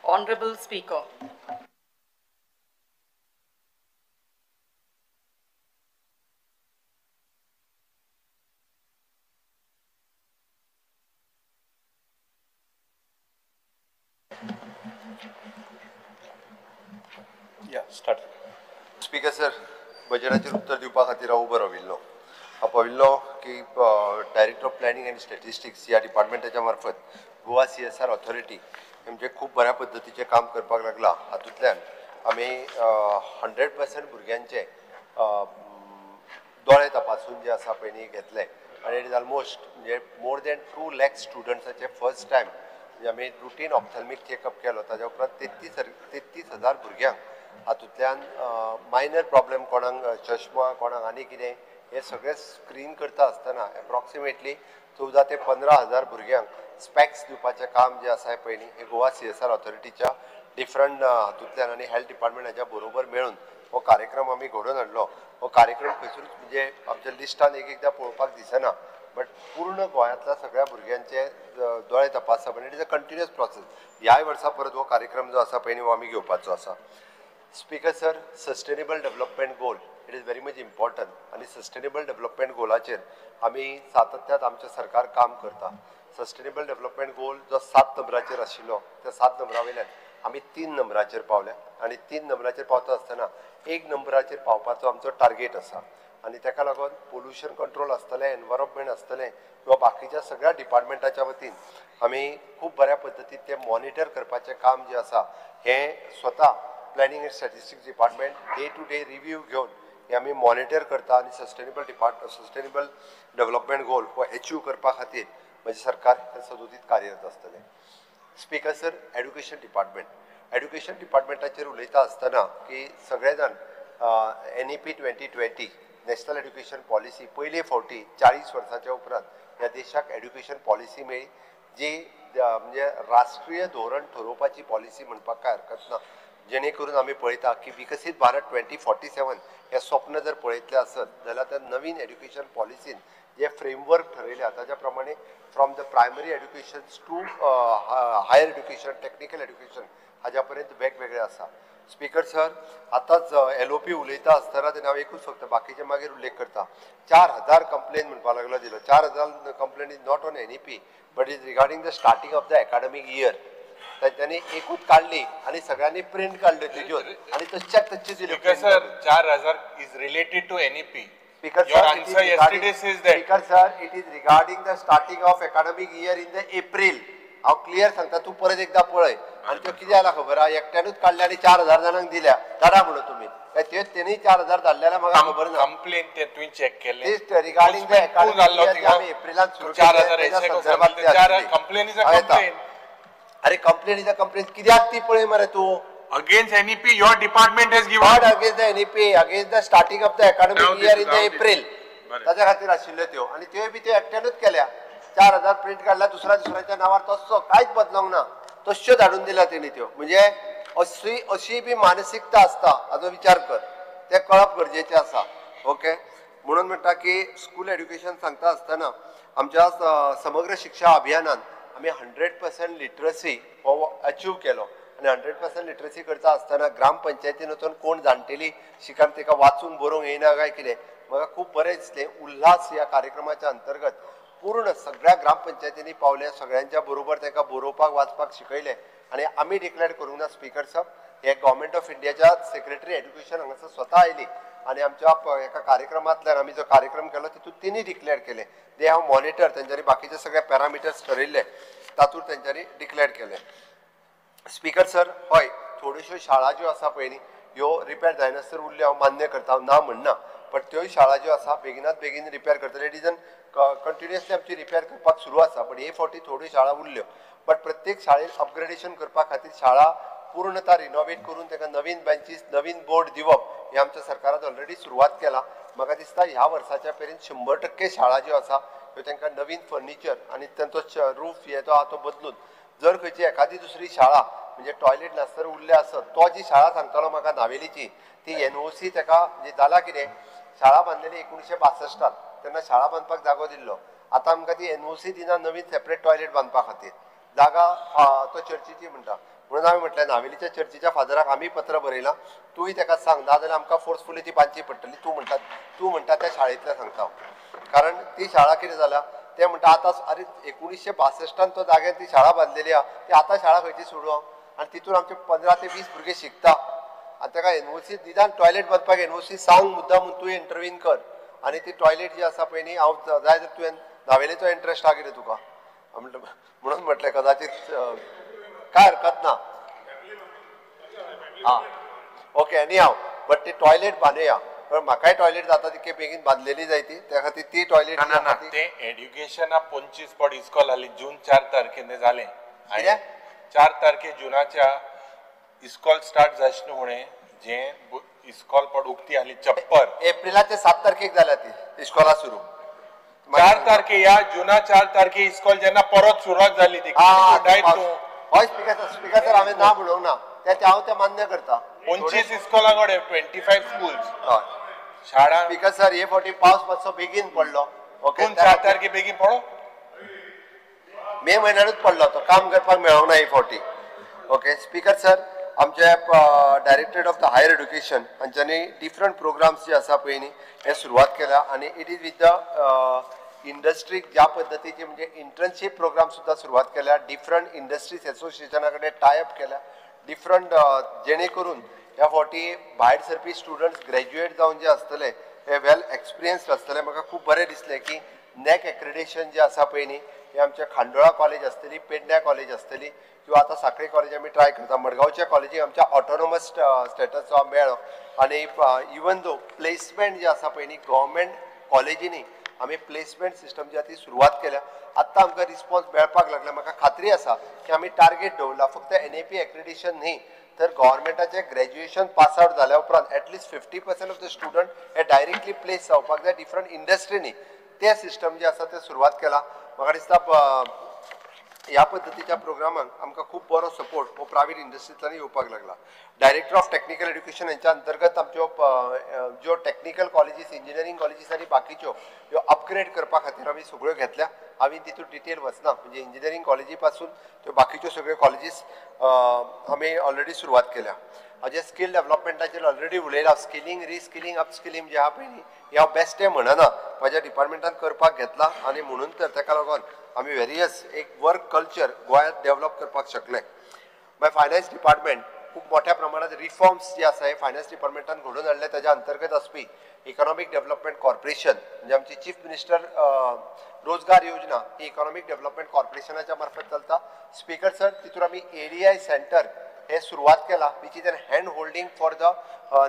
Honorable Speaker. Yeah, start. Speaker sir, बजेटाचेर उत्तर दिवपा खातीर हांव उबो राविल्लो. हांव पळयल्लो की director of planning and statistics ह्या डिपार्टमेंटाच्या मार्फत गोवा CSR authority म्हणजे खूब बऱ्या पद्दतीचें काम करपाक लागलां. हातूंतल्यान आमी 100% भुरग्यांचे दोळे तपासून जे आसा पळय न्ही घेतले आनी it is almost म्हणजे मोर दॅन 2 लाख स्टुडंट्साचे फर्स्ट टायम म्हणजे आमी रुटीन ऑप्थॅल्मीक चॅकअप केलो. ताज्या उपरांत 33,000 भुरग्यांक हातूंतल्यान मायनर प्रॉब्लेम, कोणाक चश्मा, कोणाक आनी कितें, हे सगळें स्क्रीन करता आसतना एप्रॉक्सिमेटली 14 ते 15,000 भुरग्यांक स्पॅक्स दिवपाचें काम जें आसा पळय न्ही हें गोवा CSR ऑथॉरिटीच्या डिफरंट हातूंतल्यान आनी हेल्थ डिपार्टमेंटाच्या बरोबर मेळून हो कार्यक्रम आमी घडोवन हाडलो. हो कार्यक्रम खंयसरूच म्हणजे आमच्या लिस्टान एक एकदां पळोवपाक दिसना, बट पूर्ण गोंयांतल्या सगळ्या भुरग्यांचे दोळे तपासप आनी it is a continuous process. ह्याय वर्सा परत हो कार्यक्रम जो आसा पळय न्ही हो आमी घेवपाचो आसा. Speaker sir, sustainable development goal it is very much important आनी सस्टेनेबल डेव्हलपमेंट गोलाचेर आमी सातत्यात आमचें सरकार काम करता. सस्टेनेबल डेव्हलपमेंट गोल जो 7 नंबराचेर आशिल्लो त्या 7 नंबरा वयल्यान आमी 3 नंबराचेर पावल्या आनी 3 नंबराचेर पावता आसतना 1 नंबराचेर पावपाचो आमचो टार्गेट आसा आनी ताका लागून पोल्युशन कंट्रोल आसतलें, एनवायरमेंट आसतलें किंवा बाकीच्या सगळ्या डिपार्टमेंटाच्या वतीन आमी खूब बऱ्या पद्दतीन तें मॉनिटर करपाचें काम जें आसा हें स्वता planning and statistics department day to day review घेवन हे आमी मॉनिटर करता आनी सस्टेनेबल डेव्हलपमेंट गोल हो एचीव करपा खातीर म्हजें सरकार हे सदोदीत कार्यरत आसतलें. Speaker sir, education department, education डिपार्टमेंटाचेर उलयता आसतना की सगळे जाण NEP 2020 national education policy पयले फावटी 40 वर्साच्या उपरांत ह्या देशाक एड्युकेशन पॉलिसी मेळ्ळी, जी म्हणजे राष्ट्रीय धोरण ठरोवपाची पॉलिसी म्हणपाक काय हरकत ना. जेणे करून आमी पळयता की विकसीत भारत 2047 हें स्वप्न जर पळयतलें आसत जाल्यार त्या नवीन एड्युकेशन पॉलिसीन जे फ्रेमवर्क ठरयल्या ताज्या प्रमाणे from the primary education to higher education, technical education हाज्या पर्यंत वेगवेगळे आसा. स्पीकर सर, आतांच LOP उलयता आसतना तेन्ना हांव एकूच फक्त बाकीचे मागीर उल्लेख करता. 4,000 कंप्लेन म्हणपाक लागलो दिलो. 4,000 complain is not on NEP but is regarding the starting of the academic year. तांच्यांनी एकूच काडली आनी सगळ्यांनी प्रिंट काडल्यो तेज्यो आनी तश्याक तश्यो दिल्यो. Speaker sir, 4,000 is related to NEP. Speaker Your sir, answer yesterday says that. Speaker sir, it is regarding the starting of academic year in the April. हांव क्लियर सांगता, तूं परत एकदां पळय. आनी त्यो कितें जाला खबर आहा, एकट्यानूच काडल्या आनी 4,000 जाणांक दिल्या. धाडा म्हणून तुमी काय त्यो तेणी 4,000 धाडले जाल्यार म्हाका खबर ना. कंप्लेन ते तुवें चॅक केल्लें. रिगार्डिंग the academic year आमी एप्रिलांत सुरू केल्लें. Complain is a complain. अरे कंप्लेन is a complain कित्याक ती पळय मरे तूं. Against NEP, your department has given. Not against the NEP, against the starting of the academic year in the April. ताज्या खातीर आशिल्ल्यो त्यो आनी त्योय बी त्यो एकट्यानूच केल्या. 4,000 प्रिंट काडल्या, दुसऱ्या दुसऱ्याच्या नांवार तस्सो कांयच बदलोंक ना, तश्यो धाडून दिल्या तेणी त्यो. म्हणजे अशी अशी बी मानसिकता आसता हाजो विचार कर, तें कळप गरजेचें आसा. ओके, म्हणून म्हणटा की स्कूल एड्युकेशन सांगता आसतना आमच्या समग्र शिक्षा अभियानान आमी 100% लिटरसी हो अचीव केलो आनी 100% लिटरसी करता आसतना ग्रामपंचायतीन वचून कोण जाणटेली शिकान ताका वाचूंक बरोवंक येयना काय कितें, म्हाका खूब बरें दिसलें. उल्हास ह्या कार्यक्रमाच्या अंतर्गत पूर्ण सगळ्या ग्रामपंचायतींनी पावले, सगळ्यांच्या बरोबर तांकां बरोवपाक वाचपाक शिकयलें आनी आमी डिक्लेअर करूंक ना स्पीकर साहब, हे गव्हर्मेंट ऑफ इंडियाच्या सेक्रेटरी एड्युकेशन हांगासर स्वता आयली आनी आमच्या एका कार्यक्रमांतल्यान आमी जो कार्यक्रम केलो तितूंत तिणी डिक्लेअर केलें. They have monitor, तेंच्यांनी बाकीचे सगळे पॅरामिटर्स ठरयल्ले तातूंत तेंच्यांनी डिक्लेअर केलें. स्पीकर सर, हय, थोड्योश्यो शाळा ज्यो आसा पळय न्ही ह्यो रिपेर जायनासतर उरल्यो, हांव मान्य करता, ना म्हणना, बट त्योय शाळा ज्यो आसा बेगिनात बेगीन रिपेर करतले. It is an continuously आमची रिपेर करपाक सुरू आसा, बट हे फावटी थोड्यो शाळा उरल्यो. बट प्रत्येक शाळेन अपग्रेडेशन करपा खातीर शाळा पूर्णता रिनोवेट करून ताका नवीन बेंचीस, नवीन बोर्ड दिवप हें आमच्या सरकारान ऑलरेडी सुरवात केला. म्हाका दिसता ह्या वर्साच्या मेरेन 100% शाळा ज्यो आसा त्यो तांकां नवीन फर्निचर आनी तांचो रूफ हे जो आहा तो बदलून जर खंयची एखादी दुसरी शाळा म्हणजे टॉयलेट नासतना उरल्या आसत, तो जी शाळा सांगतालो म्हाका नावेलीची ती NOC ताका म्हणजे जाला कितें, शाळा बांदलेली 1962 तेन्ना शाळा बांदपाक जागो दिल्लो, आतां आमकां ती NOC दिना नवीन सेपरेट टॉयलेट बांदपा खातीर जागा तो चर्चीची म्हणटा. म्हणून हांवें म्हटलें नावेलीच्या चर्चीच्या फादराक आमी पत्र बरयलां, तूंय ताका सांग, नाजाल्यार आमकां फोर्सफुली ती बांदची पडटली. तूं म्हणटा त्या शाळेंतल्या सांगता हांव, कारण ती शाळा कितें जाल्या ते म्हणटा आतां अरे 1962 तो जाग्यार ती शाळा बांदलेली आहा, ती आतां शाळा खंयची सोडूं हांव? आनी तितून आमचे 15 ते 20 भुरगे शिकता आनी ताका एनओसी निदान टॉयलेट बांदपाक एनओसी सांग मुद्दा म्हूण तूं इंटरवीन कर आनी ती टॉयलेट जी आसा पळय न्ही, हांव जाय जाल्यार तुवें नावेलेचो इंट्रस्ट आहा कितें तुका म्हणून म्हटलें कदाचित काय हरकत ना. आं ओके आनी हांव बट ती टॉयलेट बांदुया, पण म्हाकाय टॉयलेट जाता तितके बेगीन बांदलेली जाय ती, त्या खातीर ती टॉयलेट ना ना ते एड्युकेशना 25 पड इस्कॉल हाली जून 4 तारखेन जालें. 4 तारखे जुनाच्या इस्कॉल स्टार्ट जाशें फुडें जे इस्कॉल पड उक्ती हाली चप्पर एप्रिलाचे 7 तारखेक जाल्या ती इस्कॉला सुरू. 4 तारखे या जुना 4 तारखे इस्कॉल जेन्ना परत सुरवात जाली ती हय. स्पिकर सर हांवें ना म्हणूंक ना, ते हांव तें मान्य करता. 25 इस्कॉला कडेन 25 स्कूल्स शाळा. स्पिकर सर हे फावटी पावस मातसो बेगीन पडलो. ओके 4 तारखे बेगीन पडो, मे म्हयन्यानूच पडलो तो, काम करपाक मेळोंक ना हे फावटी. ओके स्पिकर सर आमचे directorate of the higher education हांच्यांनी डिफरंट प्रोग्राम्स जे आसा पळय न्ही हे सुरवात केल्या आनी it is with the इंडस्ट्रीक ज्या पद्दतीची म्हणजे इंटर्नशीप प्रोग्राम सुद्दां सुरवात केल्या, डिफरंट इंडस्ट्रीज एसोसिएशना कडेन टाय अप केल्या डिफरंट, जेणे करून ह्या फावटी भायर सरपी स्टुडंट्स ग्रॅज्युएट जावन जे आसतले हे वेल एक्सपिरियन्स्ड आसतले. म्हाका खूब बरें दिसलें की नॅक एक्रेडिशन जे आसा पळय न्ही हे आमच्या खांडोळा कॉलेज आसतली, पेडण्या कॉलेज आसतली किंवा आतां साखळे कॉलेज आमी ट्राय करता, मडगांवच्या कॉलेजीक आमच्या ऑटोनॉमस स्टेटस जो मेळ्ळो आनी इवन दो प्लेसमेंट जे आसा पळय न्ही गव्हर्मेंट कॉलेजींनी आमी प्लेसमेंट सिस्टम जी आसा ती सुरवात केल्या. आत्तां आमकां रिस्पॉन्स मेळपाक लागला. म्हाका खात्री आसा की आमी टार्गेट दवरला फक्त एनएपी एक्रेडिशन न्ही तर गव्हर्मेंटाचें ग्रॅज्युएशन पास आवट जाल्या उपरांत at least 50% of the student हे डायरेक्टली प्लेस जावपाक जाय डिफरंट इंडस्ट्रींनी. ते सिस्टम जे आसा ते सुरवात केला. म्हाका दिसता ह्या पद्दतीच्या प्रोग्रामाक आमकां खूब बरो सपोर्ट हो प्रायवेट इंडस्ट्रींतल्यान येवपाक लागला. डायरेक्टर ऑफ टॅक्निकल एड्युकेशन हेंच्या अंतर्गत आमच्यो ज्यो टॅक्निकल कॉलेजीस, इंजिनियरींग कॉलेजीस आनी बाकीच्यो ह्यो अपग्रेड करपा खातीर आमी सगळ्यो घेतल्या. हांवें तितून डिटेल वचना, म्हणजे इंजिनियरींग कॉलेजी पासून त्यो बाकीच्यो सगळ्यो कॉलेजीस आमी ऑलरेडी सुरवात केल्या. हाजे स्कील डेवलपमेंटाचेर ऑलरेडी उलयलां. स्किलिंग, रिस्किलिंग, अपस्किलिंग जे आहा पळय न्ही हे हांव बेश्टें म्हणना, म्हाज्या डिपार्टमेंटान करपाक घेतला आनी म्हणून तर ताका लागून आमी वेरियस एक वर्क कल्चर गोंयांत डेवलप करपाक शकले. मागीर फायनान्स डिपार्टमेंट खूब मोठ्या प्रमाणात रिफॉर्म्स जे आसा हे फायनान्स डिपार्टमेंटान घडोवन हाडले. ताज्या अंतर्गत आसपी इकॉनॉमीक डेवलपमेंट कॉर्पोरेशन म्हणजे आमची चीफ मिनिस्टर रोजगार योजना ही इकॉनॉमीक डेवलपमेंट कॉर्पोरेशनाच्या मार्फत चलता. स्पिकर सर तितून आमी एडीआय सेंटर हे सुरवात केला, which is an hand holding for the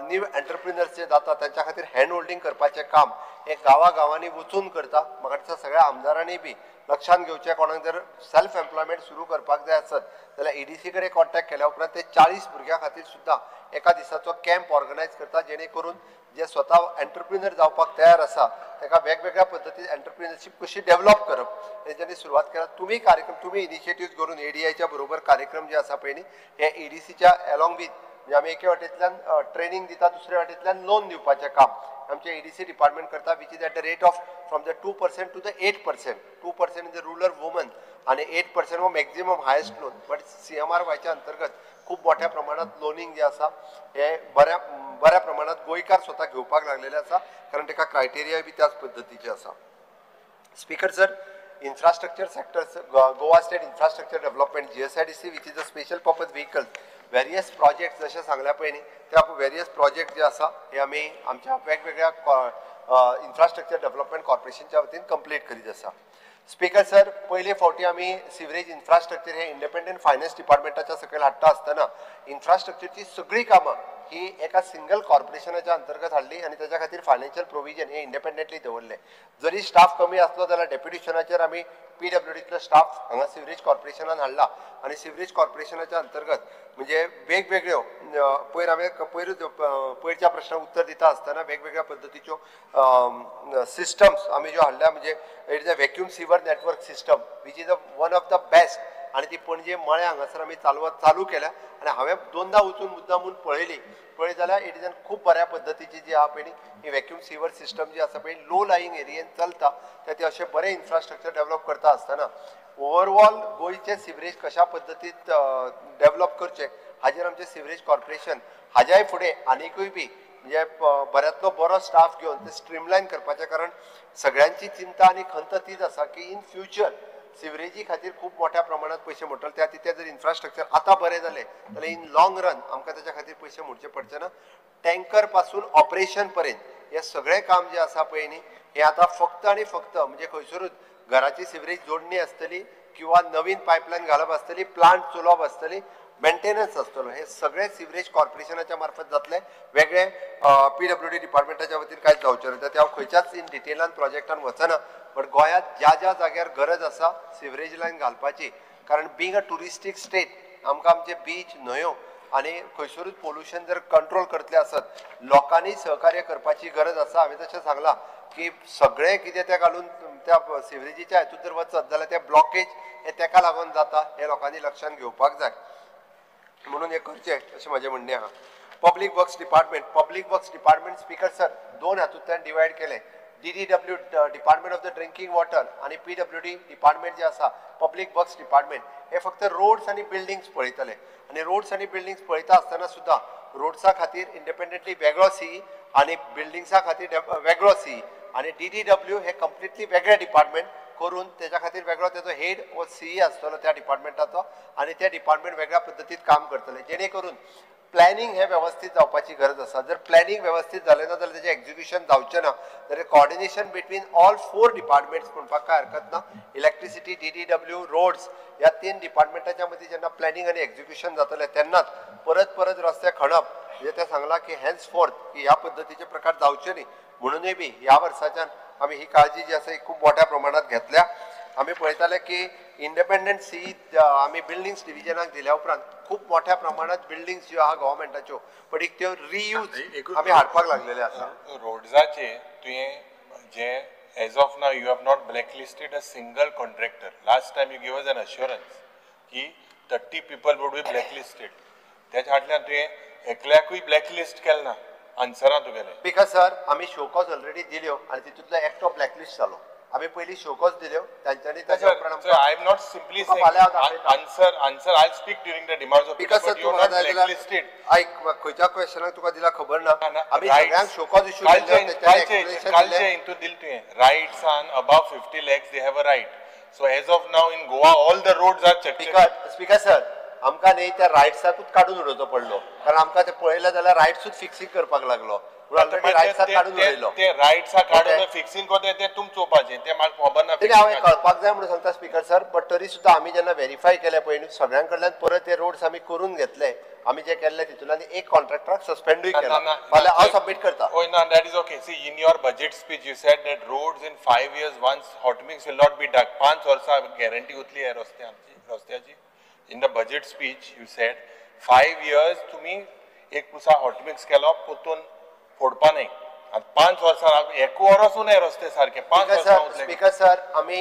new entrepreneurs जे जाता तांच्या खातीर हँड होल्डींग करपाचें काम हे गांवागांवांनी वचून करता. म्हाका दिसता सगळ्या आमदारांनी बी लक्षांत घेवचें, कोणाक जर सेल्फ एम्प्लॉयमेंट सुरू करपाक जाय आसत जाल्यार एडीसी कडेन कॉन्टॅक्ट केल्या उपरांत ते 40 भुरग्यां खातीर सुद्दां एका दिसाचो कॅम्प ऑर्गनायज करता, जेणे करून जे स्वता एंटरप्रिनर जावपाक तयार आसा ताका वेगवेगळ्या पद्दतीन एंटरप्रिनरशीप कशी डेवलप करप हेंच्यांनी सुरवात केला. तुमी कार्यक्रम, तुमी इनिशिएटीव्स करून एडीआयच्या बरोबर कार्यक्रम जे आसा पळय न्ही हे एडीसीच्या एलॉंग वीथ म्हणजे आमी एके वाटेंतल्यान ट्रेनींग दिता, दुसरे वाटेंतल्यान लोन दिवपाचें काम आमचें एडीसी डिपार्टमेंट करता, which is at the rate of from the 2% to the 8%. 2% is the rural woman आनी 8% हो maximum highest loan. But CMR वायच्या अंतर्गत खूब मोठ्या प्रमाणात लोनींग जे आसा हे बऱ्या प्रमाणात गोंयकार स्वता घेवपाक लागलेले आसा, कारण ताका क्रायटेरिया बी त्याच पद्दतीचे आसा. Speaker sir, infrastructure sector, Goa state infrastructure development GSIDC which is a special purpose vehicle, various project जशें सांगल्या पळय न्ही त्या वेरियस प्रोजेक्ट जे आसा हे आमी आमच्या वेगवेगळ्या इन्फ्रास्ट्रक्चर डेव्हलपमेंट कॉर्पोरेशनच्या वतीन कंप्लीट करीत आसा. स्पिकर सर, पयले फावटी आमी सिवरेज इन्फ्रास्ट्रक्चर हे इंडिपेंडंट फायनान्स डिपार्टमेंटाच्या सकयल हाडटा आसतना इन्फ्रास्ट्रक्चरची सगळीं कामां ही एका सिंगल कॉर्पोरेशनाच्या अंतर्गत हाडली आनी ताच्या खातीर फायनान्शियल प्रोविजन हे इंडिपेंडंटली दवरलें. जरी स्टाफ कमी आसलो जाल्यार डेप्युटेशनाचेर आमी पीडब्ल्यूडींतलो स्टाफ हांगा सिवरेज कॉर्पोरेशनान हाडला आनी सिवरेज कॉर्पोरेशनाच्या अंतर्गत म्हणजे वेगवेगळ्यो पयर हांवें पयरच्या प्रश्नाक उत्तर दिता आसतना वेगवेगळ्या पद्दतीच्यो सिस्टम्स आमी ज्यो हाडल्या, म्हणजे it is a vacuum sewer network system which is a one of the best. आनी ती पणजे मळ्या हांगासर आमी चालू केल्या आनी हांवें दोनदा वचून मुद्दामून पळयली, पळयत जाल्यार it is an खूब बऱ्या पद्दतीची जी आहा पळय ही वॅक्यूम सिवर सिस्टम जी आसा पळय लो लाईंग एरियेन चलता. त्या ती अशें बरें इन्फ्रास्ट्रक्चर डेवलप करता आसतना ओवरऑल गोंयचें सिवरेज कशा पद्दतीन डेवलप करचें हाजेर आमचें सिवरेज कॉर्पोरेशन हाज्याय फुडें आनिकूय बी म्हणजे बऱ्यांतलो बरो स्टाफ घेवन ते स्ट्रीमलायन करपाचें, कारण सगळ्यांची चिंता आनी खंत तीच आसा की इन फ्युचर सिवरेजी खातीर खूब मोठ्या प्रमाणात पयशे मोडटले. त्या तिथे जर इन्फ्रास्ट्रक्चर आतां बरें जालें जाल्यार इन लॉंग रन आमकां ताच्या खातीर पयशे मोडचे पडचे ना. टँकर पासून ऑपरेशन पर्यंत हें सगळें काम जें आसा पळय न्ही हें आतां फक्त आनी फक्त म्हणजे खंयसरूच घराची सिवरेज जोडणी आसतली किंवा नवीन पायपलायन घालप आसतली, प्लांट चलोवप आसतली, मेंटेनन्स आसतलो, हे सगळे सिवरेज कॉर्पोरेशनाच्या मार्फत जातले. वेगळे PWD डिपार्टमेंटाच्या वतीन कांयच जावचें ना. ते हांव खंयच्याच इन डिटेलान प्रोजेक्टान वचना, बट गोंयांत ज्या ज्या जाग्यार गरज आसा सिवरेज लायन घालपाची, कारण बींग अ ट्युरिस्टीक स्टेट आमकां आमचे बीच, न्हंयो आनी खंयसरूच पोल्युशन जर कंट्रोल करतले आसत लोकांनी सहकार्य करपाची गरज आसा. हांवें तशें सांगलां की सगळें कितें तें घालून त्या सिवरेजीच्या हेतून जर वचत जाल्यार तें ब्लॉकेज हें तेका लागून जाता हें लोकांनी लक्षांत घेवपाक जाय, म्हणून हें करचें अशें म्हजें म्हणणें आहा. Public works department, public works department speaker sir दोन हातूंतल्यान डिवायड केलें. DDW department of the drinking water आनी PWD department जे आसा पब्लीक वर्क्स डिपार्टमेंट हे फक्त रोड्स आनी बिल्डिंग्स पळयतले आनी रोड्स आनी बिल्डिंग्स पळयता आसतना सुद्दां रोड्सा खातीर इंडिपेंडंटली वेगळो सी आनी बिल्डिंग्सा खातीर वेगळो सी आनी DDW हे कंप्लिटली वेगळे डिपार्टमेंट करून तेच्या खातीर वेगळो तेजो हेड वो सी आसतलो त्या डिपार्टमेंटाचो आनी ते डिपार्टमेंट वेगळ्या पद्दतीन काम करतले, जेणे करून प्लॅनिंग हें वेवस्थीत जावपाची गरज आसा. जर प्लॅनिंग वेवस्थीत जालें ना जाल्यार तेजें एक्जिक्युशन जावचें ना. जाल्यार coordination between all 4 departments म्हणपाक कांय हरकत ना. इलेक्ट्रिसिटी, DDW, roads ह्या 3 डिपार्टमेंटाच्या मदीं जेन्ना प्लॅनिंग आनी एक्जिक्युशन जातलें तेन्नाच परत परत रस्ते खणप म्हणजे तें सांगलां की हेन्स फोर्थ की ह्या पद्दतीचे प्रकार जावचे न्ही म्हणूनय बी ह्या वर्साच्यान आमी ही काळजी जी आसा ही खूब मोठ्या प्रमाणात घेतल्या. आमी पळयताले की इंडिपेंडंट सी आमी बिल्डिंग्स डिविजनाक दिल्या उपरांत खूब मोठ्या प्रमाणात बिल्डिंग्स ज्यो आहा गव्हर्मेंटाच्यो पण एक त्यो रियूज आमी हाडपाक लागलेले आसा. रोड्साचे तुवें जे as of now you have not blacklisted a single contractor. Last time you give us an assurance की 30 people would be blacklisted. तेच्या फाटल्यान तुवें एकल्याकूय ब्लॅकलिस्ट केलें ना आन्सरां तुगेलें. Because sir आमी शोकॉज ऑलरेडी दिल्यो आनी तितूंतलो एकटो ब्लॅकलिस्ट जालो. आमी पयलीं शोकॉज दिल्यो तांच्यांनी ताच्या उपरांत I am not simply answer answer I speak during the demands of because sir तूं म्हाका जाय जाल्यार आयक खंयच्या क्वेश्चनाक तुका दिला खबर ना. आमी सगळ्यांक शोकॉज इशू कालचे हितून दिलें तुवें रायट्सान above 50 lakhs they have a right. So as of now in Goa all the roads are check. Speaker sir आमकां न्ही त्या रायट्साकूच काडून उडोवचो पडलो, कारण आमकां ते पळयलें जाल्यार रायट्सूच फिक्सिंग करपाक लागलो. हांवें कळपाक जाय म्हणून सांगता स्पीकर सर, बट तरी सुद्दां आमी जेन्ना व्हेरीफाय केलें पळय न्ही सगळ्यां कडल्यान परत ते रोड्स आमी करून घेतले. आमी जे केल्ले तितूंतल्यान एक कॉन्ट्रॅक्टराक सस्पेंडूय केला. फाल्यां हांव सबमीट करता. हय ना, that is okay. See in your budget speech you said that roads in 5 years once hot mix will not be dug. 5 वर्सां गॅरंटी उरतली ह्या रस्त्याची. In the budget speech you said 5 years तुमी एक पुसा हॉट मिक्स केलो परतून फोडपा न्ही. आतां 5 वर्सां एक वरस न्ही रस्ते सारके 5 वर्सां. स्पीकर सर आमी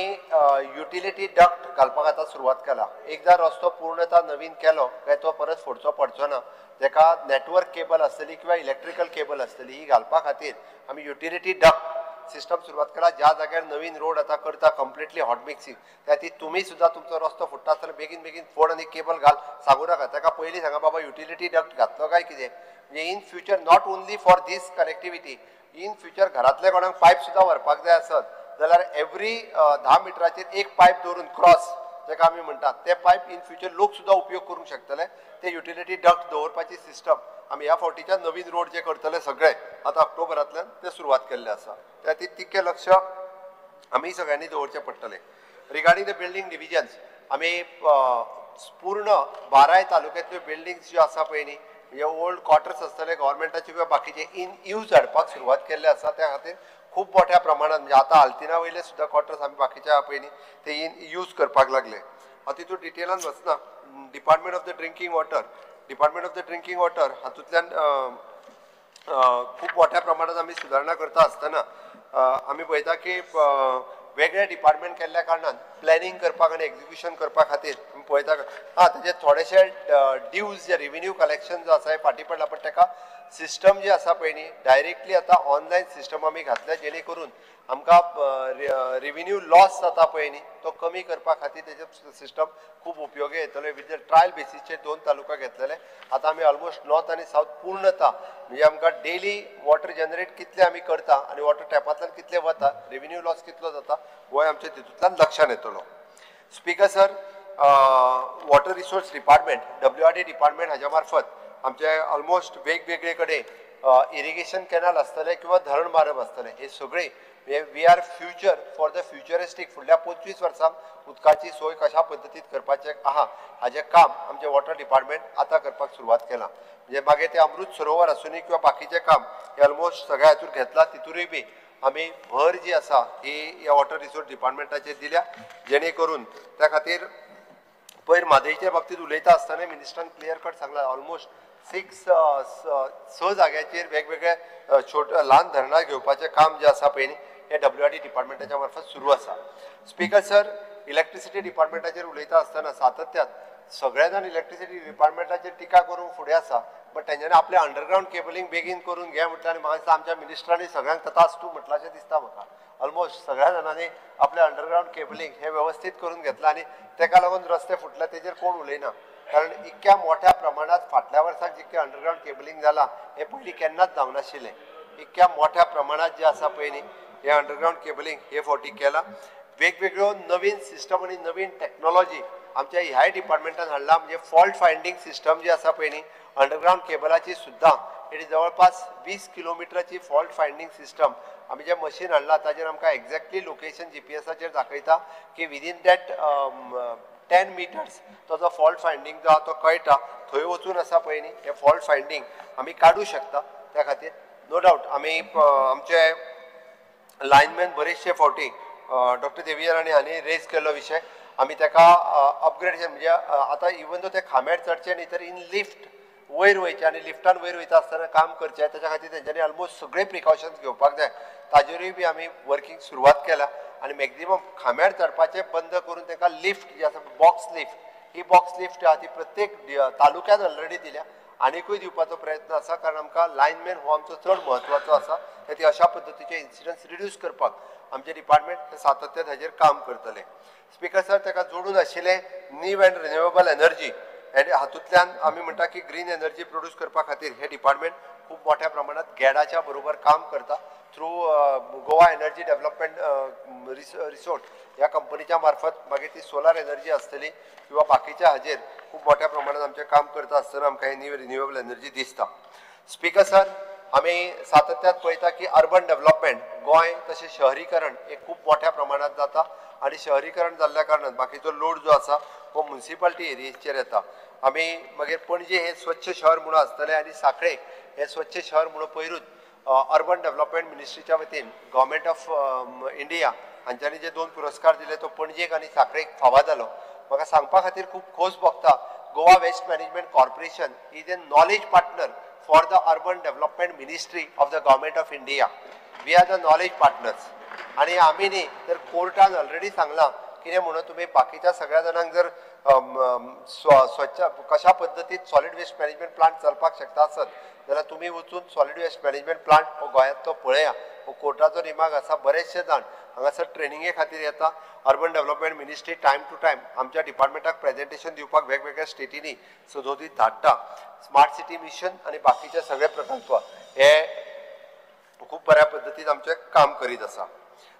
युटिलिटी डक्ट घालपाक आतां सुरवात केला. एकदां रस्तो पूर्णता नवीन केलो काय तो परत फोडचो पडचो ना. तेका नेटवर्क केबल आसतली किंवा इलेक्ट्रिकल केबल आसतली ही घालपा खातीर आमी युटिलिटी डक्ट सिस्टम सुरवात केला. ज्या जाग्यार नवीन रोड आतां करता कंप्लिटली हॉट मिक्सिंग त्या खातीर तुमी सुद्दां तुमचो रस्तो फुट्टा आसतना बेगीन बेगीन फोड आनी केबल घाल सांगू नाका. ताका पयलीं सांगा बाबा युटिलिटी डक्ट घातलो काय कितें. म्हणजे in future not only for this connectivity, in future घरांतल्या कोणाक पायप सुद्दां व्हरपाक जाय आसत जाल्यार एवरी 10 मिटराचेर एक पायप दवरून क्रॉस जाका आमी म्हणटात ते पायप इन फ्युचर लोक सुद्दां उपयोग करूंक शकतले. ते युटिलिटी डक्ट दवरपाची सिस्टम आमी ह्या फावटीच्या नवीन रोड जे करतले सगळे आतां ऑक्टोबरांतल्यान ते सुरवात केल्ले आसा. त्या खातीर तितकें लक्ष आमी सगळ्यांनी दवरचें पडटलें. रिगार्डींग the building divisions आमी पूर्ण 12 तालुक्यांतल्यो बिल्डिंग्स ज्यो आसा पळय न्ही म्हणजे ओल्ड क्वॉर्टर्स आसतले गव्हर्मेंटाचे किंवा बाकीचे इन यूज हाडपाक सुरवात केल्ले आसा. त्या खातीर खूब मोठ्या प्रमाणात म्हणजे आतां आल्तिना वयले सुद्दां क्वॉर्टर्स आमी बाकीचे आहा पळय न्ही ते इन यूज करपाक लागले. हांव तितून डिटेलान वचना. Department of the drinking water, department of the drinking water हातूंतल्यान खूब मोठ्या प्रमाणात आमी सुदारणा करता आसतना आमी पळयता की वेगळे डिपार्टमेंट केल्ल्या कारणान प्लॅनिंग करपाक आनी एक्जिक्युशन करपा खातीर पळयता हां तेजे थोडेशे ड्यूज जे रेविन्यू कलेक्शन जो आसा हे फाटीं पडला, पण ताका सिस्टम जी आसा पळय न्ही डायरेक्टली आतां ऑनलायन सिस्टम आमी घातल्या जेणे करून आमकां रेविन्यू लॉस जाता पळय न्ही तो कमी करपा खातीर तेजे सिस्टम खूब उपयोगी येतलो. विथ ट्रायल बेसीसचेर 2 तालुका घेतलेले, आतां आमी ऑलमोस्ट नॉर्थ आनी सावथ पूर्णता म्हणजे आमकां डेली वॉटर जनरेट कितले आमी करता आनी वॉटर टॅपांतल्यान कितले वता, रेविन्यू लॉस कितलो जाता होय आमच्या तितूंतल्यान लक्षान येतलो. Speaker sir, water resource department WRD department हाज्या मार्फत आमचे ऑलमोस्ट वेगवेगळे कडेन इरिगेशन कॅनल आसतले किंवा धरण बांदप आसतलें, हे सगळे we are future for the futuristic फुडल्या 25 वर्सांक उदकाची सोय कशा पद्दतीन करपाचें आहा हाजें काम आमचें वॉटर डिपार्टमेंट आतां करपाक सुरवात केलां. म्हणजे मागीर तें अमृत सरोवर आसूनी किंवा बाकीचें काम हें ऑलमोस्ट सगळ्या हातूंत घेतलां, तितूनय बी आमी भर जी आसा ही ह्या वॉटर रिसोर्स डिपार्टमेंटाचेर दिल्या, जेणे करून त्या खातीर पयर म्हादयच्या बाबतींत उलयता आसतना मिनिस्टरान क्लियर कट सांगलां ऑलमोस्ट 6 जाग्याचेर वेगवेगळे छोट ल्हान धरणां घेवपाचें काम जें आसा पळय न्ही हें WRD डिपार्टमेंटाच्या मार्फत सुरू आसा. स्पीकर सर, इलेक्ट्रिसिटी डिपार्टमेंटाचेर उलयता आसतना सातत्यान सगळे जाण इलेक्ट्रिसिटी डिपार्टमेंटाचेर टिका करूंक फुडें आसा, बट तेंच्यांनी आपलें अंडरग्रावंड केबलिंग बेगीन करून घे म्हटलें आनी म्हाका दिसता आमच्या मिनिस्टरांनी सगळ्यांक तथास्तू म्हटलां अशें दिसता म्हाका. ऑलमोस्ट सगळ्या जाणांनी आपलें अंडरग्रावंड केबलिंग हें वेवस्थीत करून घेतलां आनी तेका लागून रस्ते फुटले तेजेर कोण उलयना, कारण इतक्या मोठ्या प्रमाणांत फाटल्या वर्साक जितकें अंडरग्रावंड केबलिंग जालां हें पयलीं केन्नाच जावनाशिल्लें. इतक्या मोठ्या प्रमाणांत जें आसा पळय न्ही हें अंडरग्रावंड केबलिंग हे फावटी केलां. वेगवेगळ्यो नवीन सिस्टम आनी नवीन टॅक्नोलॉजी आमच्या ह्याय डिपार्टमेंटान हाडला. म्हणजे फॉल्ट फायंडींग सिस्टम जी आसा पळय न्ही अंडरग्रावंड केबलाची सुद्दां it जवळपास 20 किलोमिटराची फॉल्ट फायंडींग सिस्टम आमी जें मशीन हाडलां ताजेर आमकां एक्झॅक्टली लोकेशन GPSाचेर दाखयता की विदीन that 10 meters तो जो फॉल्ट फायंडींग जो आहा तो कळटा, थंय वचून आसा पळय न्ही हें फॉल्ट फायंडींग आमी काडूं शकता. त्या खातीर नो डावट आमी आमचे लायनमॅन बरेचशे फावटी डॉक्टर देविया हांणी रेज केल्लो विशय आमी ताका अपग्रेडेशन म्हणजे आतां इवन दो ते खांब्यार चडचे न्ही तर इन लिफ्ट वयर वयचें आनी लिफ्टान वयर वयता आसतना काम करचें, ताच्या खातीर तेंच्यांनी ऑलमोस्ट सगळे प्रिकॉशन्स घेवपाक जाय. ताजेरूय बी आमी वर्कींग सुरवात केल्या आनी मॅक्झिमम खांब्यार चडपाचें बंद करून तांकां लिफ्ट जी आसा बॉक्स लिफ्ट, ही बॉक्स लिफ्ट आहा ती प्रत्येक तालुक्यान ऑलरेडी दिल्या, आनिकूय दिवपाचो प्रयत्न आसा, कारण आमकां लायनमॅन हो आमचो चड म्हत्वाचो आसा. ते अशा पद्दतीचे इन्सिडंट्स रिड्यूस करपाक आमचें डिपार्टमेंट सातत्यान हाजेर काम करतलें. स्पीकर सर, ताका जोडून आशिल्लें न्यू अँड रिन्युएबल एनर्जी आनी हातूंतल्यान आमी म्हणटा की ग्रीन एनर्जी प्रोड्यूस करपा खातीर हें डिपार्टमेंट खूब मोठ्या प्रमाणांत गॅडाच्या बरोबर काम करता through Goa energy development resource ह्या कंपनीच्या मार्फत. मागीर ती सोलार एनर्जी आसतली किंवा बाकीच्या हाजेर खूब मोठ्या प्रमाणांत आमचें काम करता आसतना आमकां ही न्यू रिन्युएबल एनर्जी दिसता. स्पीकर सर, आमी सातत्यान पळयता की अर्बन डेव्हलपमेंट गोंय तशें शहरीकरण हें खूब मोठ्या प्रमाणांत जाता आनी शहरीकरण जाल्ल्या कारणान बाकीचो लोड जो आसा हो मुन्सिपालिटी एरियेचेर येता. आमी मागीर पणजे हें स्वच्छ शहर म्हणून आसतलें आनी साखळे हें स्वच्छ शहर म्हणून पयरूच अर्बन डेव्हलपमेंट मिनिस्ट्रीच्या वतीन गव्हर्मेंट ऑफ इंडिया हांच्यांनी जे 2 पुरस्कार दिले तो पणजेक आनी साखळेक फावा जालो. म्हाका सांगपा खातीर खूब खोस भोगता, Goa waste management corporation is a knowledge partner for the urban development ministry of the government of India. We are the knowledge partners. आनी आमी न्ही तर कोर्टान ऑलरेडी सांगलां कितें म्हणून तुमी बाकीच्या सगळ्या जाणांक जर स्वच्छ कशा पद्दतीन सॉलिड वेस्ट मॅनेजमेंट प्लांट चलपाक शकता आसत जाल्यार तुमी वचून सॉलिड वेस्ट मॅनेजमेंट प्लांट हो गोंयांतलो पळया. हो कोर्टाचो रिमार्क आसा. बरेचशे जाण हांगासर ट्रेनिंगे खातीर येता. Urban development ministry time to time आमच्या डिपार्टमेंटाक प्रेजेंटेशन दिवपाक वेगवेगळ्या स्टेटींनी सदोदीत धाडटा. स्मार्ट सिटी मिशन आनी बाकीचे सगळे प्रकल्प हे खूब बऱ्या पद्दतीन आमचें काम करीत आसा.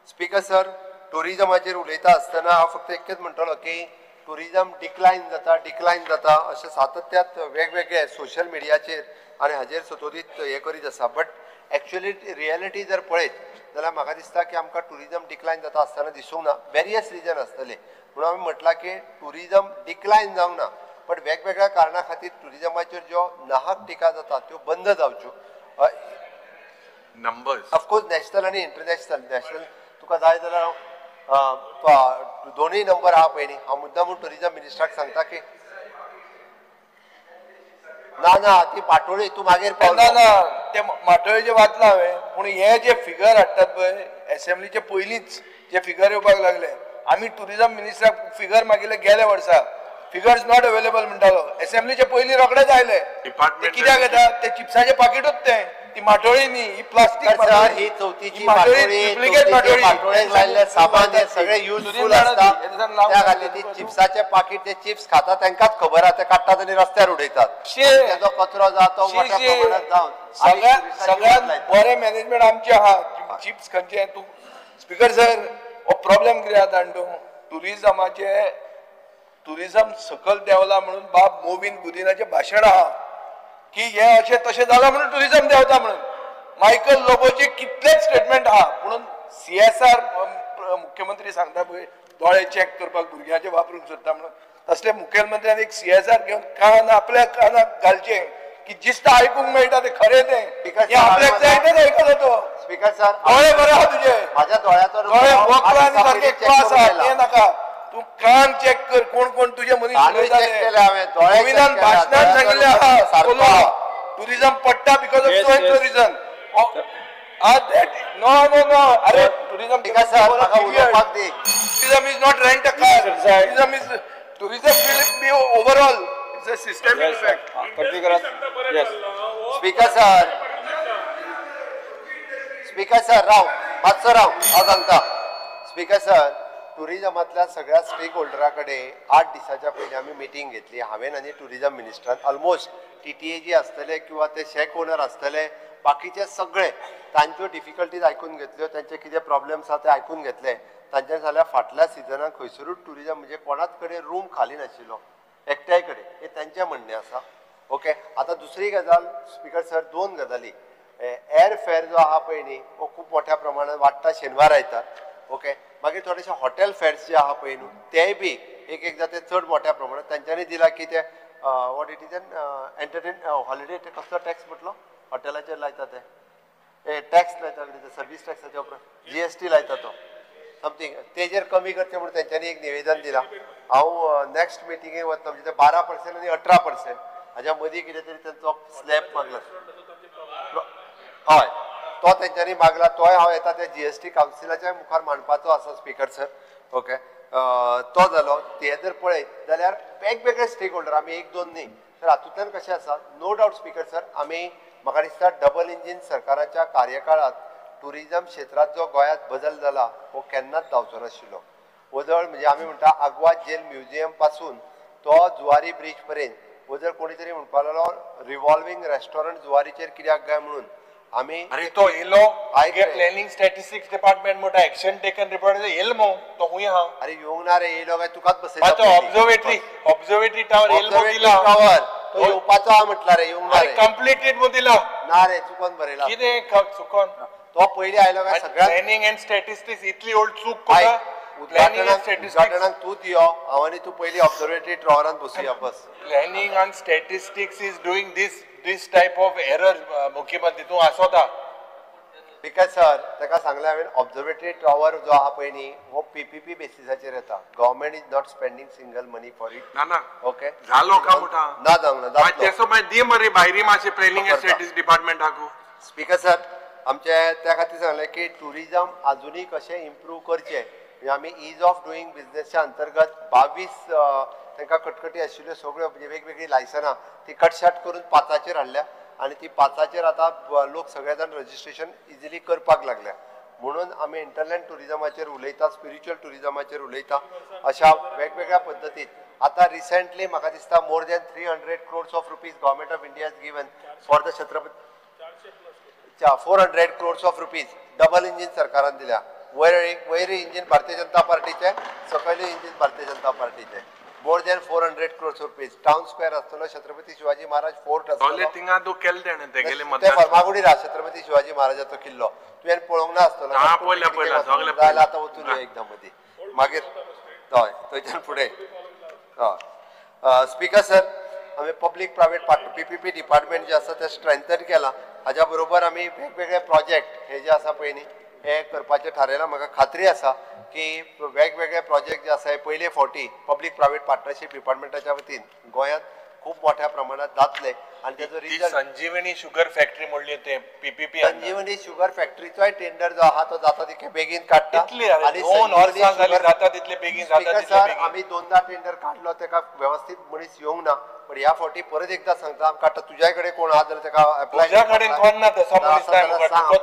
स्पीकर सर, टुरिजमाचेर उलयता आसतना हांव फक्त एकच म्हणटलो की टुरिजम डिक्लायन जाता डिक्लायन जाता अशें सातत्यात वेगवेगळे सोशल मिडियाचेर आनी हाजेर सदोदीत हें करीत आसा. बट एक्चुअली रियलिटी जर पळयत जाल्यार म्हाका दिसता की आमकां टुरिजम डिक्लायन जाता आसतना दिसूंक ना. वेरियस रिजन आसतले म्हणून आमी म्हटलां की टुरिजम डिक्लायन जावंक ना, बट वेगवेगळ्या कारणां खातीर टुरिजमाचेर ज्यो नाहक टिका जाता त्यो बंद जावच्यो. नंबर्स ऑफकोर्स नॅशनल आनी इंटरनॅशनल, नॅशनल तुका जाय जाल्यार हांव दोनूय नंबर आहा पळय न्ही. हांव मुद्दाम टुरिजम मिनिस्टराक सांगता की ना ना ती माटोळी तूं मागीर ना ना ते माटोळेचें वाचलां हांवें, पूण हे जे फिगर हाडटात पळय एसेंब्लीचे पयलींच जे फिगर येवपाक लागले, आमी टुरिजम मिनिस्टराक फिगर मागिल्ले गेल्या वर्सा फिगर्स not available म्हणटालो. एसेंब्लीचे पयलीं रोखडेच आयले. डिपार्टमेंट कित्याक येता ते चिप्साचे पाकिटूच तें, ती माटोळी न्ही, ही प्लास्टीक. सर ही चवथीची माटोळी, डुप्लिकेट माटोळी, माटोळेक लायल्ले सामान हे सगळे युजफूल आसता. त्या खातीर ती चिप्साचे पाकिट, ते चिप्स खाता तांकांच खबर आसा, ते काडटात आनी रस्त्यार उडयतात. तेजो कचरो जाता तो मोठ्या प्रमाणात जावन सगळ्यात बरें मॅनेजमेंट आमचें आहा. चिप्स खंयचे तूं स्पीकर सर हो प्रॉब्लेम कितें जाता जाणा तूं, टुरिजमाचे टुरिजम सकयल देंवला म्हणून बाब मोविन गुदिनाचें भाशण आहा की हे अशें तशें जालां म्हणून टुरिजम देंवता म्हणून. मायकल लोबोचे कितलेच स्टेटमेंट आहा, म्हणून CSR मुख्यमंत्री सांगता पळय दोळे चॅक करपाक भुरग्यांचे वापरूंक सोदता म्हणून, तसले मुखेलमंत्र्यान एक CSR घेवन कान आपल्या कानाक घालचें की जिस्त आयकूंक मेळटा ते खरें तें, आपल्याक जाय तेंच आयकता तो. स्पीकर सर दोळे बरे आहा तुजे, माझ्या दोळ्याचो दोळे वक्ल आनी सारके क्लास आहा तें नाका, तूं कान चॅक कर कोण कोण तुजे मनीस उलयताले. भाशणान सांगिल्लें आहा टुरिजम पडटा because of so and so reason. No no no, अरे tourism tourism is not rent a car, tourism is tourism will be overall it's a systemic effect. Speaker sir, speaker sir राव मातसो राव, हांव सांगता. Speaker sir, टुरिजमांतल्या सगळ्या stake होल्डरा कडेन 8 दिसाच्या पयलीं आमी meeting घेतली, हांवें आनी टुरिजम मिनिस्टरान. ऑलमोस्ट TTA जी आसतले किंवा ते शॅक ओनर आसतले, बाकीचे सगळे तांच्यो डिफिकल्टीज आयकून घेतल्यो, तांचे कितें प्रॉब्लेम्स आसा ते आयकून घेतले. तांच्यान जाल्यार फाटल्या सिजनाक खंयसरूच टुरिजम म्हणजे कोणाच कडेन रूम खाली नाशिल्लो एकट्याय कडेन, हें तांचें म्हणणें आसा. ओके, आतां दुसरी गजाल स्पीकर सर, 2 गजाली. एअर फेर जो आहा पळय न्ही हो खूब मोठ्या प्रमाणात वाडटा शेनवार आयतार. ओके, मागीर थोडेशे हॉटेल फेर्स जे आहा पळय न्हू तेय बी एक एकदां ते चड मोठ्या प्रमाणात तांच्यांनी दिला की ते what it is an entertain holiday कसलो टॅक्स म्हटलो हॉटेलाचेर लायता ते टॅक्स लायता कितें सर्वीस टॅक्साच्या उपरांत GST लायता तो समथींग, तेजेर कमी करचें म्हणून तेंच्यांनी एक निवेदन दिलां. हांव नॅक्स्ट मिटिंगेक वतलो, म्हणजे 12% आनी 18% हाज्या मदीं कितें तरी तेंचो स्लॅब मागला. हय, तो तेंच्यांनी मागला, तोय हांव येता त्या GST कावन्सिलाच्या मुखार मांडपाचो आसा स्पीकर सर. ओके, तो जालो. ते जर पळयत जाल्यार वेगवेगळे स्टेक होल्डर आमी 1-2 न्ही, तर हातूंतल्यान कशें आसा, नो डावट स्पीकर सर, आमी म्हाका दिसता डबल इंजीन सरकाराच्या कार्यकाळांत टुरिजम क्षेत्रांत जो गोंयांत बदल जाला हो केन्नाच जावचो नाशिल्लो. वजळ म्हणजे आमी म्हणटा आगवाद जेल म्युझियम पासून तो जुवारी ब्रिज पर्यंत वजळ कोणी तरी म्हणपाक लागलो रिव्हॉल्विंग रेस्टॉरंट जुवारीचेर कित्याक काय म्हणून आमी. अरे तो येयलो प्लॅनिंग स्टॅटिस्टिक्स डिपार्टमेंट म्हणटा एक्शन टेकन रिपोर्ट येयल मो तो खूंय आहा. अरे येवंक ना रे, येयलो काय तुकाच बसयता. ऑब्जर्वेटरी, ऑब्जर्वेटरी टावर येयल मो दिला, टावर तो येवपाचो आहा म्हटला रे, येवंक ना रे. कंप्लिटेड मो दिला ना रे, चुकोन बरयला कितें चुकोन. तो पयलीं आयलो काय सगळ्यात प्लॅनिंग अँड स्टॅटिस्टिक्स इतली ओल्ड चूक कोता. उद्घाटनाक तूं यो, हांव आनी तूं पयलीं ऑब्जर्वेटरी टॉवरान बसुया बस. Planning and statistics is doing this this type of error. मुख्यमंत्री तूं आसोता. Because sir ताका सांगलें हांवें, ऑब्जर्वेटरी टॉवर जो आहा पळय न्ही हो PPP बेसिसाचेर येता. Government is not spending single money for it. ना ना, ओके जालो का मोठा ना जावंक ना जातलो. तेसो मागीर दी मरे भायरी मातशें प्लॅनिंग अँड स्टॅटिस्टिक्स डिपार्टमेंटाकू. स्पीकर सर, आमचे त्या खातीर सांगलें की टुरिजम आजुनूय कशें इम्प्रूव करचें, म्हणजे आमी is of doing बिजनेसच्या अंतर्गत 22 तांकां कटकटी आशिल्ल्यो सगळ्यो म्हणजे वेगवेगळीं लायसनां ती कटशाट करून 5 हाडल्या आनी ती 5 आतां लोक सगळे जाण रजिस्ट्रेशन इजिली करपाक लागल्या. म्हणून आमी इंटरलँड टुरिजमाचेर उलयता, स्पिरिच्युअल टुरिजमाचेर उलयता, अशा वेगवेगळ्या पद्दतीन. आतां रिसेंटली म्हाका दिसता more than 300 crores of rupees government of India is given for the Chhatrapati, 400 crores of rupees double engine सरकारान दिल्या. वयर इंजीन भारतीय जनता पार्टीचे, सकयले इंजीन भारतीय जनता पार्टीचे. More than 400 crores rupees. Town square आसतलो, छत्रपती शिवाजी महाराज फोर्ट आसतलो, ते फर्मागुडी राहा छत्रपती शिवाजी महाराजाचो किल्लो तुवें पळोवंक ना आसतलो, जाल्यार आतां वचून एकदां मदीं मागीर हय थंयच्यान फुडें. हय स्पीकर सर, आमी पब्लीक प्रायवेट PPP department जे आसा तें स्ट्रेंथन केलां. हाज्या बरोबर आमी वेगवेगळे प्रोजेक्ट हे जे आसा पळय न्ही हे करपाचें थारायलां. म्हाका खात्री आसा की वेगवेगळे प्रोजेक्ट जे आसा हे पयले फावटी पब्लीक प्रायवेट पार्टनरशीप डिपार्टमेंटाच्या वतीन गोंयांत खूब मोठ्या प्रमाणात जातले आनी तेजो रिजल्ट. संजीवनी शुगर फॅक्टरी म्हणली ते पीपीपी संजीवनी शुगर फॅक्टरीचोय टेंडर जो आहा तो जाता तितके बेगीन काडटा. आनी 2 वर्सां जाली जाता तितले बेगीन जाता. सर आमी 2दा टेंडर काडलो तेका व्यवस्थीत मनीस येवंक ना, पण ह्या फावटी परत एकदा सांगता आमकां आतां तुज्या कडेन कोण आहा जाल्यार तेका एप्लाय. तुज्या कडेन कोण ना तसो मनीस ना,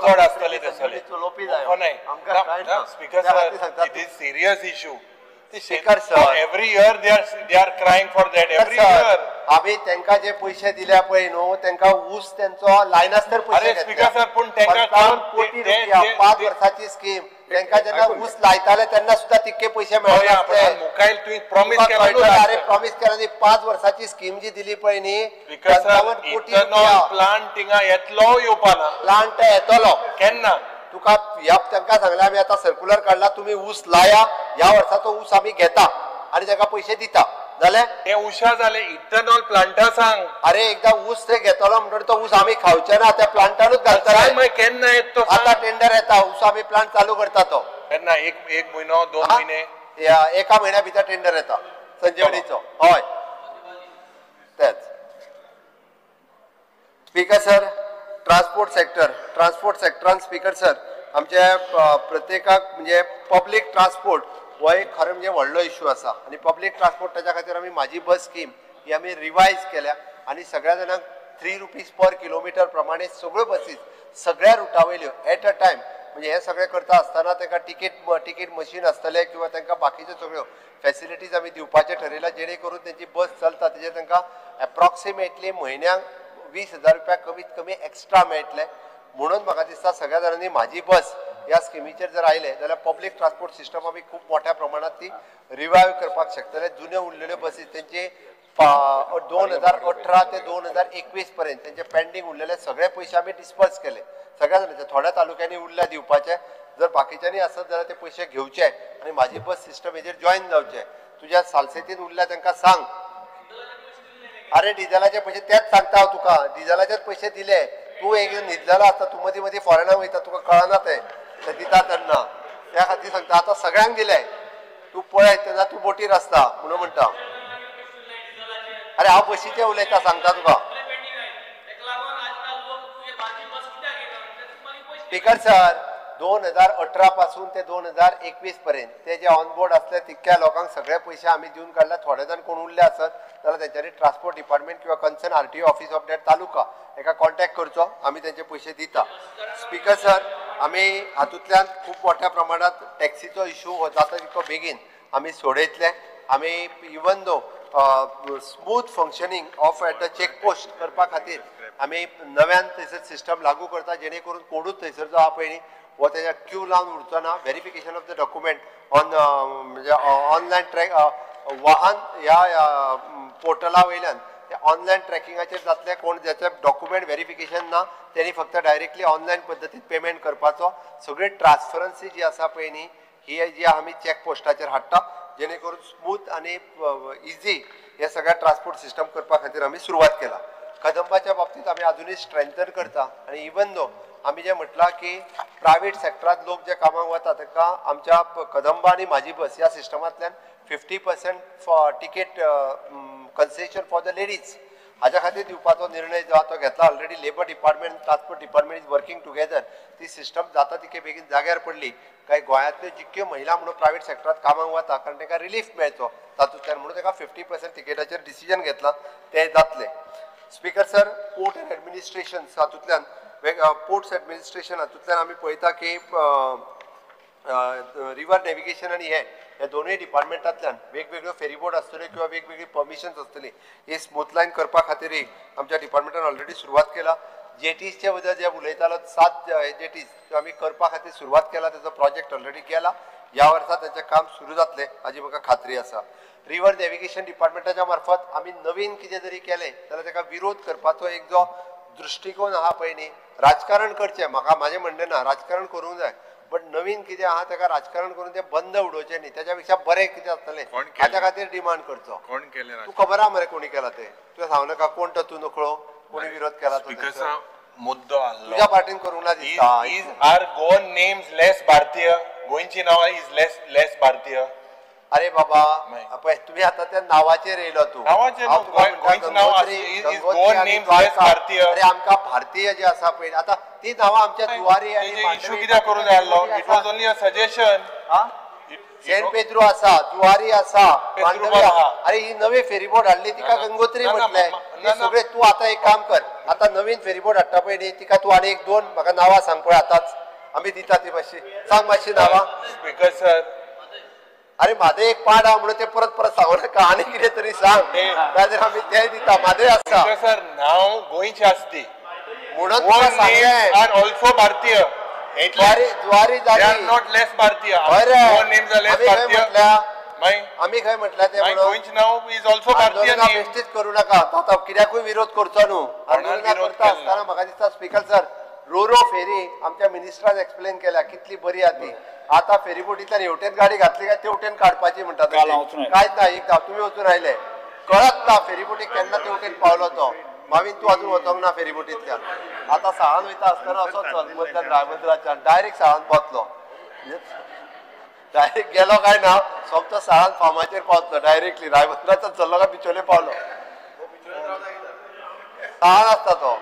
चड आसतले तसले चलोवपी जाय. Speaker sir, it is serious issue. Speaker sir, every year they are crying for that every year. आमी तेंका जे पैसे दिल्या पळय न्हू तेंका ऊस तेंचो लायनासतर पैसे. अरे स्पीकर सर, पूण तेंका कोटी रुपया 5 वर्साची स्कीम तेंका जेन्ना ऊस लायताले तेन्ना सुद्धा तितके पैसे मेळनासले. मुखायल तुवें प्रॉमिस केला. अरे प्रॉमिस केला न्ही, 5 वर्साची स्कीम जी दिली पळय न्ही, 55 कोटी रुपया. प्लांट थिंगा येतलो येवपा ना, प्लांट येतलो केन्ना तुका ह्या तांकां सांगलें आमी आतां सर्कुलर काडला, तुमी ऊस लाया, ह्या वर्साचो ऊस आमी घेता आनी ताका पयशे दिता. जालें ते उशा जाले. इथेनॉल प्लांटा सांग. अरे एकदा ऊस ते घेतलो म्हणटकीर तो ऊस आमी खावचे ना, त्या प्लांटानूच घालतले. केन्ना येत तो? आतां टेंडर येता, ऊस आमी प्लांट चालू करता तो केन्ना? एक म्हयनो 2 म्हयने, एका म्हयन्या भितर टेंडर येता संजीवनीचो. हय तेच. Speaker sir, transport sector, transport सेक्टरान speaker sir आमचे प्रत्येकाक म्हणजे पब्लीक ट्रान्सपोर्ट हो एक खरें म्हणजे व्हडलो इशू आसा आनी पब्लीक ट्रान्सपोर्ट ताच्या खातीर आमी म्हाजी बस स्कीम ही आमी रिवायज केल्या आनी सगळ्या जाणांक 3 रुपीज पर किलोमिटर प्रमाणे सगळ्यो बसीस सगळ्या रुटा वयल्यो एट अ टायम म्हणजे हे सगळें करता आसतना तांकां तिकीट मशीन आसतलें किंवा तांकां बाकीच्यो सगळ्यो फेसिलिटीज आमी दिवपाचें ठरयलां जेणे करून तेंची बस चलता तेजेर तांकां एप्रॉक्सिमेटली म्हयन्याक 20,000 रुपया कमीत कमी एक्स्ट्रा मेळटले. म्हणून म्हाका दिसता सगळ्या जाणांनी म्हाजी बस ह्या स्किमीचेर जर आयले जाल्यार पब्लीक ट्रान्सपोर्ट सिस्टम आमी खूब मोठ्या प्रमाणात ती रिवायव करपाक शकतले. जुन्यो उरलेल्यो बसी तेंचे 2018 ते 2021 पर्यंत तेंचे पेंडींग उरलेले सगळे पयशे आमी डिस्पर्स केले सगळ्या जाणांचे. थोड्या तालुक्यांनी उरल्या दिवपाचे, जर बाकीच्यांनी आसत जाल्यार ते पयशे घेवचे आनी म्हाजी बस सिस्टम हेजेर जॉयन जावचे. तुज्या सालसेतीन उरल्या तांकां सांग. अरे डिझेलाचे पयशे तेच सांगता हांव तुका, डिझेलाचेच पयशे दिले. तूं एक न्हिदलेलो आसता, तूं मदीं मदीं फॉरेनाक वयता, तुका कळना तें, ते दिता तेन्ना. त्या खातीर सांगता आतां सगळ्यांक दिले, तूं पळय तेन्ना तूं बोटीर आसता म्हणून म्हणटा. अरे हांव बशीचें उलयता सांगता तुका. स्पीकर सर, 2018 पासून ते 2021 पर्यंत ते जे ऑन बोर्ड आसले तितक्या लोकांक सगळे पयशे आमी दिवन काडले. थोडे जाण कोण उरले आसत जाल्यार तेंच्यांनी ट्रान्सपोर्ट डिपार्टमेंट किंवा concern RTO office of that taluka हेका कॉन्टॅक्ट करचो, आमी तेंचे पयशे दिता. स्पीकर सर, आमी हातूंतल्यान खूब मोठ्या प्रमाणात टॅक्सीचो इशू हो जाता तितको बेगीन आमी सोडयतले. आमी even though smooth functioning of at the check post करपा खातीर आमी नव्यान थंयसर सिस्टम लागू करता जेणे करून कोणूच थंयसर जो आहा पळय न्ही हो तेज्या क्यू लावन उरचो ना. Verification of the document on म्हणजे ऑनलायन ट्रॅक वाहन ह्या पोर्टला वयल्यान ते ऑनलायन ट्रॅकिंगाचेर जातले. कोण ज्याचे डॉक्युमेंट व्हेरिफिकेशन ना तेणी फक्त डायरेक्टली ऑनलायन पद्दतीन पेमेंट करपाचो. सगळी ट्रान्सपरन्सी जी आसा पळय न्ही ही जी आमी चॅक पोस्टाचेर हाडटा जेणे करून स्मूथ आनी इजी हे सगळ्या ट्रान्सपोर्ट सिस्टम करपा खातीर आमी सुरवात केला. कदंबाच्या बाबतीत आमी अजुनूय स्ट्रेंथन करता आनी इवन दो आमी जें म्हटलां की प्रायवेट सेक्टरांत लोक जे कामाक वता तांकां आमच्या कदंबा आनी म्हाजी बस ह्या सिस्टमांतल्यान 50% ticket concession for the ladies हाज्या खातीर दिवपाचो निर्णय जो आहा तो घेतला. Already labour department transport department is working together. ती सिस्टम जाता तितके बेगीन जाग्यार पडली काय गोंयांतल्यो जितक्यो महिला म्हणून प्रायवेट सेक्टरांत कामाक वता कारण तांकां रिलीफ मेळचो तातूंतल्यान म्हणून तांकां 50% तिकेटाचेर डिसिजन घेतलां तें जातलें. Speaker sir, port and administration हातूंतल्यान पोर्ट्स एडमिनिस्ट्रेशन हातूंतल्यान आमी पळयता की रिवर नॅविगेशन आनी हे ह्या दोनूय डिपार्टमेंटांतल्यान वेगवेगळ्यो फेरीबोट आसतल्यो किंवा वेगवेगळी परमिशन्स आसतली ही स्मूथ लायन करपा खातीरय आमच्या डिपार्टमेंटान ऑलरेडी सुरवात केला. जेटीजच्या बद्दल जे उलयतालो 7 जेटीज त्यो आमी करपा खातीर सुरवात केला, तेजो प्रोजेक्ट ऑलरेडी केला. ह्या वर्सा ताचें काम सुरू जातलें हाजी म्हाका खात्री आसा. रिवर नॅविगेशन डिपार्टमेंटाच्या मार्फत आमी नवीन कितें जरी केलें जाल्यार ताका विरोध करपाचो एक जो दृश्टिकोन आहा पळय न्ही, राजकारण करचें म्हाका म्हाजें म्हणणें ना, राजकारण करूंक जाय बट नवीन कितें आहा ताका राजकारण करून तें बंद उडोवचें न्ही, तेज्या पेक्षा बरें कितें आसतलें हाच्या खातीर डिमांड करचो. तूं खबर आहा मरे कोणी केला तें, तुवें सांगू नाका कोण तो, तूं नकळो कोणी विरोध केला तो. मुद्दो आहलो तुज्या पार्टीन करूंक ना दिसता. Is are Goan names less भारतीय? गोंयची नांवां is less less भारतीय? अरे बाबा पळय तुमी आतां त्या नांवाचेर येयलो तूं. अरे आमकां भारतीय जे आसा पळय आतां ती नांवां आमच्या जुवारी आनी कित्याक करूं जाय आसलो? It was only a suggestion. Saint Pedro आसा, जुवारी आसा, मांडवी. अरे ही नवी फेरीबोट हाडली तिका गंगोत्री म्हटलें. सगळे तूं आतां एक काम कर, आतां नवीन फेरीबोट हाडटा पळय न्ही तिका तूं आनी एक दोन म्हाका नांवां सांग पळय आतांच आमी दिता ती मातशी सांग मातशी नांवां. स्पीकर सर अरे म्हादय एक पाड आहा म्हणून ते परत परत सांगू नाका, आनी कितें तरी सांग नाजाल्यार आमी तेय दिता. म्हादय आसा सर, नांव गोंयचें आसती म्हणून तुका सांगलें. ऑल्सो भारतीय जुवारी जाली not less भारतीय. आमी खंय म्हटल्या तें म्हणून बेश्टीच करूं नाका. आतां कित्याकूय विरोध करचो न्हू. आंदोलनां करता आसतना म्हाका दिसता स्पीकर सर रोरो फेरी आमच्या मिनिस्टरान एक्सप्लेन केल्या कितली बरी आहा ती. आतां फेरीबोटींतल्यान हेवटेन गाडी घातली काय तेवटेन काडपाची म्हणटा, कांयच ना. एकदां तुमी वचून आयले कळत ना फेरीबोटीक केन्ना तेवटेन पावलो तो. मावीन तूं अजून वचोंक ना फेरीबोटींतल्यान. आतां साळान वयता आसतना असो चल मदल्यान रायबंदराच्यान डायरेक्ट साळान पावतलो. डायरेक्ट गेलो काय ना सोमतो साळान फार्माचेर पावतलो डायरेक्टली. रायबंदराच्यान चल्लो काय बिचोले पावलो. साळान आसता तो.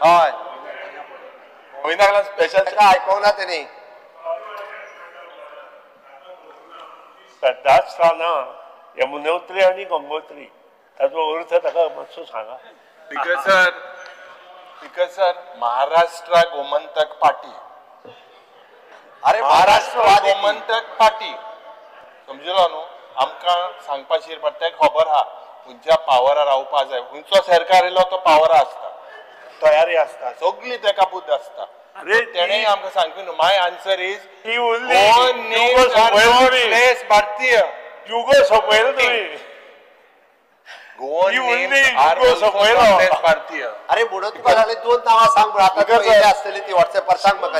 हय स्पेशल आयकोंक ना तेणी. श्रद्धास्थानां यमुनोत्री आनी गंगोत्री ताचो अर्थ ताका मातसो सांगा. Speaker sir Maharashtra Gomantak party. अरे महाराष्ट्र गोमंतक पार्टी समजलो न्हू. आमकां सांगपाचेर पडटा खबर आहा खंयच्या पावरार रावपा जाय. खंयचो सरकार येयलो तो पावरा आसता, तयारी आसता, सगळी तेका बुद्द आसता. तेणें आमकां सांगपी न्हू. My answer is less भारतीय. युगो सोंपयलो तुमी. भारतीय. अरे म्हणून तुका जाले दोन नांवां सांग म्हणून आतां आसतली ती वॉट्सॅपार सांग म्हाका.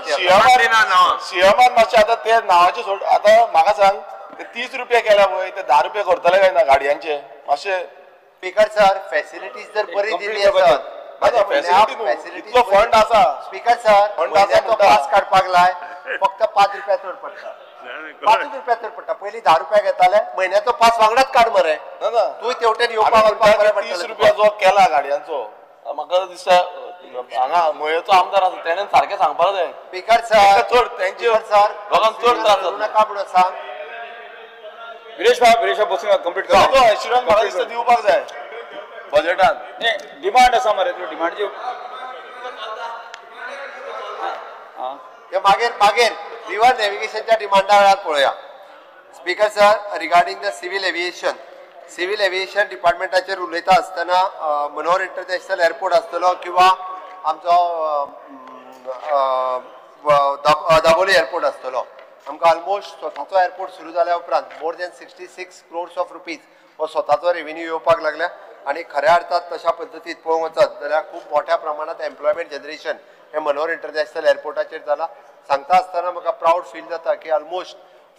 सीएमान मातशें आतां ते नांवाचें सोड. आतां म्हाका सांग ते 30 रुपया केल्या पळय ते 10 रुपया करतले काय ना गाडयांचे मातशें. स्पीकर सर फॅसिलिटीज जर बरी दिली आसत इतलो फंड आसा. स्पीकर सर म्हयन्याचो पास काडपाक लाय फक्त 5 रुपया चड पडटा. 5 रुपया चड पडटा. पयलीं 10 रुपया घेताले, म्हयन्याचो पास वांगडाच काड मरे. तूं तेवटेन येवपाक वचपाक बरें पडटलें. 30 रुपया जो केला गाडयांचो म्हाका दिसता हांगा मयेचो आमदार आसा तेणें सारकें सांगपाक जाय. स्पीकर सर चड तेंचे लोकांक चड त्रास जाता. नाका म्हणून सांग. विरेश बाब बसून कंप्लीट कर. एश्युरन्स म्हाका दिसता दिवपाक जाय बजेटान. डिमांड आसा मरे, डिमांडची मागीर मागीर रिवर नॅव्हिगेशनच्या डिमांडा वेळार पळोवया. Speaker sir regarding the civil aviation, civil aviation डिपार्टमेंटाचेर उलयता आसतना मनोहर इंटरनॅशनल एअरपोर्ट आसतलो किंवा आमचो दाबोली एअरपोर्ट आसतलो. आमकां ऑलमोस्ट स्वताचो एअरपोर्ट सुरू जाल्या उपरांत more than 66 crores of rupees हो स्वताचो रेव्हेन्यू येवपाक लागल्या. आनी खऱ्या अर्थात तशा पद्दतीत पळोवंक वचत जाल्यार खूब मोठ्या प्रमाणांत एम्प्लॉयमेंट जनरेशन हें मनोहर इंटरनॅशनल एअरपोर्टाचेर जालां. सांगता आसतना म्हाका प्रावड फील जाता की ऑलमोस्ट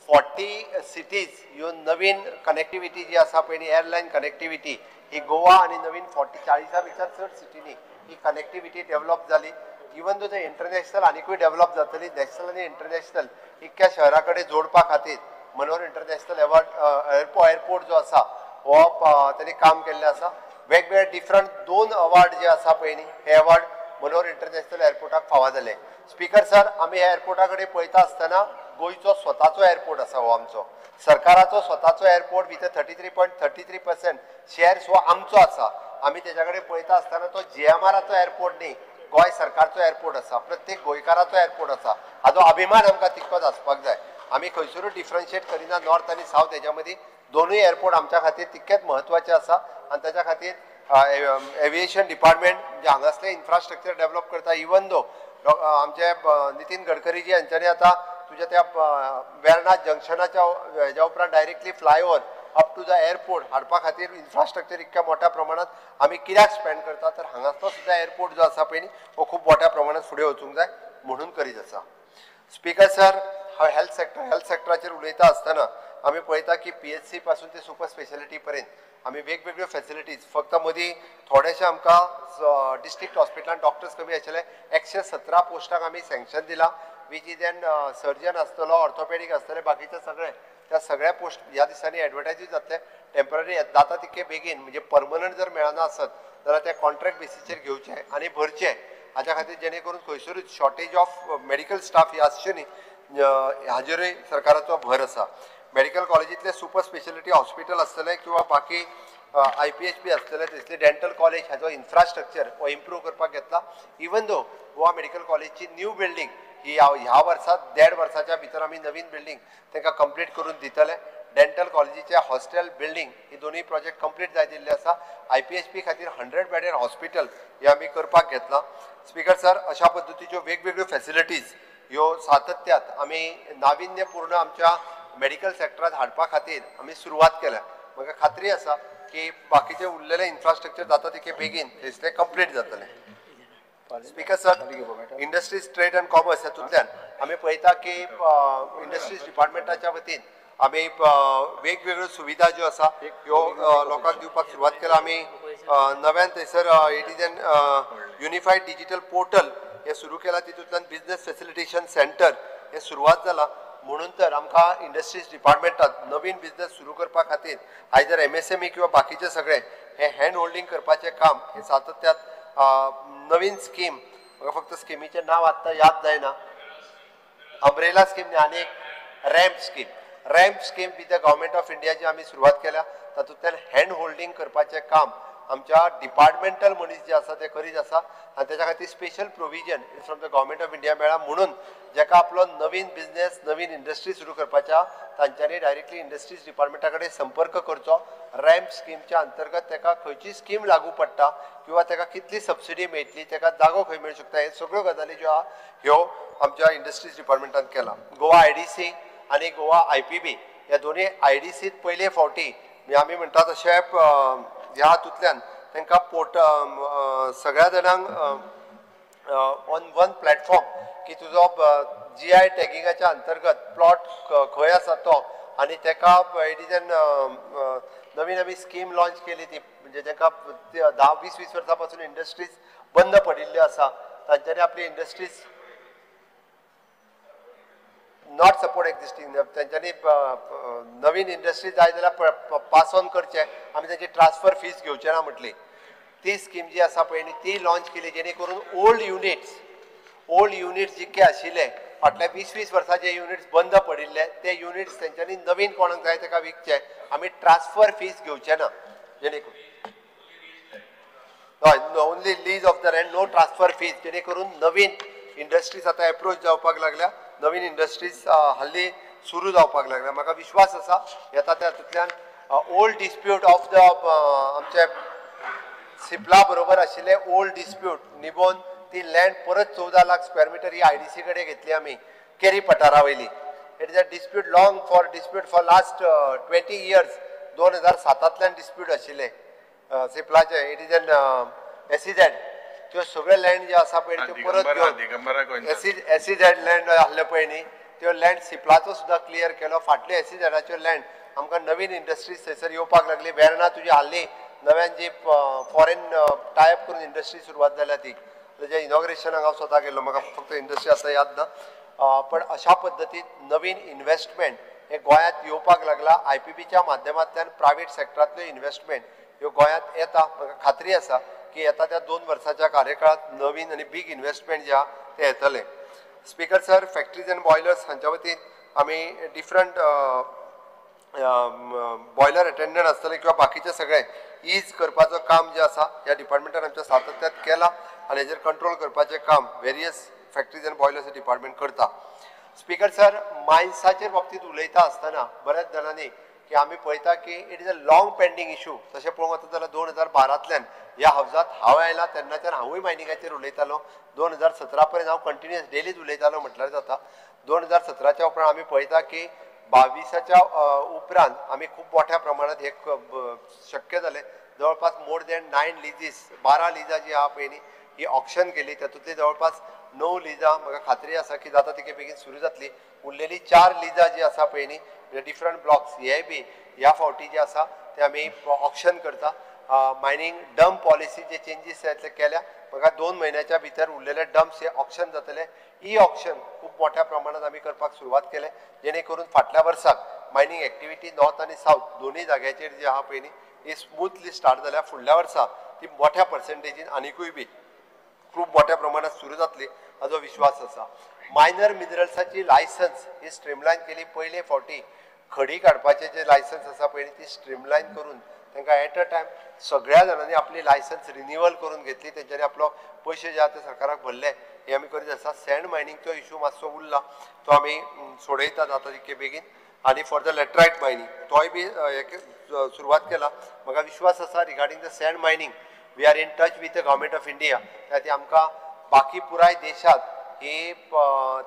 40 सिटीज ह्यो नवीन कनेक्टिविटी जी आसा पळय न्ही एअरलायन कनेक्टिविटी ही गोवा आनी नवीन 40 पेक्षा चड सिटींनी ही कनेक्टिविटी डेव्हलप जाली. इवन दो ते इंटरनॅशनल आनिकूय डेव्हलप जातली, नॅशनल आनी इंटरनॅशनल इतक्या शहरा कडेन जोडपा खातीर मनोहर इंटरनॅशनल एअरपोर्ट जो आसा हो तेणी काम केल्लें आसा. वेगवेगळे डिफरंट 2 अवॉर्ड जे आसा पळय न्ही हे अवॉर्ड मनोहर इंटरनॅशनल एअरपोर्टाक फावो जाले. स्पीकर सर आमी ह्या एअरपोर्टा कडेन पळयता आसतना गोंयचो स्वताचो एअरपोर्ट आसा हो आमचो सरकाराचो स्वताचो एअरपोर्ट विथ 33.33% शेअर्स हो आमचो आसा. आमी तेज्या कडेन पळयता आसतना तो जीएमआराचो एअरपोर्ट न्ही, गोंय सरकारचो एअरपोर्ट आसा, प्रत्येक गोंयकाराचो एअरपोर्ट आसा. हाजो अभिमान आमकां तितकोच आसपाक जाय. आमी खंयसरूय डिफरन्शिएट करिना नॉर्थ आनी सावथ हेज्या मदीं. दोनूय एअरपोर्ट आमच्या खातीर तितकेच म्हत्वाचे आसा आनी ताच्या खातीर एविएशन डिपार्टमेंट जे हांगासलें इन्फ्रास्ट्रक्चर डेव्हलप करता. इवन दो आमचे नितीन गडकरीजी हांच्यांनी आतां तुज्या त्या वेर्णा जंक्शनाच्या हेज्या उपरांत directly flyover up to the airport हाडपा खातीर इन्फ्रास्ट्रक्चर इतक्या मोठ्या प्रमाणात आमी कित्याक स्पेंड करता तर हांगासलो सुद्दां एअरपोर्ट जो आसा पळय न्ही हो खूब मोठ्या प्रमाणात फुडें वचूंक जाय म्हणून करीत आसा. स्पीकर सर हांव हेल्थ सेक्टराचेर उलयता आसतना आमी पळयता की PHC पासून ते सुपर स्पेशलिटी पर्यंत आमी वेगवेगळ्यो फॅसिलिटीज फक्त मदीं थोडेशे आमकां डिस्ट्रिक्ट हॉस्पिटलान डॉक्टर्स कमी आशिल्ले 117 पोस्टांक आमी सँक्शन दिलां. which is N surgeon आसतलो, ऑर्थोपेडीक आसतले, बाकीचे सगळे त्या सगळ्या पोस्ट ह्या दिसांनी एडवर्टायजूय जातले. टेंपररी जाता तितके बेगीन, म्हणजे परमनंट जर मेळना आसत जाल्यार ते कॉन्ट्रॅक्ट बेसीचेर घेवचे आनी भरचे, हाच्या खातीर जेणे करून खंयसरूच शॉर्टेज ऑफ मेडिकल स्टाफ ही आसचे न्ही, हाजेरूय सरकाराचो भर आसा. मेडिकल कॉलेजींतले सुपर स्पेशलिटी हॉस्पिटल आसतलें किंवा बाकी IPHP आसतलें, थंयसरले डेंटल कॉलेज हाजो इन्फ्रास्ट्रक्चर हो इम्प्रूव करपाक घेतला. इवन दो गोवा मेडिकल कॉलेजची न्यू बिल्डींग ही ह्या वर्सा 1.5 वर्साच्या भितर आमी नवीन बिल्डींग तांकां कंप्लीट करून दितले. डेंटल कॉलेजीचे हॉस्टेल बिल्डींग ही दोनूय प्रोजेक्ट कंप्लीट जायत दिल्ले आसा. IPHP खातीर 100 बेडेड हॉस्पिटल हे आमी करपाक घेतलां. स्पीकर सर, अशा पद्दतीच्यो वेगवेगळ्यो फॅसिलिटीज ह्यो सातत्यात आमी नाविन्यपूर्ण आमच्या मेडिकल सेक्टरांत हाडपा खातीर आमी सुरवात केल्या. म्हाका खात्री आसा की बाकीचे उरलेले इन्फ्रास्ट्रक्चर जाता तितके बेगीन थंयसरलें कंप्लीट जातलें. Speaker sir, industries trade and commerce हातूंतल्यान आमी पळयता की इंडस्ट्रीज डिपार्टमेंटाच्या वतीन आमी वेगवेगळ्यो सुविधा ज्यो आसा ह्यो लोकांक दिवपाक सुरवात केल्या. आमी नव्यान थंयसर it is an unified digital portal हें सुरू केलां. तितूंतल्यान बिजनेस फेसिलिटेशन सेंटर हें सुरवात जालां. म्हणून तर आमकां इंडस्ट्रीज डिपार्टमेंटात नवीन बिजनेस सुरू करपा खातीर आयज जर MSME किंवा बाकीचे सगळे हे हँड होल्डींग करपाचें काम हें सातत्यात नवीन स्कीम, म्हाका फक्त स्किमीचें नांव आत्तां याद जायना, अम्ब्रेला स्कीम आनी एक RAMP scheme, RAMP scheme with the government of India जी आमी सुरवात केल्या तातूंतल्यान हँड होल्डींग करपाचें काम आमच्या डिपार्टमेंटल मनीस जे आसा ते करीत आसा आनी तेच्या खातीर special provision from the government of India मेळ्ळा. म्हणून जेका आपलो नवीन बिजनेस, नवीन इंडस्ट्री सुरू करपाच्या तांच्यांनी डायरेक्टली इंडस्ट्रीज डिपार्टमेंटा कडेन संपर्क करचो. रॅम्प स्किमच्या अंतर्गत तेका खंयची स्कीम लागू पडटा किंवा तेका कितली सबसिडी मेळटली, तेका जागो खंय मेळूं शकता, हे सगळ्यो गजाली ज्यो आहा ह्यो आमच्या इंडस्ट्रीज डिपार्टमेंटान केला. गोवा IDC आनी गोवा IPB ह्या दोनूय IDCत पयले फावटी आमी म्हणटा तशें ह्या हातूंतल्यान तांकां पोर्ट सगळ्या जाणांक ऑन वन प्लॅटफॉर्म की तुजो GI टॅगिंगाच्या अंतर्गत प्लॉट खंय आसा तो आनी ताका it is an नवीन आमी स्कीम लॉंच केली ती, म्हणजे तांकां 10-20 वर्सां पासून इंडस्ट्रीज बंद पडिल्ल्यो आसा तांच्यांनी आपली इंडस्ट्रीज not support existing, तांच्यांनी नवीन इंडस्ट्री जाय जाल्यार पास ऑन करचें, आमी तांची ट्रान्सफर फीस घेवचे ना म्हटली. ती स्कीम जी आसा पळय न्ही ती लॉंच केली जेणे करून ओल्ड युनिट्स जितके आशिल्ले फाटल्या 20-20 वर्सां जे युनिट्स बंद पडिल्ले ते युनिट्स तेंच्यांनी नवीन कोणाक जाय ताका विकचे, आमी ट्रान्सफर फीस घेवचे ना, जेणे करून हय only lease of the land, no transfer fees, जेणे करून नवीन इंडस्ट्रीज आतां एप्रोच जावपाक लागल्या, नवीन इंडस्ट्रीज हल्ली सुरू जावपाक लागल्या. म्हाका विश्वास आसा येता तातूंतल्यान ओल्ड डिस्प्यूट ऑफ the आमचे सिप्ला बरोबर आशिल्ले ओल्ड डिस्प्यूट निभोवन ती लँड परत 14 लाख स्क्वेअर मिटर ही IDC कडेन घेतली आमी केरी पठारा वयली. It is a dispute long for dispute for last 20 years, 2007 dispute आशिल्ले सिप्लाचे. It is an SEZ, त्यो सगळे लँड जे आसा पळय त्यो परत घेवन SEZ land आसले पळय न्ही त्यो लँड सिप्लाचो सुद्दां क्लियर केलो. फाटल्यो SEZाच्यो लँड आमकां नवीन इंडस्ट्रीज थंयसर येवपाक लागली. वेर्णा तुजी हाल्ली नव्यान जी फॉरेन टायप करून इंडस्ट्री सुरवात जाल्या ती तेज्या इनॉग्रेशनाक हांव स्वता गेल्लो, म्हाका फक्त इंडस्ट्री आतां याद ना. पण अशा पद्दतीन नवीन इन्वेस्टमेंट हे गोंयांत येवपाक लागला. IPBच्या माध्यमांतल्यान प्रायवेट सेक्टरांतल्यो इन्वेस्टमेंट ह्यो गोंयांत येता. म्हाका खात्री आसा की येता त्या 2 वर्साच्या कार्यकाळांत नवीन आनी बीग इन्वेस्टमेंट जे आहा ते येतले. Speaker sir, factories and boilers हांच्या वतीन आमी डिफरंट बॉयलर अटेंडंट आसतले किंवा बाकीचे सगळे is करपाचो काम जे आसा ह्या डिपार्टमेंटान आमच्या सातत्यात केला आनी हेजेर कंट्रोल करपाचें काम various factories and boilers department करता. स्पीकर सर, मायन्साचेर बाबतींत उलयता आसतना बऱ्याच जाणांनी की आमी पळयता की it is a long pending issue. तशें पळोवंक वता जाल्यार 2012 ह्या हावजांत हांव आयला तेन्नाच्यान हांवूय मायनिंगाचेर उलयतालो. 2017 पर्यंत हांव कंटिन्युअस डेलीच उलयतालो म्हटल्यार जाता. 2017 उपरांत आमी पळयता की 22च्या उपरांत आमी खूब मोठ्या प्रमाणात हे शक्य जालें. जवळपास मोर दॅन 9 लिजीस, 12 लिजां जी आहा पळय न्ही ही ऑक्शन केली. तातूंतली जवळपास 9 लिजां म्हाका खात्री आसा की जाता तितके बेगीन सुरू जातली. उरलेली 4 लिजां जी आसा पळय न्ही म्हणजे डिफरंट ब्लॉक्स हे बी ह्या फावटी जे आसा ते आमी ऑक्शन करता. मायनींग डंप पॉलिसी जे चेंजीस जातले केल्या म्हाका 2 म्हयन्याच्या भितर उरलेले डम्प्स हे ऑक्शन जातले. ई ऑक्शन खूब मोठ्या प्रमाणात आमी करपाक सुरवात केले, जेणे करून फाटल्या वर्साक मायनींग एक्टिविटी नॉर्थ आनी सावथ दोनूय जाग्याचेर जी आहा पळय न्ही ही स्मूथली स्टार्ट जाल्या. फुडल्या वर्सा ती मोठ्या पर्सेंटेजीन आनिकूय बी खूब मोठ्या प्रमाणात सुरू जातली हाजो विश्वास आसा. मायनर मिनरल्साची लायसन्स ही स्ट्रीमलायन केली. पयले फावटी खडी काडपाचें जे लायसन्स आसा पळय ती स्ट्रीमलायन करून तांकां एट अ टायम सगळ्या जाणांनी आपली लायसन्स रिन्युअल करून घेतली. तेंच्यांनी आपलो पयशे जे आहा ते सरकाराक भरले. हे आमी करीत आसा. सँड मायनिंगचो इशू मातसो उरला, तो आमी सोडयतात आतां तितके बेगीन. आनी फॉर the laterite mining तोय बी सुरवात केला. म्हाका विश्वास आसा regarding the sand mining we are in touch with the government of India. त्या खातीर आमकां बाकी पुराय देशांत ही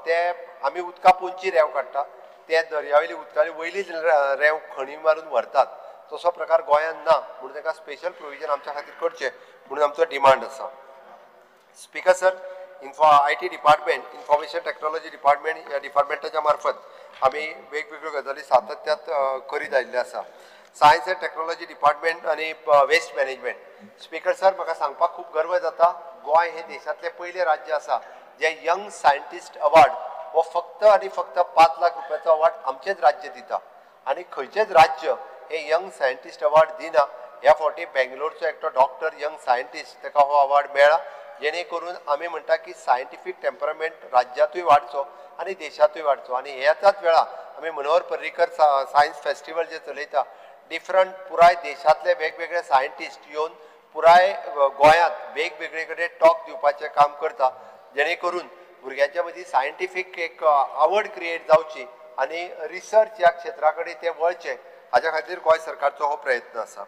ते आमी उदका पोंची रेंव काडटा, ते दर्यावेली उदकाली वयली रेंव खणी मारून व्हरतात, तसो प्रकार गोंयांत ना म्हणून ताका स्पेशल प्रोविजन आमच्या खातीर करचें म्हणून आमचो डिमांड आसा. Speaker sir, IT department, information technology department ह्या डिपार्टमेंटाच्या मार्फत आमी वेगवेगळ्यो गजाली सातत्यात करीत आयिल्ले आसा. सायन्स अँड टेक्नॉलॉजी डिपार्टमेंट आनी वेस्ट मॅनेजमेंट. स्पीकर सर, म्हाका सांगपाक खूब गर्व जाता, गोंय हें देशांतलें पयलें राज्य आसा जें यंग सायंटिस्ट अवॉर्ड हो फक्त आनी फक्त 5 लाख रुपयाचो अवॉर्ड आमचेंच राज्य दिता आनी खंयचेंच राज्य हे यंग सायंटिस्ट अवॉर्ड दिना. ह्या फावटी बेंगलोरचो एकटो डॉक्टर यंग सायंटिस्ट ताका हो अवॉर्ड मेळ्ळा, जेणे करून आमी म्हणटा की सायंटिफीक टेम्परमेंट राज्यांतूय वाडचो आनी देशांतूय वाडचो. आनी ह्याच वेळा आमी मनोहर पर्रीकर सायन्स फेस्टिवल जे चलयता, डिफरंट पुराय देशांतले वेगवेगळे सायंटिस्ट येवन पुराय गोंयांत वेगवेगळे कडेन टॉक दिवपाचें काम करता, जेणे करून भुरग्यांच्या मदीं सायंटिफीक एक आवड क्रिएट जावची आनी रिसर्च ह्या क्षेत्रा कडेन ते वळचे, हाज्या खातीर गोंय सरकारचो हो प्रयत्न आसा.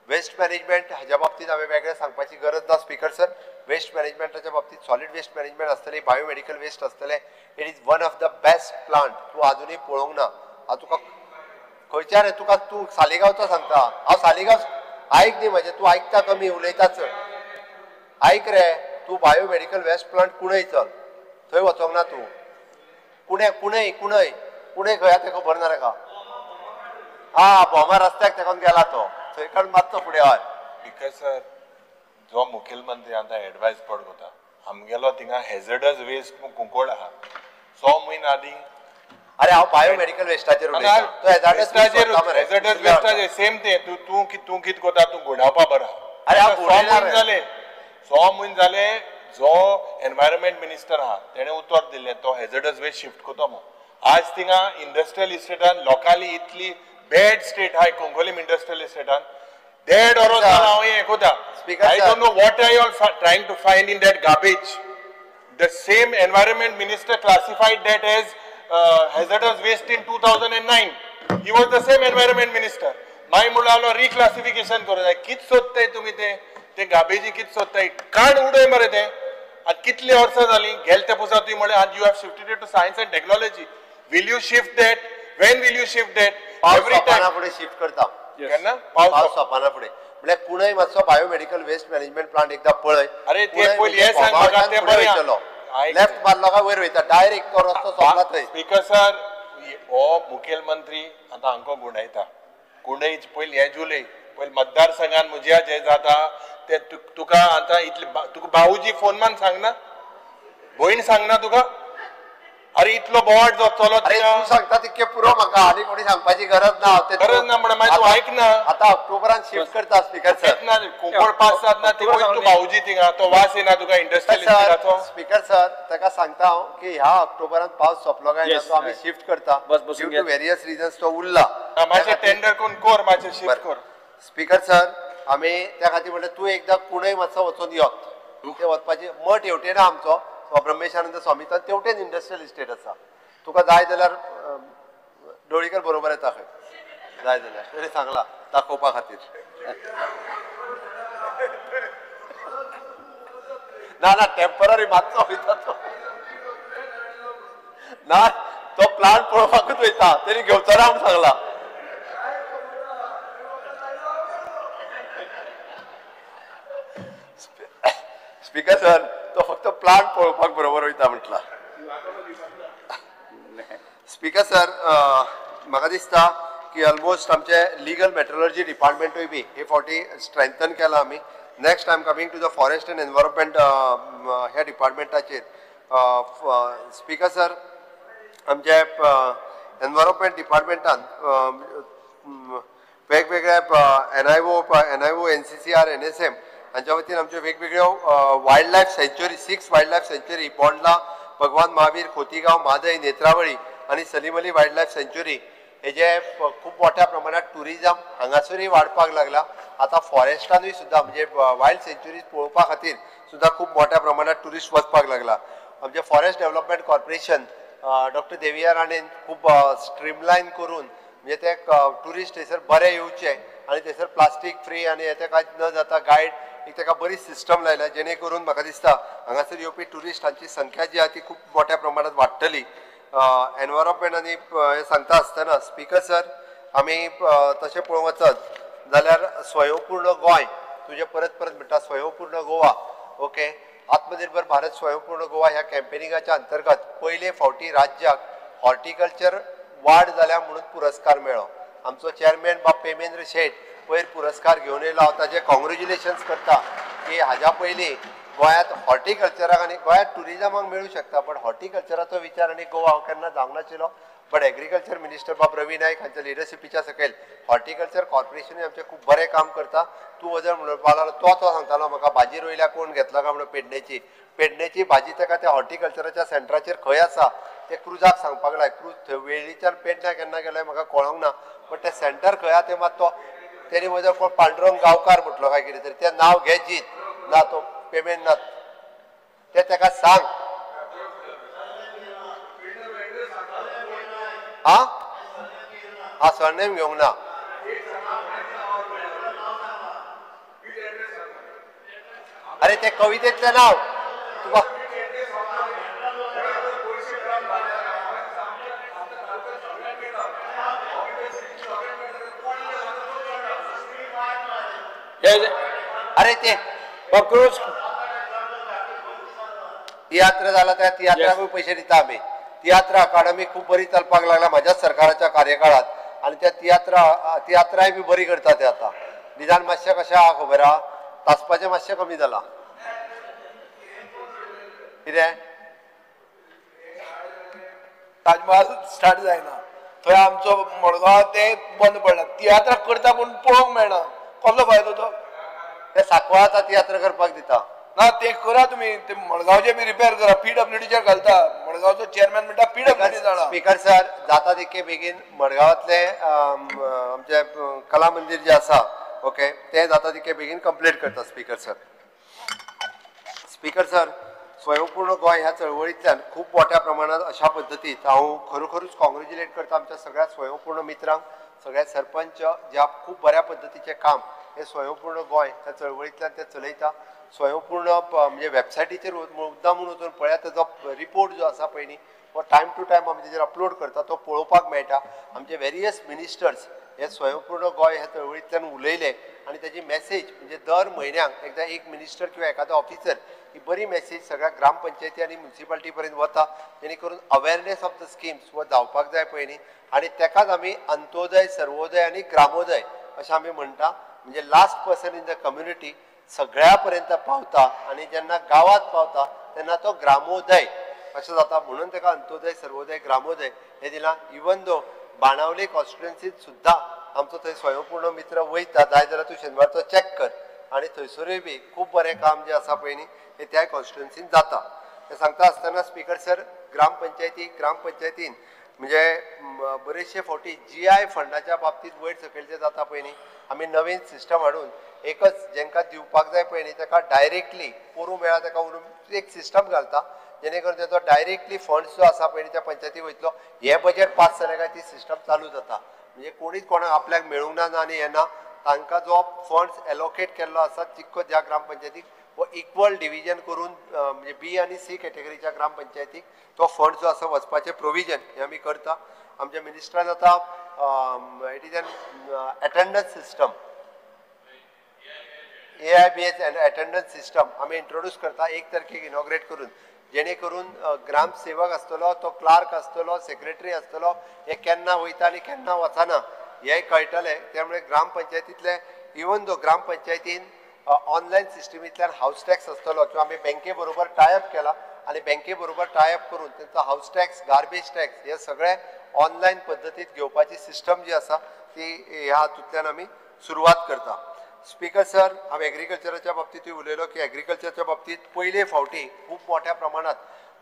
वेस्ट मॅनेजमेंट हाज्या बाबतींत हांवें वेगळें सांगपाची गरज ना स्पीकर सर. वेस्ट मॅनेजमेंटाच्या बाबतींत सॉलीड वेस्ट मॅनेजमेंट आसतलें, बायोमेडिकल वेस्ट आसतलें. It is one of the best plant. तूं आजुनूय पळोवंक ना. हांव तुका खंयच्या रे, तुका तूं सालिगांवचो सांगता, हांव सालिगांव आयक न्ही म्हजें, तूं आयकता कमी उलयता चड. आयक रे, तूं बायोमेडिकल वेस्ट प्लांट कुणय चल, थंय वचोंक ना तूं. कुणे कुणय कुणय कुणय खंय आहा तें खबर ना ताका. हा, भोमा रस्त्याक तेकोन गेला तो, थंय काडून मातसो फुडें. हय स्पीकर सर, जो मुखेलमंत्री आतां एडवायस पड कोता आमगेलो थिंगा हेजर्डस वेस्ट कुंकोड आहा 100 म्हयने आदीं. अरे हांव बायोमेडिकल वेस्टाचेर हेजर्डस वेस्टाचेर सेम तें. तूं तूं कितें कोता, तूं गुंडावपा बरो. अरे 100 म्हयने जाले, 100 म्हयने जाले जो एनवायरमेंट मिनिस्टर आहा तेणें उतर दिल्लें तो हेजर्डस वेस्ट शिफ्ट कोतो म्हूण. आज थिंगा इंडस्ट्रियल इस्टेटान लोकांली इतली बॅड स्टेट आहाय कोंकोलीम इंडस्ट्रियल इस्टेटान 1.5 वरोस जालां हांव हें कोता. I don't know what are you all trying to find in that garbage. The same environment minister classified that as hazardous waste in 2009. He was the same environment minister. मागीर म्हणलो reclassification करूं जाय. कितें सोदताय तुमी तें ते गार्बेजी कितें सोदताय, काड उडय मरे तें. आतां कितलीं वर्सां जालीं गेले ते पुसा तुवें म्हणलें आज you have shifted to science and technology. Will you shift that? When will you shift that? Every time फुडें शिफ्ट करता केन्ना पावस सोंपना फुडें म्हळ्यार कुणय मातसो बायोमेडिकल वेस्ट मॅनेजमेंट प्लांट एकदां पळय. अरे ते पयलीं हें सांग म्हाका, तें बरें लेफ्ट मारलो काय वयर वयता डायरेक्ट तो रस्तो सोंपला थंय. स्पीकर सर, हो मुखेलमंत्री आतां हांकां गुंडायता. गुंडय पयलीं हें जुलय पयलीं मतदारसंघान म्हज्या जें जाता तें तुका आतां इतलें तुका भाऊजी फोन मान सांगना, भयण सांगना तुका. अरे इतलो बोवाट जो चलत अरे तूं सांगता तितकें पुरो म्हाका, आनी कोणी सांगपाची गरज ना. गरज ना म्हणून मागीर तूं आयकना. आतां ऑक्टोबरान शिफ्ट करता स्पीकर सर. ना कुंकळ पास जात ना ती वयता तूं भाऊजी थिंगा, तो वास येना तुका इंडस्ट्रियल इस्टेटाचो. स्पीकर सर, ताका सांगता हांव की ह्या ऑक्टोबरान पावस सोंपलो काय ना तो आमी शिफ्ट करता. ड्यू टू वेरियस रिजन्स तो उरला. मातशें टेंडर कोण कर, मातशें शिफ्ट कर. स्पीकर सर, आमी त्या खातीर म्हणलें तूं एकदां कुणय मातसो वचून यो. ते वचपाची मठ हेवटेन आमचो ब्रह्मेशानंद स्वामी, तर तेवटेन इंडस्ट्रियल इस्टेट आसा. तुका जाय जाल्यार डोळीकर बरोबर येता खंय, जाय जाल्यार तरी सांगला दाखोवपा खातीर. ना ना टेम्पररी मातसो वयता तो, ना तो प्लांट पळोवपाकूच वयता, तरी घेवचो ना म्हूण सांगला. स्पीकर सर, तो फक्त प्लांट पळोवपाक बरोबर वयता म्हटला. स्पीकर सर, म्हाका दिसता की ऑलमोस्ट आमचे लिगल मेट्रोलॉजी डिपार्टमेंटूय बी हे फावटी स्ट्रेंथन केला आमी. Next I am coming to the forest and environment ह्या डिपार्टमेंटाचेर. स्पीकर सर, आमचे एनवायरमेंट डिपार्टमेंटान वेगवेगळ्या NIO, NCCR, NSM हांच्या वतीन आमच्यो वेगवेगळ्यो wild life sanctuary, 6 wild life sanctuary, Bondla, Bhagwan Mahavir, Khotigao, Mhadei, Netravali आनी Salim Ali wild life sanctuary हेजे खूब मोठ्या प्रमाणात ट्युरिजम हांगासरूय वाडपाक लागला. आतां फॉरेस्टानूय सुद्दां म्हणजे वायल्ड सँच्युरीज पळोवपा खातीर सुद्दां खूब मोठ्या प्रमाणात ट्युरिस्ट वचपाक लागला. आमचे forest development corporation doctor Deviya राणेन खूब स्ट्रीमलायन करून म्हणजे ते ट्युरिस्ट थंयसर बरे येवचे आनी थंयसर प्लास्टीक फ्री आनी हें कांय न जाता गायड एक ताका बरी सिस्टम लायल्या, जेणे करून म्हाका दिसता हांगासर येवपी ट्युरिस्टांची संख्या जी आहा ती खूब मोठ्या प्रमाणात वाडटली. एनवायरमेंट आनी हें सांगता आसतना स्पीकर सर, आमी तशें पळोवंक वचत जाल्यार स्वयंपूर्ण गोंय, तुजें परत परत म्हणटा स्वयंपूर्ण गोवा, ओके, आत्मनिर्भर भारत स्वयंपूर्ण गोवा ह्या कॅम्पेनिंगाच्या अंतर्गत पयले फावटी राज्याक हॉर्टिकल्चर वाड जाल्या म्हणून पुरस्कार मेळ्ळो. आमचो चेअरमॅन बाब पेमेंद्र शेट पयर पुरस्कार घेवन येयलो. हांव ताजें कॉंग्रेच्युलेशन्स करता की हाज्या पयलीं गोंयांत हॉर्टिकल्चराक आनी गोंयांत ट्युरिजमाक मेळूं शकता, बट हॉर्टिकल्चराचो विचार आनी गोवा हांव केन्ना जावंक नाशिल्लो. बट एग्रीकल्चर मिनिस्टर बाब रवी नायक हांच्या लिडरशिपीच्या सकयल हॉर्टिकल्चर कॉर्पोरेशनूय आमचें खूब बरें काम करता. तूं वजन म्हणपाक लागलो, तो सांगतालो म्हाका भाजी रोयल्या कोण घेतला काय म्हणून, पेडणेची पेडणेची भाजी ताका त्या हॉर्टिकल्चराच्या सेंटराचेर खंय आसा ते क्रुजाक सांगपाक लाय. क्रूज थंय वेळीच्यान पेडण्या केन्ना गेलो म्हाका कळोंक ना, बट ते सेंटर खंय आहा तें मात तो तेणी म्हजो कोण पांडुरंग गांवकार म्हटलो काय कितें तरी तें नांव घे जीत ना तो पेमेंट ना ते ताका सांग. हा हा सरनेम घेवंक ना. अरे ते कवितेतलें नांव तुका. अरे ते तियात्र जाला त्या तियात्राकूय पयशे दिता आमी. तियात्र अकाडमी खूब बरी चलपाक लागला म्हाज्याच सरकाराच्या कार्यकाळात आनी त्या तियात्राय बी बरी करता ते आतां. निदान मातशें कशें आहा खबर आहा, तासपाचें मातशें कमी जालां. कितें ताजमहाल स्टार्ट जायना थंय आमचो मडगांव तें बंद पडला. तियात्रा करता पूण पळोवंक मेळना, कसलो फायदो तो? ते सांकवाळाचा तियात्र करपाक दिता ना, ते करा तुमी, ते मडगांवचे बी रिपेर करा. पीडब्ल्यूडीचेर घालता मडगांवचो चेअरमॅन म्हणटा पीडब्ल्यूडी जाणा. स्पीकर सर, जाता तितके बेगीन मडगांवांतले आमचे कला मंदीर जे आसा, ओके, ते जाता तितके बेगीन कंप्लीट करता स्पीकर सर. स्पीकर सर, स्वयंपूर्ण गोंय ह्या चळवळींतल्यान खूब मोठ्या प्रमाणात अशा पद्दतीत हांव खरोखरूच कॉंग्रेच्युलेट करता आमच्या सगळ्या स्वयंपूर्ण मित्रांक, सगळ्या सरपंच ज्या खूब बऱ्या पद्दतीचें काम हे स्वयंपूर्ण गोंय ह्या चळवळींतल्यान ते चलयता. स्वयंपूर्ण म्हणजे वेबसायटीचेर मुद्दाम म्हणून वचून पळयात, ताजो रिपोर्ट जो आसा पळय न्ही हो टायम टू टायम आमी तेजेर अपलोड करता, तो पळोवपाक मेळटा. आमचे वेरियस मिनिस्टर्स हे स्वयंपूर्ण गोंय ह्या चळवळींतल्यान उलयले आनी तेजी मॅसेज म्हणजे दर म्हयन्याक एकदां एक मिनिस्टर किंवा एखादो ऑफिसर ही बरी मॅसेज सगळ्या ग्रामपंचायती आनी म्युनिसिपालिटी पर्यंत वता, जेणे करून अवेरनेस ऑफ the schemes हो जावपाक जाय पळय न्ही. आनी तेकाच आमी अंत्योदय, सर्वोदय आनी ग्रामोदय अशें आमी म्हणटा. म्हणजे last person in the community सगळ्या पर्यंत पावता आनी जेन्ना गांवांत पावता तेन्ना तो ग्रामोदय अशें जाता, म्हणून ताका अंत्योदय, सर्वोदय, ग्रामोदय हें दिलां. इवन दो बाणावली कॉन्स्टिट्युएन्सीत सुद्दां आमचो थंय स्वयंपूर्ण मित्र वयता, जाय जाल्यार तूं शेनवारचो चॅक कर आनी थंयसरूय बी खूब बरें काम जें आसा पळय न्ही हें त्याय कॉन्स्टिट्युएन्सीन जाता. हें सांगता आसतना स्पीकर सर, ग्रामपंचायतीन म्हणजे बरेचशे फावटी जीआय फंडाच्या बाबतींत वयर सकयल जें जाता पळय न्ही, आमी नवीन सिस्टम हाडून एकच जेंकां दिवपाक जाय पळय न्ही ताका डायरेक्टली पोरूं मेळ्ळा ताका व्हरून एक सिस्टम घालता, जेणे करून तेजो डायरेक्टली फंड्स जो आसा पळय न्ही त्या पंचायती वयतलो. हें बजेट पास जालें काय ती सिस्टम चालू जाता. म्हणजे कोणीच कोणाक आपल्याक मेळूंक ना आनी हें ना, तांकां जो फंड्स एलोकेट केल्लो आसा तितको ज्या ग्रामपंचायतीक वो इक्वल डिविजन करून म्हणजे बी आनी सी कॅटेगरीच्या ग्रामपंचायतीक तो फंड जो आसा वचपाचें प्रोविजन हें आमी करता. आमच्या मिनिस्टरान आतां it is an attendance system, AIBS attendance system आमी इंट्रोड्यूस करता 1 तारखेक इनॉग्रेट करून, जेणे करून ग्रामसेवक आसतलो, तो क्लार्क आसतलो, सेक्रेटरी आसतलो, हे केन्ना वयता आनी केन्ना वचना हें कळटलें. त्यामुळे ग्रामपंचायतींतले इवन दो ग्रामपंचायतीन ऑनलायन सिस्टमींतल्यान हावस टॅक्स आसतलो किंवा आमी बँके बरोबर टायअप केला आनी बँके बरोबर टायअप करून तेंचो हावस टॅक्स, गार्बेज टॅक्स हे सगळे ऑनलायन पद्दतीत घेवपाची सिस्टम जी आसा ती ह्या हातूंतल्यान आमी सुरवात करता. स्पीकर सर, हांव एग्रीकल्चराच्या बाबतींतूय उलयलो की एग्रीकल्चरच्या बाबतींत पयले फावटी खूब मोठ्या प्रमाणात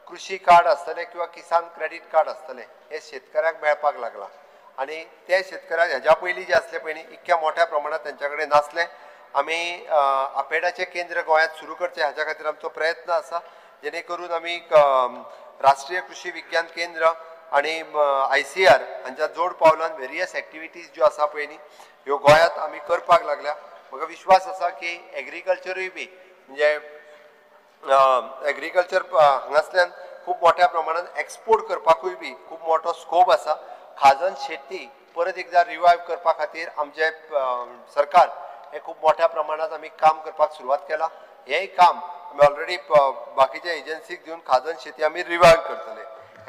कृषी कार्ड आसतलें किंवा किसान क्रेडीट कार्ड आसतलें हें शेतकऱ्यांक मेळपाक लागलां आनी ते शेतकऱ्यांक हेज्या पयलीं जे आसले पयलीं इतक्या मोठ्या प्रमाणात तेंच्या कडेन नासलें. आमी आपेडाचें केंद्र गोंयांत सुरू करचें हाज्या खातीर आमचो प्रयत्न आसा, जेणे करून आमी राष्ट्रीय कृषी विज्ञान केंद्र आनी ICR हांच्या जोड पावलान वेरियस एक्टिविटीज ज्यो आसा पळय न्ही ह्यो गोंयांत आमी करपाक लागल्या. म्हाका विश्वास आसा की एग्रीकल्चरूय बी म्हणजे एग्रीकल्चर हांगासल्यान खूब मोठ्या प्रमाणात एक्सपोर्ट करपाकूय बी खूब मोठो स्कोप आसा. खाजन शेती परत एकदा रिवायव करपा खातीर आमचें सरकार हें खूब मोठ्या प्रमाणात आमी काम करपाक सुरवात केलां. हेंय काम आमी ऑलरेडी बाकीच्या एजन्सीक दिवन खाजन शेती आमी रिवायव करतले.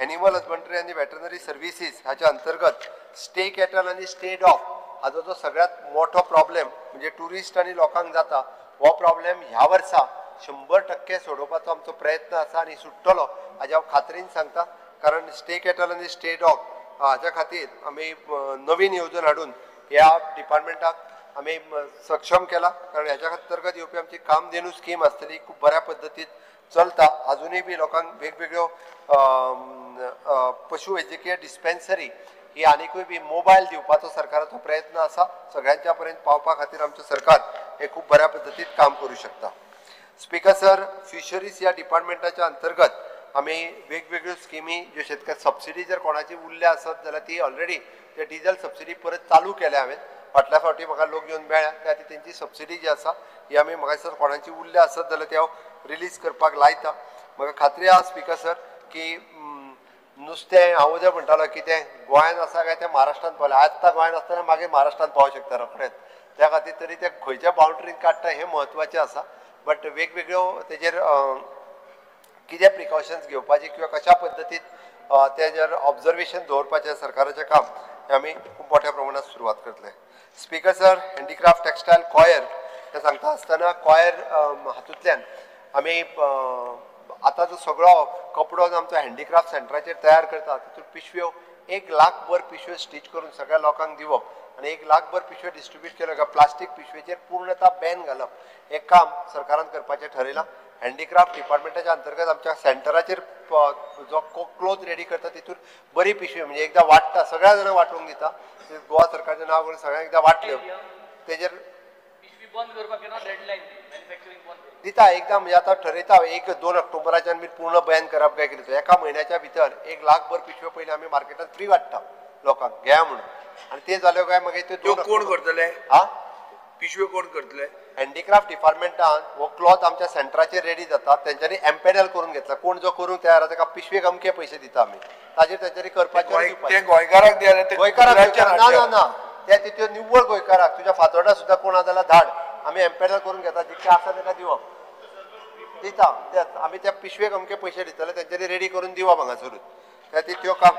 एनिमल हजबंड्री आनी वेटरनरी सर्विसीस हाच्या अंतर्गत स्टे कॅटल आनी स्टे डॉग हाजो जो सगळ्यांत मोठो प्रॉब्लेम म्हणजे ट्युरिस्ट आनी लोकांक जाता हो प्रॉब्लेम ह्या वर्सा 100% सोडोवपाचो आमचो प्रयत्न आसा आनी सुट्टलो हाजें हांव खात्रीन सांगता. कारण स्टे कॅटल आनी स्टे डॉग हाज्या खातीर आमी नवीन येवजण हाडून ह्या डिपार्टमेंटाक आमी सक्षम केला. कारण ह्याच्या अंतर्गत येवपी आमची कामधेनू स्कीम आसतली खूब बऱ्या पद्दतीन चलता. आजुनूय बी लोकांक वेगवेगळ्यो पशुवैजकीय डिस्पेन्सरी ही आनिकूय बी मोबायल दिवपाचो सरकाराचो प्रयत्न आसा. सगळ्यांच्या पर्यंत पावपा खातीर आमचें सरकार हें खूब बऱ्या पद्दतीन काम करूं शकता. स्पीकर सर, फिशरीज ह्या डिपार्टमेंटाच्या अंतर्गत आमी वेगवेगळ्यो स्किमी ज्यो शेतकरी सबसिडी जर कोणाची उरल्या आसत जाल्यार ती ऑलरेडी ते डिजल सबसिडी परत चालू केल्या हांवें. फाटल्या फावटी म्हाका लोक येवन मेळ्ळ्या त्या खातीर तेंची सबसिडी जी आसा ही आमी म्हाका दिसता कोणाची उरल्या आसत जाल्यार ती हांव रिलीज करपाक लायता. म्हाका खात्री आसा स्पीकर सर की नुस्तें हांव उद्या म्हणटालो की तें गोंयांत आसा काय तें महाराष्ट्रांत पावलें. आतां गोंयांत आसतना मागीर महाराष्ट्रांत पावंक शकता रोखडेंच. त्या खातीर तरी तें खंयच्या बाउंड्रीन काडटा हें म्हत्वाचें आसा. बट वेगवेगळ्यो तेजेर कितें प्रिकॉशन्स घेवपाची किंवा कशा पद्दतीन तेजेर ऑब्जर्वेशन दवरपाचें सरकाराचें काम हें आमी खूब मोठ्या प्रमाणात सुरवात करतले. Speaker sir, handicraft textile coir हें सांगता आसतना कॉयर हातूंतल्यान आमी आतां जो सगळो कपडो आमचो हँडीक्राफ्ट सेंटराचेर तयार करता तितून पिशव्यो 1 लाख भर पिशव्यो स्टीच करून सगळ्या लोकांक दिवप आनी 1 लाख भर पिशव्यो डिस्ट्रिब्यूट केल्यो काय प्लास्टीक पिशवेचेर पूर्णता बॅन घालप हें काम सरकारान करपाचें ठरयलां. हँडीक्राफ्ट डिपार्टमेंटाच्या अंतर्गत आमच्या सेंटराचेर जो क्लोथ रेडी करता तितून बरी पिशवी म्हणजे एकदां वांट्टा सगळ्या जाणांक वांटूंक दिता. गोवा सरकारचें नांव करून सगळ्यांक एकदां वांटल्यो तेजेर दिता एकदां म्हणजे आतां ठरयता 1-2 ऑक्टोबराच्यान आमी पूर्ण बॅन करप काय कितें. एका म्हयन्याच्या भितर 1 लाख भर पिशव्यो पयलीं आमी मार्केटांत फ्री वांट्टा लोकांक घेया म्हणून. आनी ते जाल्यो काय मागीर त्यो कोण करतले? हा, पिशव्यो कोण करतले? हँडीक्राफ्ट डिपार्टमेंटान हो क्लॉथ आमच्या सेंटराचेर रेडी जाता तेंच्यांनी एम्पॅनल करून घेतला. कोण जो करूंक तयार आसा ताका पिशवेक अमके पयशे दिता आमी ताजेर तेंच्यांनी करपाचें. गोंयकाराक गोंयकाराक ना ना ना ते तितल्यो निव्वळ गोंयकाराक तुज्या फातोर्डा सुद्दां कोण आसा जाल्यार धाड, आमी एम्पॅनल करून घेता जितके आसा ताका दिवप दिता. तेच आमी त्या पिशवेक अमके पयशे दितले तेंच्यांनी रेडी करून दिवप हांगासरूच. त्या खातीर त्यो काम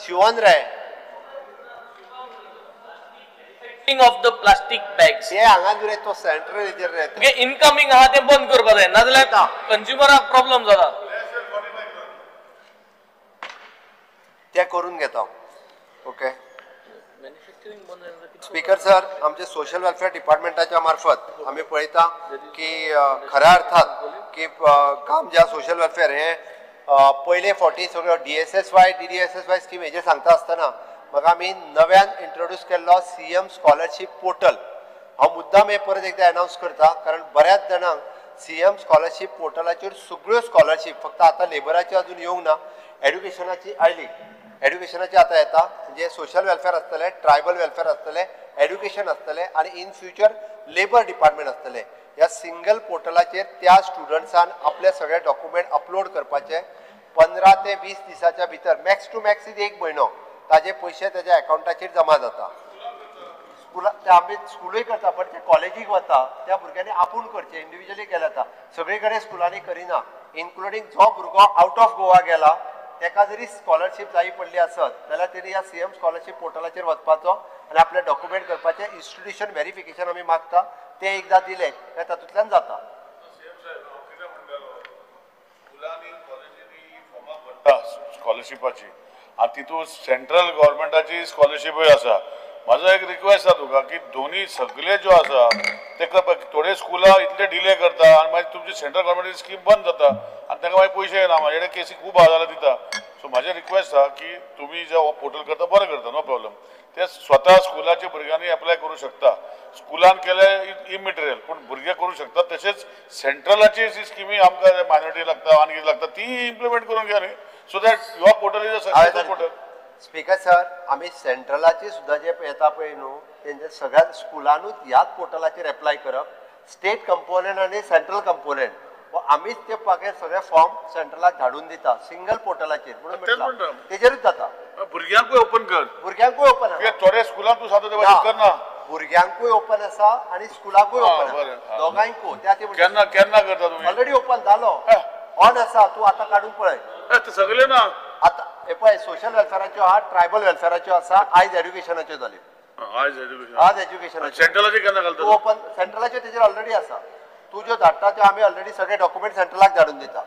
शिवन ray of the plastic bags हे हांगा रे तो सेंट्रल हेजेर रे इनकमिंग आहा तें बंद करपाक जाय, नाजाल्यार कंज्युमराक प्रॉब्लम जाता. ते करून घेता. ओके स्पीकर सर, आमचे सोशल वेलफेअर डिपार्टमेंटाच्या मार्फत आमी पळयता की खऱ्या अर्थात की काम ज्या सोशल वेलफेअर हे पयले फावटी सगळ्यो DSSY DDSSY scheme हेजेर सांगता आसतना म्हाका आमी नव्यान इंट्रोड्यूस केल्लो CM scholarship portal हांव मुद्दाम हे परत एकदां अनावन्स करता. कारण बऱ्याच जाणांक CM scholarship पोर्टलाचेर सगळ्यो स्कॉलरशीप फक्त आतां लेबराची अजून येवंक ना, एड्युकेशनाची आयली, एड्युकेशनाची आतां येता. म्हणजे सोशल वेलफेअर आसतलें, ट्रायबल वेलफेअर आसतलें, एड्युकेशन आसतलें आनी इन फ्युचर लेबर डिपार्टमेंट आसतलें. ह्या सिंगल पोर्टलाचेर त्या स्टुडंट्सान आपले सगळे डॉक्युमेंट अपलोड करपाचे 15 ते 20 दिसाच्या भितर, मॅक्स टू मॅक्स is 1 म्हयनो ताजे पयशे ताज्या अकावंटाचेर जमा जाता. स्कुला ते आमी स्कुलूय करता बट ते कॉलेजीक वता त्या भुरग्यांनी आपूण करचें, इंडिविज्युअली केलें जाता. सगळे कडेन स्कुलांनी करिना, इन्क्लुडींग जो भुरगो आवट ऑफ गोवा गेला ताका जरी स्कॉलरशीप जाय पडली आसत जाल्यार तेणी ह्या CM scholarship पोर्टलाचेर वचपाचो, आनी आपले डॉक्युमेंट करपाचें. इन्स्टिट्यूशन व्हेरिफिकेशन आमी मागता, तें एकदां दिलें काय तातूंतल्यान जाता. स्कॉलरशिपाची आनी तितून सेंट्रल गव्हर्मेंटाची स्कॉलरशिपूय आसा. म्हाजो एक रिक्वेस्ट आसा तुका की दोनी सगळे ज्यो आसा ते थोडे स्कुलां इतले डिले करता आनी मागीर तुमची सेंट्रल गव्हर्मेंटाची स्कीम बंद जाता आनी तांकां मागीर पयशे येना. म्हाजे कडेन केसी खूब आहा जाल्यार दिता. सो म्हाजें रिक्वेस्ट आसा की तुमी जे हो पोर्टल करता बरें करता, नो प्रॉब्लम. ते स्वता स्कुलाच्या भुरग्यांनी एप्लाय करूं शकता. स्कुलान केलें इमिटेरियल पूण भुरगे करूं शकता. तशेंच सेंट्रलाची जी स्किमी आमकां मायनॉरिटी लागता आनी कितें लागता ती इम्प्लिमेंट करून घे न्ही, so that your portal is a successful portal. Speaker sir, आमी सेंट्रलाची सुद्दां जे येता पळय न्हू तेंचे सगळ्या स्कुलानूच ह्याच पोर्टलाचेर एप्लाय करप. स्टेट कंपोनंट आनी सेंट्रल कंपोनंट आमीच ते मागीर सगळे फॉर्म सेंट्रलाक धाडून दिता सिंगल पोर्टलाचेर म्हणून तेजेरूच जाता. भुरग्यांकूय ओपन कर, भुरग्यांकूय ओपन आसा. थोडे स्कुलान तूं सांगता ते करना, भुरग्यांकूय ओपन आसा आनी स्कुलाकूय ओपन आसा, दोगांयकूय. त्या केन्ना केन्ना करता तुमी? ऑलरेडी ओपन जालो, ऑन आसा, तूं आतां काडून पळय. सगळे ना आतां हे पळय सोशल वेलफेराच्यो आहा, ट्रायबल वेलफेराच्यो आसा, आयज एड्युकेशनाच्यो जाल्यो. आज एज्युकेशनाच्यो सेंट्रलाचे केन्ना घालता तूं ओपन? सेंट्रलाच्यो तेजेर ऑलरेडी आसा. तूं ज्यो धाडटा त्यो आमी ऑलरेडी सगळे डॉक्युमेंट सेंट्रलाक धाडून दिता.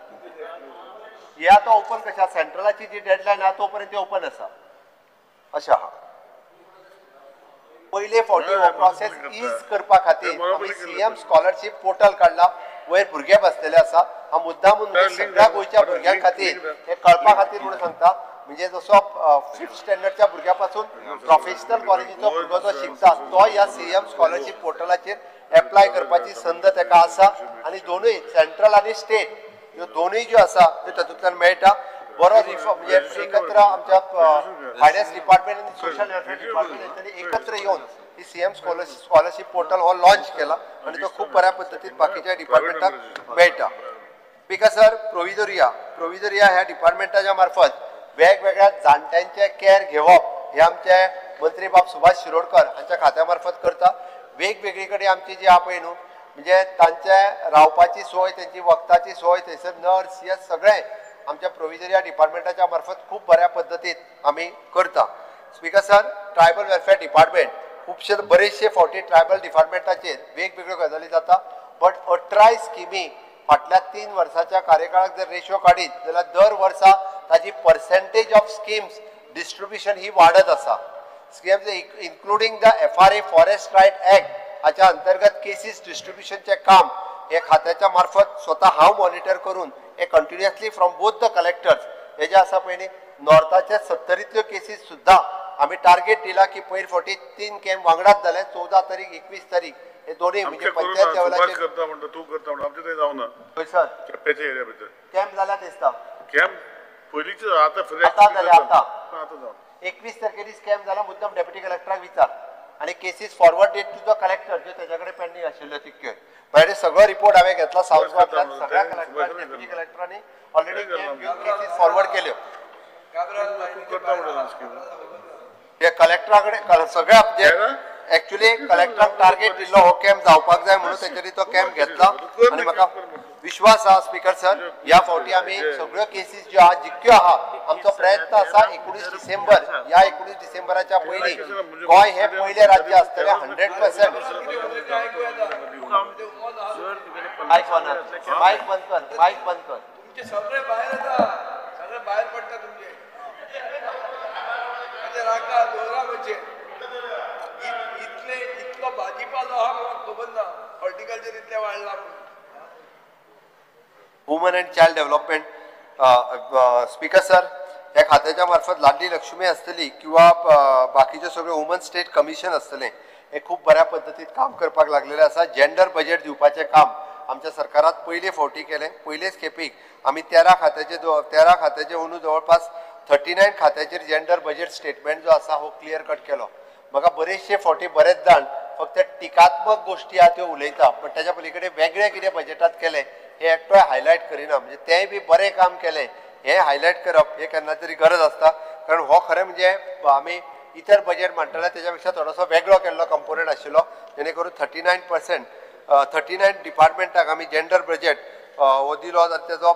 हे आतां ओपन कशें आसा, सेंट्रलाची जी डेडलायन आहा तो पर्यंत ते ओपन आसा. अशें आहा. पयले फावटी हो प्रोसेस is करपा खातीर आमी सीएम स्कॉलरशीप पोर्टल काडला, वयर भुरगे बसलेले आसा. हांव मुद्दामून सगळ्या गोंयच्या भुरग्यां खातीर हे कळपा खातीर म्हणून सांगता. म्हणजे जसो फिफ्थ स्टँडर्डच्या भुरग्या पासून प्रोफेशनल कॉलेजीचो भुरगो जो शिकता तो ह्या सीएम स्कॉलरशीप पोर्टलाचेर एप्लाय करपाची संद ताका आसा. आनी दोनूय सेंट्रल आनी स्टेट ह्यो दोनूय ज्यो आसा त्यो तातूंतल्यान मेळटा. बरो रिफॉर्म म्हणजे एकत्र आमच्या फायनान्स डिपार्टमेंट आनी सोशल वेलफेअर डिपार्टमेंट हेंच्यांनी एकत्र येवन ही सीएम स्कॉलरशीप पोर्टल हो लॉन्च केला आनी तो खूब बऱ्या पद्दतीन बाकीच्या डिपार्टमेंटाक मेळटा. स्पीकर सर, प्रोविजोरिया ह्या डिपार्टमेंटाच्या मार्फत वेगवेगळ्या जाणट्यांचे केअर घेवप हे आमचे मंत्री बाब सुभाष शिरोडकर हांच्या खात्या मार्फत करता. वेगवेगळी कडेन आमची जी आहा पळय न्हू म्हणजे तांचे रावपाची सोय, तेंची वखदाची सोय, थंयसर नर्स हे सगळें आमच्या प्रोविजोरिया डिपार्टमेंटाच्या मार्फत खूब बऱ्या पद्दतीन आमी करता. Speaker sir, tribal welfare department खुबशे बरेचशे फावटी ट्रायबल डिपार्टमेंटाचेर वेगवेगळ्यो गजाली जाता, बट 18 स्किमी फाटल्या 3 वर्साच्या कार्यकाळाक जर रेशो काडीत जाल्यार दर वर्सा ताजी पर्सेंटेज ऑफ स्किम्स डिस्ट्रिब्युशन ही वाडत आसा. Schemes including the FRA forest right act हाच्या अंतर्गत केसीस डिस्ट्रिब्युशनचें काम हे खात्याच्या मार्फत स्वता हांव मॉनिटर करून हे continuously from both the collectors हे जे आसा पळय न्ही नॉर्थाच्या 70तल्यो केसीस सुद्दां आमी टार्गेट दिला की पयर फावटी 3 कॅम्प वांगडाच जाले, 14 तारीख 21 तारीख हे दोनूय म्हणजे पंचायत लेवलाचेर. तूं करता म्हणटा आमचें थंय जावना केपेंच्या एरिया भितर कॅम्प जाल्यार दिसता. कॅम्प पयलींच आतां आतां जालें, आतां 21 तारखेरीच कॅम्प जाला. मुद्दम डेप्युटी कलेक्टराक विचार आनी cases forwarded to the collector ज्यो तेज्या कडेन पेंडींग आशिल्ल्यो तितक्यो. मागीर सगळो रिपोर्ट हांवें घेतला सावथ गोवांतल्यान, सगळ्या कलेक्टरान डेप्युटी कलेक्टरांनी ऑलरेडी कॅम्प घेवन केसीस फॉरवर्ड केल्यो. हे कलेक्टरा कडेन सगळ्या जे एक्चुअली कलेक्टराक टार्गेट दिल्लो हो कॅम्प जावपाक जाय म्हणून तेंच्यांनी तो कॅम्प घेतला आनी म्हाका विश्वास आहा स्पीकर सर ह्या फावटी आमी सगळ्यो केसीस ज्यो आहा जितक्यो आहा आमचो प्रयत्न आसा 19 डिसेंबर ह्या 19 डिसेंबराच्या पयलीं गोंय हें पयलें राज्य आसतलें 100%. मायक मायक बंद कर, मायक बंद कर. तुमचे सगळे भायर येता, सगळे भायर पडटा तुमचे. राका दोरा म्हणजे इतले इतलो भाजीपालो आहा म्हाका खबर ना, हॉर्टिकल्चर इतलें वाडलां. Women and child development speaker sir, ह्या खात्याच्या मार्फत लाडली लक्ष्मी आसतली किंवा बाकीचे सगळे वुमन स्टेट कमिशन आसतलें हे खूब बऱ्या पद्दतीन काम करपाक लागलेलें आसा. जेंडर बजेट दिवपाचें काम आमच्या सरकारात पयले फावटी केलें. पयलेच खेपीक आमी 13 खात्याचे अंदू जवळपास 39 खात्याचेर जेंडर बजेट स्टेटमेंट जो आसा हो क्लियर कट केलो. म्हाका बरेचशे फावटी बरेच जाण फक्त टिकात्मक गोश्टी आहा त्यो उलयता, पण ताच्या पलीकडे वेगळें कितें बजेटात केलें हें एकटोय हायलायट करिना. म्हणजे तेंय बी बरें काम केलें हें हायलायट करप हें केन्ना तरी गरज आसता, कारण हो खरें म्हणजे आमी इतर बजेट मांडटले तेज्या पेक्षा थोडोसो वेगळो केल्लो कंपोनंट आशिल्लो, जेणे करून 39% 39 डिपार्टमेंटाक आमी जेंडर बजेट हो दिलो. आनी तेजो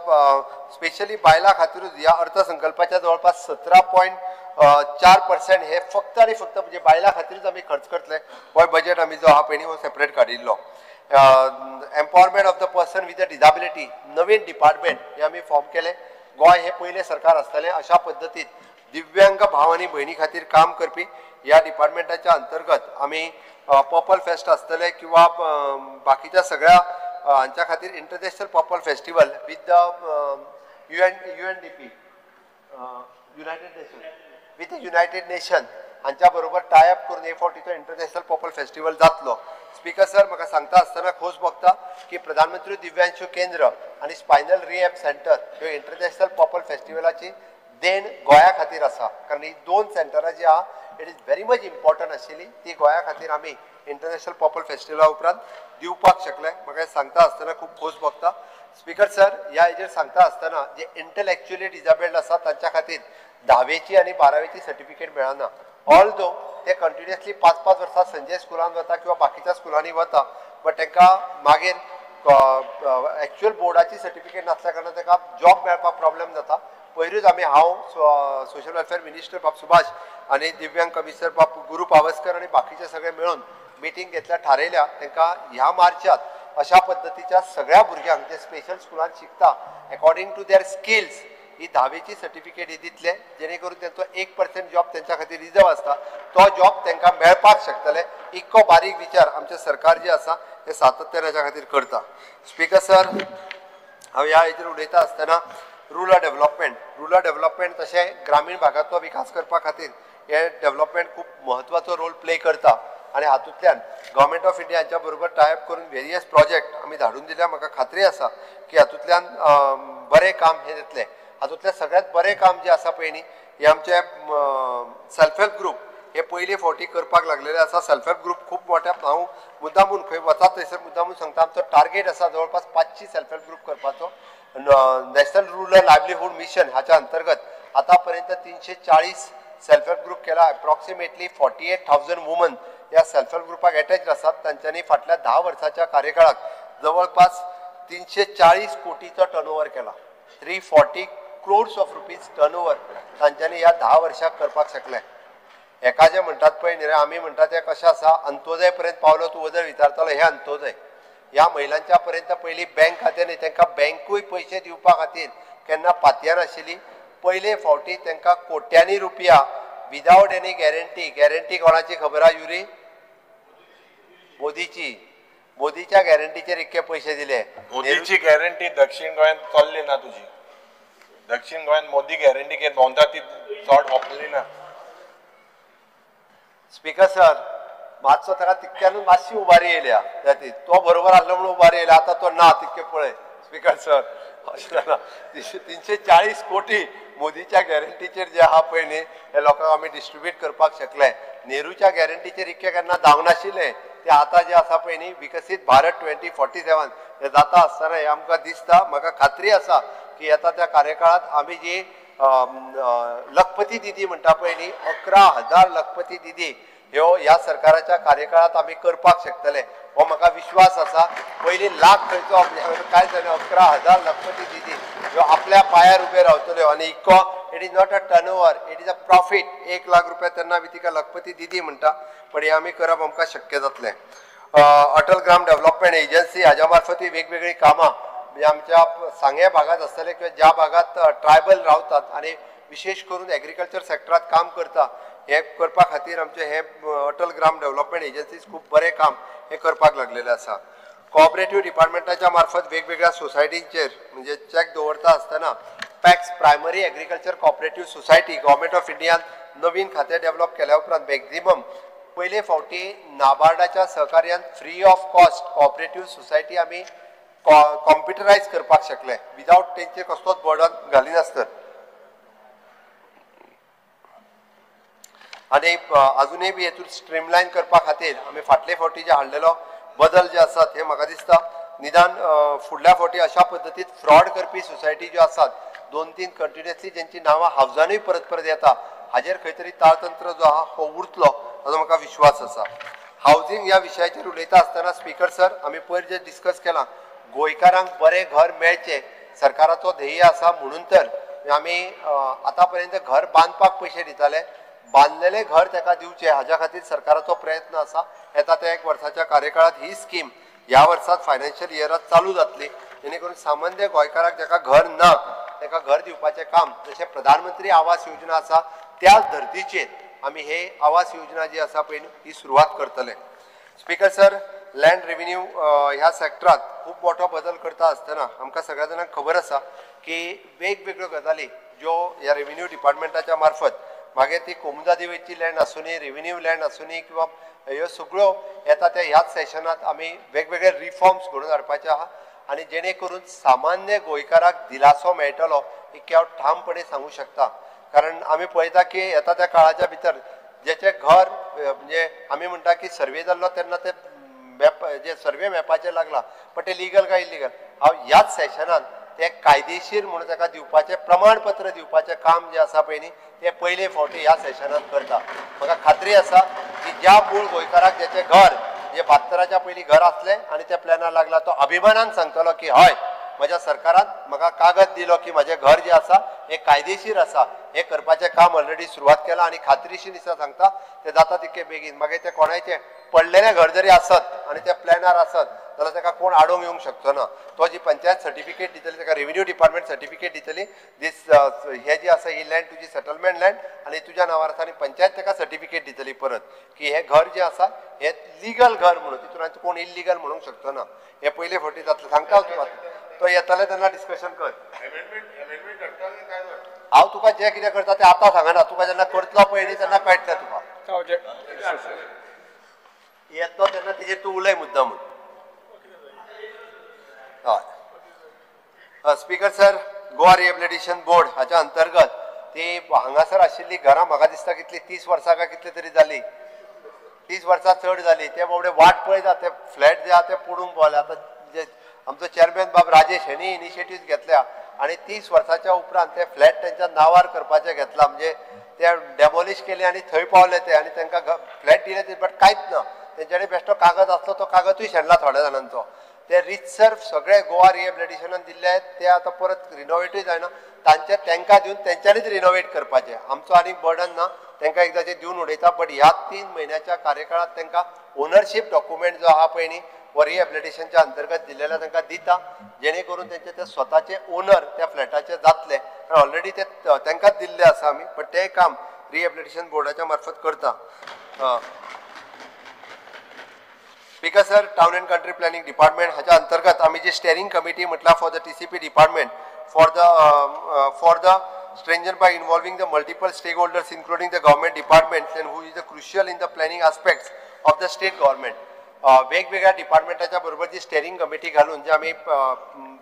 स्पेशली बायलां खातीरूच ह्या अर्थसंकल्पाच्या जवळपास 17. 4% हे फक्त आनी फक्त म्हणजे बायलां खातीरूच आमी खर्च करतले. हो बजेट आमी जो आहा पळय न्ही हो सेपरेट काडिल्लो. Empowerment of the person with a disability Naveen department हे आमी फॉर्म केलें. गोंय हे पयलें सरकार आसतलें अशा पद्दतीन दिव्यांग भाव आनी भयणी खातीर काम करपी ह्या डिपार्टमेंटाच्या अंतर्गत आमी पर्पल फेस्ट आसतले किंवा बाकीच्या सगळ्या हांच्या खातीर international purple festival with the UNDP United Nation with United Nation हांच्या बरोबर टाय अप करून हे फावटीचो इंटरनॅशनल पर्पल फेस्टिवल जातलो. स्पीकर सर, म्हाका सांगता आसतना खोस भोगता की प्रधानमंत्री दिव्यांशु केंद्र आनी स्पायनल रिहॅब सेंटर ह्यो इंटरनॅशनल पर्पल फेस्टिवलाची देण गोंया खातीर आसा. कारण ही दोन सेंटरां जी आहा it is very much important आशिल्ली, ती गोंया खातीर आमी इंटरनॅशनल पर्पल फेस्टिवला उपरांत दिवपाक शकले. म्हाका सांगता आसतना खूब खोस भोगता. स्पीकर सर, ह्या हेजेर सांगता आसतना जे इंटलेक्च्युअली डिजेबल्ड आसा तांच्या खातीर 10वेची आनी 12वेची सर्टिफिकेट मेळना. ऑल्दो ते कंटिन्युअसली 5-5 वर्सां संजय स्कुलान वता किंवा बाकीच्या स्कुलांनी वता, बट तांकां मागीर एक्च्युअल बोर्डाची सर्टिफिकेट नासल्या कारणान तांकां जॉब मेळपाक प्रॉब्लम जाता. पयरूच आमी हांव सोशल वेलफेअर मिनिस्टर बाब सुभाष आनी दिव्यांग कमिशनर बाब गुरू पावसकर आनी बाकीचे सगळे मेळून मिटींग घेतल्या, थारयल्या तांकां ह्या मार्चात अशा पद्दतीच्या सगळ्या भुरग्यांक जे स्पेशल स्कुलान शिकता अकॉर्डिंग टू there skills ही 10वेची सर्टिफिकेट ही दितले, जेणे करून तेंचो 1% जॉब तेंच्या खातीर रिजर्व आसता तो जॉब तांकां मेळपाक शकतले. इतको बारीक विचार आमचें सरकार जे आसा ते सातत्यान हेच्या खातीर करता. स्पीकर सर, हांव ह्या हेजेर उलयता आसतना रुरल डेव्हलपमेंट, रुरल डेव्हलपमेंट तशें ग्रामीण भागाचो विकास करपा खातीर हे डेव्हलपमेंट खूब म्हत्वाचो रोल प्ले करता आनी हातूंतल्यान गव्हर्मेंट ऑफ इंडिया हांच्या बरोबर टाय अप करून वेरियस प्रोजेक्ट आमी धाडून दिल्या. म्हाका खात्री आसा की हातूंतल्यान बरें काम हें जातलें. हातूंतलें सगळ्यांत बरें काम जें आसा पळय न्ही हें आमचें सेल्फ हेल्प ग्रूप हे पयले फावटी करपाक लागलेले आसा. सेल्फ हेल्प ग्रूप खूब मोठ्या, हांव मुद्दामून खंय वता थंयसर मुद्दामून सांगता, आमचो टार्गेट आसा जवळपास 500 सेल्फ हेल्प ग्रूप करपाचो. नॅशनल रुरल लायवलीहूड मिशन हाच्या अंतर्गत आतां पर्यंत 340 सेल्फ हेल्प ग्रूप केला. अप्रॉक्सिमेटली 48,000 वुमन ह्या सेल्फ हेल्प ग्रुपाक एटॅच आसात. तांच्यांनी फाटल्या 10 वर्साच्या कार्यकाळाक जवळपास 340 कोटीचो टर्नओवर केला. 340 crores of rupees turnover तांच्यांनी ह्या 10 वर्साक करपाक शकले. एका जे म्हणटात पळय न्ही रे, आमी म्हणटा तें कशें आसा, अंत्योदय पर्यंत पावलो तूं वजर विचारतालो, हें अंत्योदय ह्या महिलांच्या पर्यंत पयलीं बँक खातें न्ही, तांकां बँकूय पयशे दिवपा खातीर केन्ना पातयेनाशिल्ली. पयले फावटी तांकां कोट्यांनी रुपया विदावट एनी गॅरंटी. गॅरंटी कोणाची खबर आहा युरी? मोदीची. मोदीच्या गॅरंटीचेर इतके पयशे दिले. मोदीची गॅरंटी दक्षिण गोंयांत चल्ली ना तुजी. दक्षिण गोंयांत मोदी गॅरंटी घेत भोंवता ती चड वापरली ना. स्पीकर सर, मातसो ताका तितक्यानूच मातशी उबारी येयल्या, तो बरोबर आसलो म्हणून उबारी येयल्या, आतां तो ना तितके पळय. स्पीकर सर, अशें जालां. 340 कोटी मोदीच्या गॅरंटीचेर जे आहा पळय न्ही हे लोकांक आमी डिस्ट्रिब्यूट करपाक शकले. नेहरूच्या गॅरंटीचेर इतकें केन्ना जावंक नाशिल्लें, ते आतां जें आसा पळय न्ही विकसीत भारत 2047 हें जाता आसतना हें आमकां दिसता. म्हाका खात्री आसा की येता त्या कार्यकाळांत आमी जी लखपती दिदी म्हणटा पळय न्ही, 11,000 लखपती दिदी ह्यो ह्या सरकाराच्या कार्यकाळांत आमी करपाक शकतले हो म्हाका विश्वास आसा. पयलीं लाख खंयचो काय जालें, 11,000 लखपती दिदी ह्यो आपल्या पांयार उबे रावतल्यो आनी इतको it is not a turnover, it is a profit. 1 lakh रुपया तेन्ना आमी तिका लखपती दिदी म्हणटा, पण हें आमी करप आमकां शक्य जातलें. अटल ग्राम डेव्हलपमेंट एजन्सी हाज्या मार्फतूय वेगवेगळीं कामां म्हणजे आमच्या सांगें भागांत आसतले किंवा ज्या भागांत ट्रायबल रावतात आनी विशेश करून एग्रीकल्चर सेक्टरांत काम करता, हें करपा खातीर आमचें हें अटल ग्राम डेव्हलपमेंट एजन्सीज खूब बरें काम हें करपाक लागलेलें आसा. कोऑपरेटीव डिपार्टमेंटाच्या मार्फत वेगवेगळ्या सोसायटींचेर म्हणजे चॅक दवरता आसतना PACS primary agriculture cooperative society government of इंडियान नवीन खातें डेव्हलप केल्या उपरांत मॅक्झिमम पयले फावटी नाबार्डाच्या सहकार्यान free of cost cooperative society आमी कॉम्प्युटरायज करपाक शकले विदावट तेंचेर कसलोच बर्डन घालिनासतना. आनी अजुनूय बी हेतून स्ट्रीमलायन करपा खातीर आमी फाटले फावटी जे हाडलेलो बदल जे आसात हे म्हाका दिसता निदान फुडल्या फावटी अशा पद्दतीन फ्रॉड करपी सोसायटी ज्यो आसात 2-3 कंटिन्युअसली जेंची नांवां हावजानूय परत परत येता हाजेर खंय तरी ताळतंत्र जो आहा हो उरतलो ताजो म्हाका विश्वास आसा. हावजींग ह्या विशयाचेर उलयता आसतना स्पीकर सर, आमी पयर जे डिस्कस केलां गोंयकारांक बरें घर मेळचें सरकाराचो ध्येय आसा, म्हणून तर आमी आतां पर्यंत घर बांदपाक पयशे दिताले, बांदलेलें घर ताका दिवचें हाज्या खातीर सरकाराचो प्रयत्न आसा. येता त्या एक वर्साच्या कार्यकाळात ही स्कीम ह्या वर्सात फायनान्शियल इयरात चालू जातली, जेणे करून सामान्य गोंयकाराक जाका घर ना ताका घर दिवपाचें काम, जशें प्रधानमंत्री आवास योजना आसा त्याच धर्तीचेर आमी हे आवास योजना जी आसा पळय ही सुरवात करतले. स्पीकर सर, लँड रेव्हेन्यू ह्या सेक्टरात खूब मोठो बदल करता आसतना आमकां सगळ्या जाणांक खबर आसा की वेगवेगळ्यो गजाली ज्यो ह्या रेव्हेन्यू डिपार्टमेंटाच्या मार्फत, मागीर ती कोमुनिदादीची लँड आसुनी, रेव्हेन्यू लँड आसुनी किंवा ह्यो सगळ्यो येता त्या ह्याच सेशनात आमी वेगवेगळे रिफॉर्म्स घडोवन हाडपाचे आहा आनी जेणे करून सामान्य गोंयकाराक दिलासो मेळटलो इतकें हांव ठामपणे सांगू शकता. कारण आमी पळयता की येता त्या काळाच्या भितर जेचें घर म्हणजे आमी म्हणटा की सर्वे जाल्लो तेन्ना ते मॅप जे सर्वे मॅपाचेर लागला, पण ते लिगल काय इलिगल, हांव ह्याच सेशनान ते कायदेशीर म्हणून ताका दिवपाचें प्रमाणपत्र दिवपाचें काम जें आसा पळय न्ही तें पयले फावटी ह्या सेशनान करता. म्हाका खात्री आसा की ज्या मूळ गोंयकाराक जेचें घर जे 72च्या पयलीं घर आसलें आनी त्या प्लॅनार लागला तो अभिमानान सांगतलो की हय म्हज्या सरकारान म्हाका कागद दिलो की म्हजें घर जें आसा हें कायदेशीर आसा. हें करपाचें काम ऑलरेडी सुरवात केलां आनी खात्रीशीर दिसा सांगता तें जाता तितकें बेगीन. मागीर तें कोणायचें पडलेलें घर जरी आसत आनी तें प्लॅनार आसत जाल्यार ताका कोण आडोवंक येवंक शकचो ना. तो जी पंचायत सर्टिफिकेट दितली ताका रेव्हेन्यू डिपार्टमेंट सर्टिफिकेट दितली, दीस हे जी आसा ही लँड तुजी सेटलमेंट लँड आनी तुज्या नांवार आसा आनी पंचायत ताका सर्टिफिकेट दितली परत की हें घर जें आसा हें लिगल घर म्हणून, तितून आनी कोण इल्लिगल म्हणूंक शकचो ना. हें पयले फावटी जातलें, सांगता हांव तुका. तो येतले तेन्ना डिस्कशन कर. हांव तुका जें कितें करता तें आतां सांगना, तुका जेन्ना करतलो पळय न्ही तेन्ना कळटलें तुका. येतलो तेन्ना तेजेर तूं उलय मुद्दाम. हय speaker sir, Goa rehabilitation board हाच्या अंतर्गत ती हांगासर आशिल्ली घरां म्हाका दिसता कितली 30 वर्सां काय कितली तरी जाली, 30 वर्सां चड जाली. ते बाबडे वाट पळयता ते फ्लॅट जे आहा ते पडूंक पावले. आतां जे आमचो चेअरमॅन बाब राजेश हेणी इनिशिएटीव घेतल्या आनी 30 वर्साच्या उपरांत ते फ्लॅट तेंच्या नांवार करपाचें घेतला, म्हणजे ते डेमोलिश केले आनी थंय पावले ते आनी तांकां फ्लॅट दिले ते, बट कांयच ना. तेंच्यानी बेश्टो कागद आसलो तो कागदूय शेणला थोड्या जाणांचो. ते रितसर सगळे गोवा रिहेबिलिटेशनान दिल्ले ते आतां परत रिनोवेटूय जायना, तांचे तांकां दिवन तेंच्यांनीच रिनोवेट करपाचें. आमचो आनीक बर्डन ना, तांकां एकदां दिवन उडयता. बट ह्या 3 म्हयन्याच्या कार्यकाळांत तांकां ओनरशीप डॉक्युमेंट जो आहा पळय न्ही हो रिहेबिलिटेशनच्या अंतर्गत दिलेल्या तांकां दिता, जेणे करून तेंचे ते स्वताचे ओनर त्या फ्लॅटाचे जातले. कारण ऑलरेडी ते तांकांच दिल्ले आसा आमी, बट तें काम रिहेबिलिटेशन बोर्डाच्या मार्फत करता. Speaker sir, town and country planning department हाच्या अंतर्गत आमी जी स्टेरिंग कमिटी म्हटल्या for the TCP department for the strengthen by involving the multiple stakeholders including the government departments and who is the crucial in the planning aspects of the state government. वेगवेगळ्या डिपार्टमेंटाच्या बरोबर जी steering committee घालून जे आमी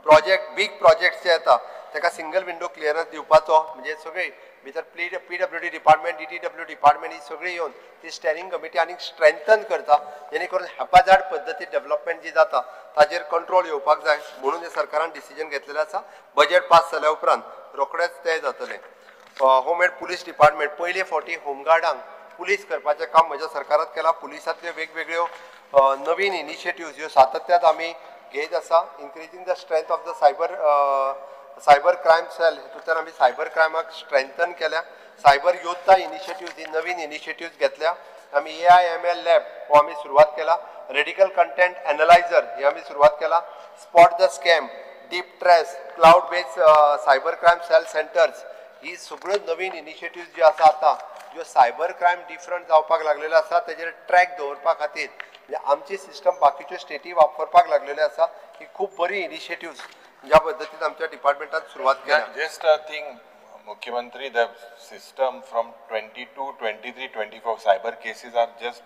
project बीग projects जे येता ताका single window clearance दिवपाचो, म्हणजे सगळी भितर PWD department, DTW department ही सगळी येवन ती स्टेरिंग कमिटी आनीक स्ट्रेंथन करता, जेणे करून हॅपाझार्ड पद्दती डेव्हलपमेंट जी जाता ताजेर कंट्रोल येवपाक जाय म्हणून हे सरकारान डिसिजन घेतलेलें आसा. बजेट पास जाल्या उपरांत रोखडेंच तें जातलें. होम एंड पुलीस डिपार्टमेंट पयले फावटी होमगार्डांक पुलीस करपाचें काम म्हज्या सरकारान केलां. पुलिसांतल्यो वेगवेगळ्यो नवीन इनिशिएटिव्ज ह्यो सातत्यात आमी घेत आसा. Increasing the strength of the cyber crime cell, हितूंतल्यान आमी सायबर क्रायमाक स्ट्रेंथन केल्या. सायबर योद्धा इनिशिएटिव्ज ही नवीन इनिशिएटिव्ज घेतल्या आमी. AIML lab हो आमी सुरवात केला. रेडिकल कंटेंट एनलायझर ही आमी सुरवात केला. Spot the scam, deep trace, cloud based cyber crime cell centres ही सगळ्यो नवीन इनिशिएटिव्ज ज्यो आसा आतां ज्यो सायबर क्रायम डिफरंट जावपाक लागलेलो आसा तेजेर ट्रॅक दवरपा खातीर म्हणजे आमची सिस्टम बाकीच्यो स्टेटी वापरपाक लागलेले आसा. ही खूब बरी इनिशिएटिव्ज ज्या पद्दतीन आमच्या डिपार्टमेंटान सुरवात केल्या. जस्ट अ थिंग मुख्यमंत्री, the system from 22, 23, 24 cyber cases are just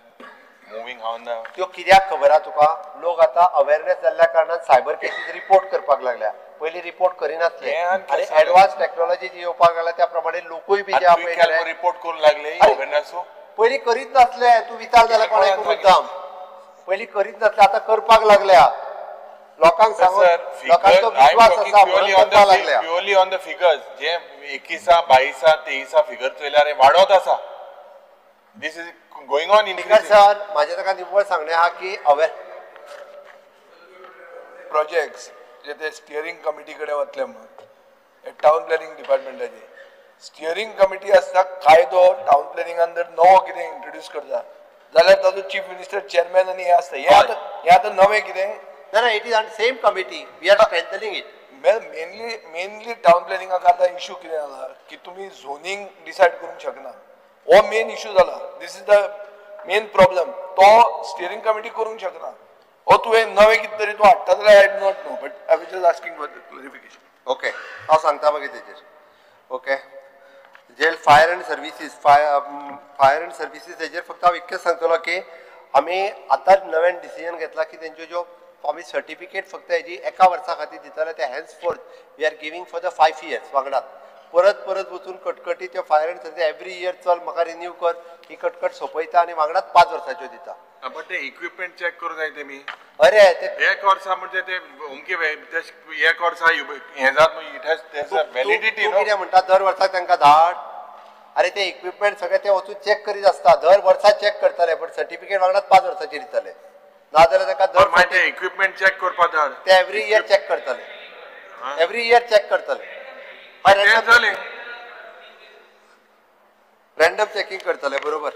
moving on. त्यो कित्याक खबर आहा तुका, लोक आतां अवेरनेस जाल्ल्या कारणान सायबर केसीस रिपोर्ट करपाक लागल्या. पयलीं रिपोर्ट करिनासले आनी एडवान्स टॅक्नॉलॉजी जी येवपाक लागल्या त्या प्रमाणे लोकूय बी जे रिपोर्ट करूंक लागले पयलीं करीत नासले. तूं विचार जाल्यार कोणाक मुद्दाम पयलीं करीत नासले, आतां करपाक लागल्या. लोकांक सांगून लोकांचो विश्वास आसा म्हणून करपाक लागल्या. प्युअरली ऑन the figures जे 21, 22, 23 फिगर चोयल्यार वाडत आसा. This is going on in. Sir म्हाजें ताका निव्वळ सांगणें आहा की अवेर प्रोजेक्ट्स जे ते स्टियरींग कमिटी कडेन वतले म्हणून टावन प्लॅनिंग डिपार्टमेंटाची स्टियरींग कमिटी आसता. कायदो टावन प्लॅनिंगान जर नवो कितें इंट्रोड्यूस करता जाल्यार ताजो चीफ मिनिस्टर चेअरमॅन आनी हें आसता. हें आतां नवें कितें ना ना, it is on same committee, we are strengthening it. Mainly town प्लॅनिंगाक आतां इशू कितें जाला की तुमी झोनींग डिसायड करूंक शकना. हो मेन इशू जाला. This is the main problem. तो स्टियरींग कमिटी करूंक शकना. हो तुवें नवें कितें तरी तूं हाडटा जाल्यार I do not know, but I was just asking for the clarification. Okay, हांव सांगता मागीर तेजेर. Okay, jail fire and services, fire and services हेजेर फक्त हांव इतकें सांगतलो की आमी आतां नव्यान डिसिजन घेतला की तेंच्यो ज्यो आमी सर्टिफिकेट फक्त हेजी एका वर्सा खातीर दिताले ते henceforth we are giving for the 5 years. वांगडात परत परत वचून कटकटी त्यो fire and service every year चल म्हाका रिन्यू कर ही कटकट सोंपयता आनी वांगडात 5 वर्साच्यो दिता. बट ते इक्विपमेंट चॅक करूं जाय तेमी. अरे ते एक वर्सा म्हणजे ते अमके एक वर्सा हें जात it has validity. तूं कितें म्हणटा दर वर्साक तांकां धाड. अरे ते इक्विपमेंट सगळे ते वचून चॅक करीत आसता, दर वर्सा चॅक करताले, बट सर्टिफिकेट वांगडात 5 वर्साची दिताले. नाजाल्यार ताका दर ते इक्विपमेंट चॅक करपाक धाड. ते एवरी इयर चॅक करताले, एवरी इयर चॅक करताले, रॅन्डम चॅकिंग करताले. बरोबर.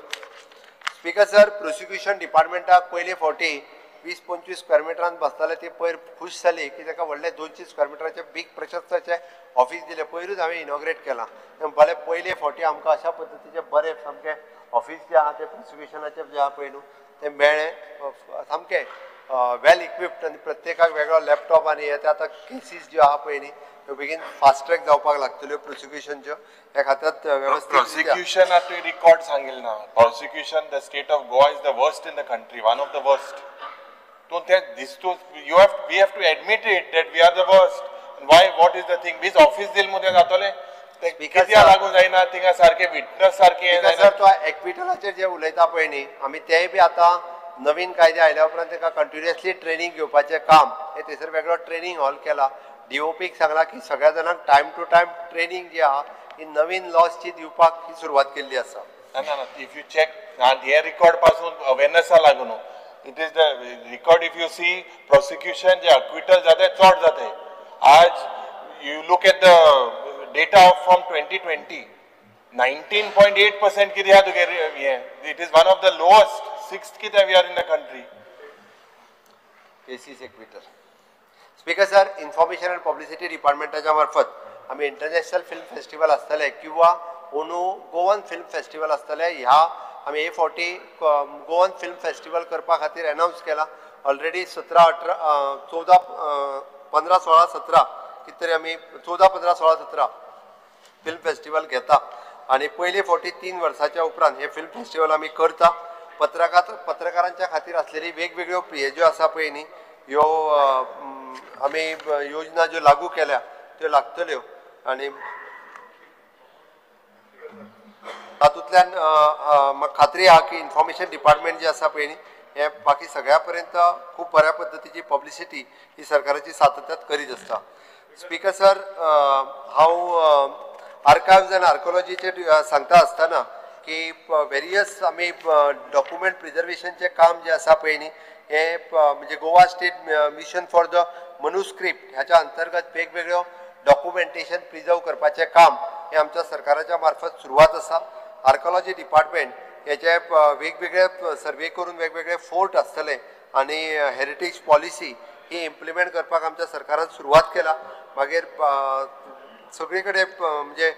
स्पीकर सर, प्रोसिक्युशन डिपार्टमेंटाक पयले फावटी 20-25 स्क्वेअर मिटरान बसताले ते पयर खूश जाली की ताका व्हडले 200 स्क्वेअर मिटराचे बीग प्रशस्ताचे ऑफीस दिलें. पयरूच हांवें इनॉग्रेट केलां. म्हणपाले पयले फावटी आमकां अशा पद्दतीचें बरें सामकें ऑफीस जें आहा तें प्रोसिक्युशनाचें जें आहा पळय न्हू तें मेळ्ळें, सामकें वेल इक्विप्ड आनी प्रत्येकाक वेगळो लॅपटॉप आनी हे ते आतां केसीस ज्यो आहा पळय न्ही त्यो बेगीन फास्ट ट्रॅक जावपाक लागतल्यो प्रोसिक्युशनच्यो. ह्या खात्यात वेवस्थीत प्रोसिक्युशनाक रिकॉर्ड सांगेल ना. Prosecution the state of Goa is the worst in the country, one of the worst. तूं तें दिसतूच you have we have to admit it that we are the worst. Why, what is the thing? Bees office दिल मुद्दे जातोले कित्याक लागू जायना थिंगा सारकें witness सारकें. Sir, तो एक्विटलाचेर जे उलयता पळय न्ही आमी तेय बी आतां नवीन कायदे आयल्या उपरांत ताका कंटिन्युअसली ट्रेनींग घेवपाचें काम हें थंयसर वेगळो ट्रेनींग हॉल केला. डीओपीक सांगलां की सगळ्या जाणांक टायम टू टायम ट्रेनींग जी आहा ही नवीन लॉजची दिवपाक ही सुरवात केल्ली आसा. ना ना, if you check हे रिकॉर्ड पासून अवेरनसा लागून it is the record. If you see prosecution J acquittal जाता चड जाता. आज you look at the data from 2020 19.8% कितें आहा तुगे हें. It is one of the lowest, 6th कितें we are in the country cases acquittal. Speaker sir, information and publicity डिपार्टमेंटाच्या मार्फत आमी इंटरनॅशनल फिल्म फेस्टिवल आसतलें किंवा अंदू गोवन फिल्म फेस्टिवल आसतलें, ह्या आमी हे फावटी गोवन फिल्म फेस्टिवल करपा खातीर अनावन्स केला. ऑलरेडी 17, 18, 14, 15, 16, 17 कितें तरी आमी 14, 15, 16, 17 फिल्म फेस्टिवल घेता आनी पयले फावटी 3 वर्साच्या उपरांत हे फिल्म फेस्टिवल आमी करता. पत्रकारांच्या खातीर आसलेली वेगवेगळ्यो हे ज्यो आसा पळय न्ही ह्यो आमी योजना ज्यो लागू केल्या त्यो लागतल्यो आनी तातूंतल्यान म्हाका खात्री आहा की इन्फॉर्मेशन डिपार्टमेंट जें आसा पळय न्ही हें बाकी सगळ्या पर्यंत खूब बऱ्या पद्दतीची पब्लिसिटी ही सरकाराची सातत्यात करीत आसता. स्पीकर सर, हांव आर्कायव्ज आनी आर्कोलॉजीचेर सांगता आसतना की वेरियस आमी डॉक्युमेंट प्रिजर्वेशनचें काम जें आसा पळय न्ही हें म्हणजे Goa state mission for the manuscript ह्याच्या अंतर्गत वेगवेगळ्यो डॉक्युमेंटेशन प्रिजर्व करपाचें काम हें आमच्या सरकाराच्या मार्फत सुरवात आसा. आर्कोलॉजी डिपार्टमेंट हेचे वेगवेगळे सर्वे करून वेगवेगळे फोर्ट आसतले आनी हेरिटेज पॉलिसी ही इम्प्लिमेंट करपाक आमच्या सरकारान सुरवात केला. मागीर सगळे कडेन म्हणजे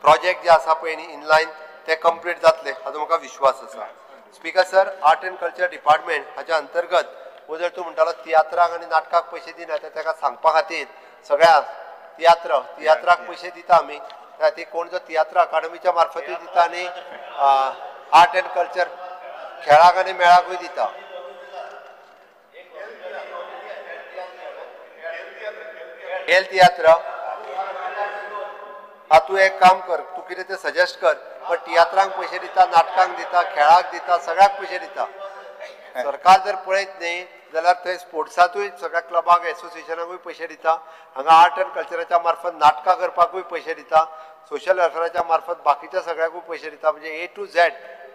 प्रोजेक्ट जे आसा पळय न्ही इनलायन ते कंप्लीट जातले हाजो म्हाका विश्वास आसा. Speaker sir, art and culture department हाच्या अंतर्गत वो जर तूं म्हणटालो तियात्राक आनी नाटकाक पयशे दिना तर ताका सांगपा खातीर सगळ्या तियात्राक पयशे दिता आमी. त्या खातीर कोण जो तियात्र अकाडमीच्या मार्फतूय दिता आनी आर्ट एंड कल्चर खेळाक आनी मेळाकूय दिता. खेळ तियात्र हा तूं एक काम कर, तूं कितें तें सजेस्ट कर, बट तियात्रांक पयशे दिता, नाटकांक दिता, खेळाक दिता, सगळ्याक पयशे दिता. सरकार जर पळयत न्ही जाल्यार थंय स्पोर्ट्सांतूय सगळ्या क्लबांक एसोसिएशनाकूय पयशे दिता, हांगा आर्ट एंड कल्चराच्या मार्फत नाटकां करपाकूय पयशे दिता, सोशल वेलफेराच्या मार्फत बाकीच्या सगळ्याकूय पयशे दिता. म्हणजे A to Z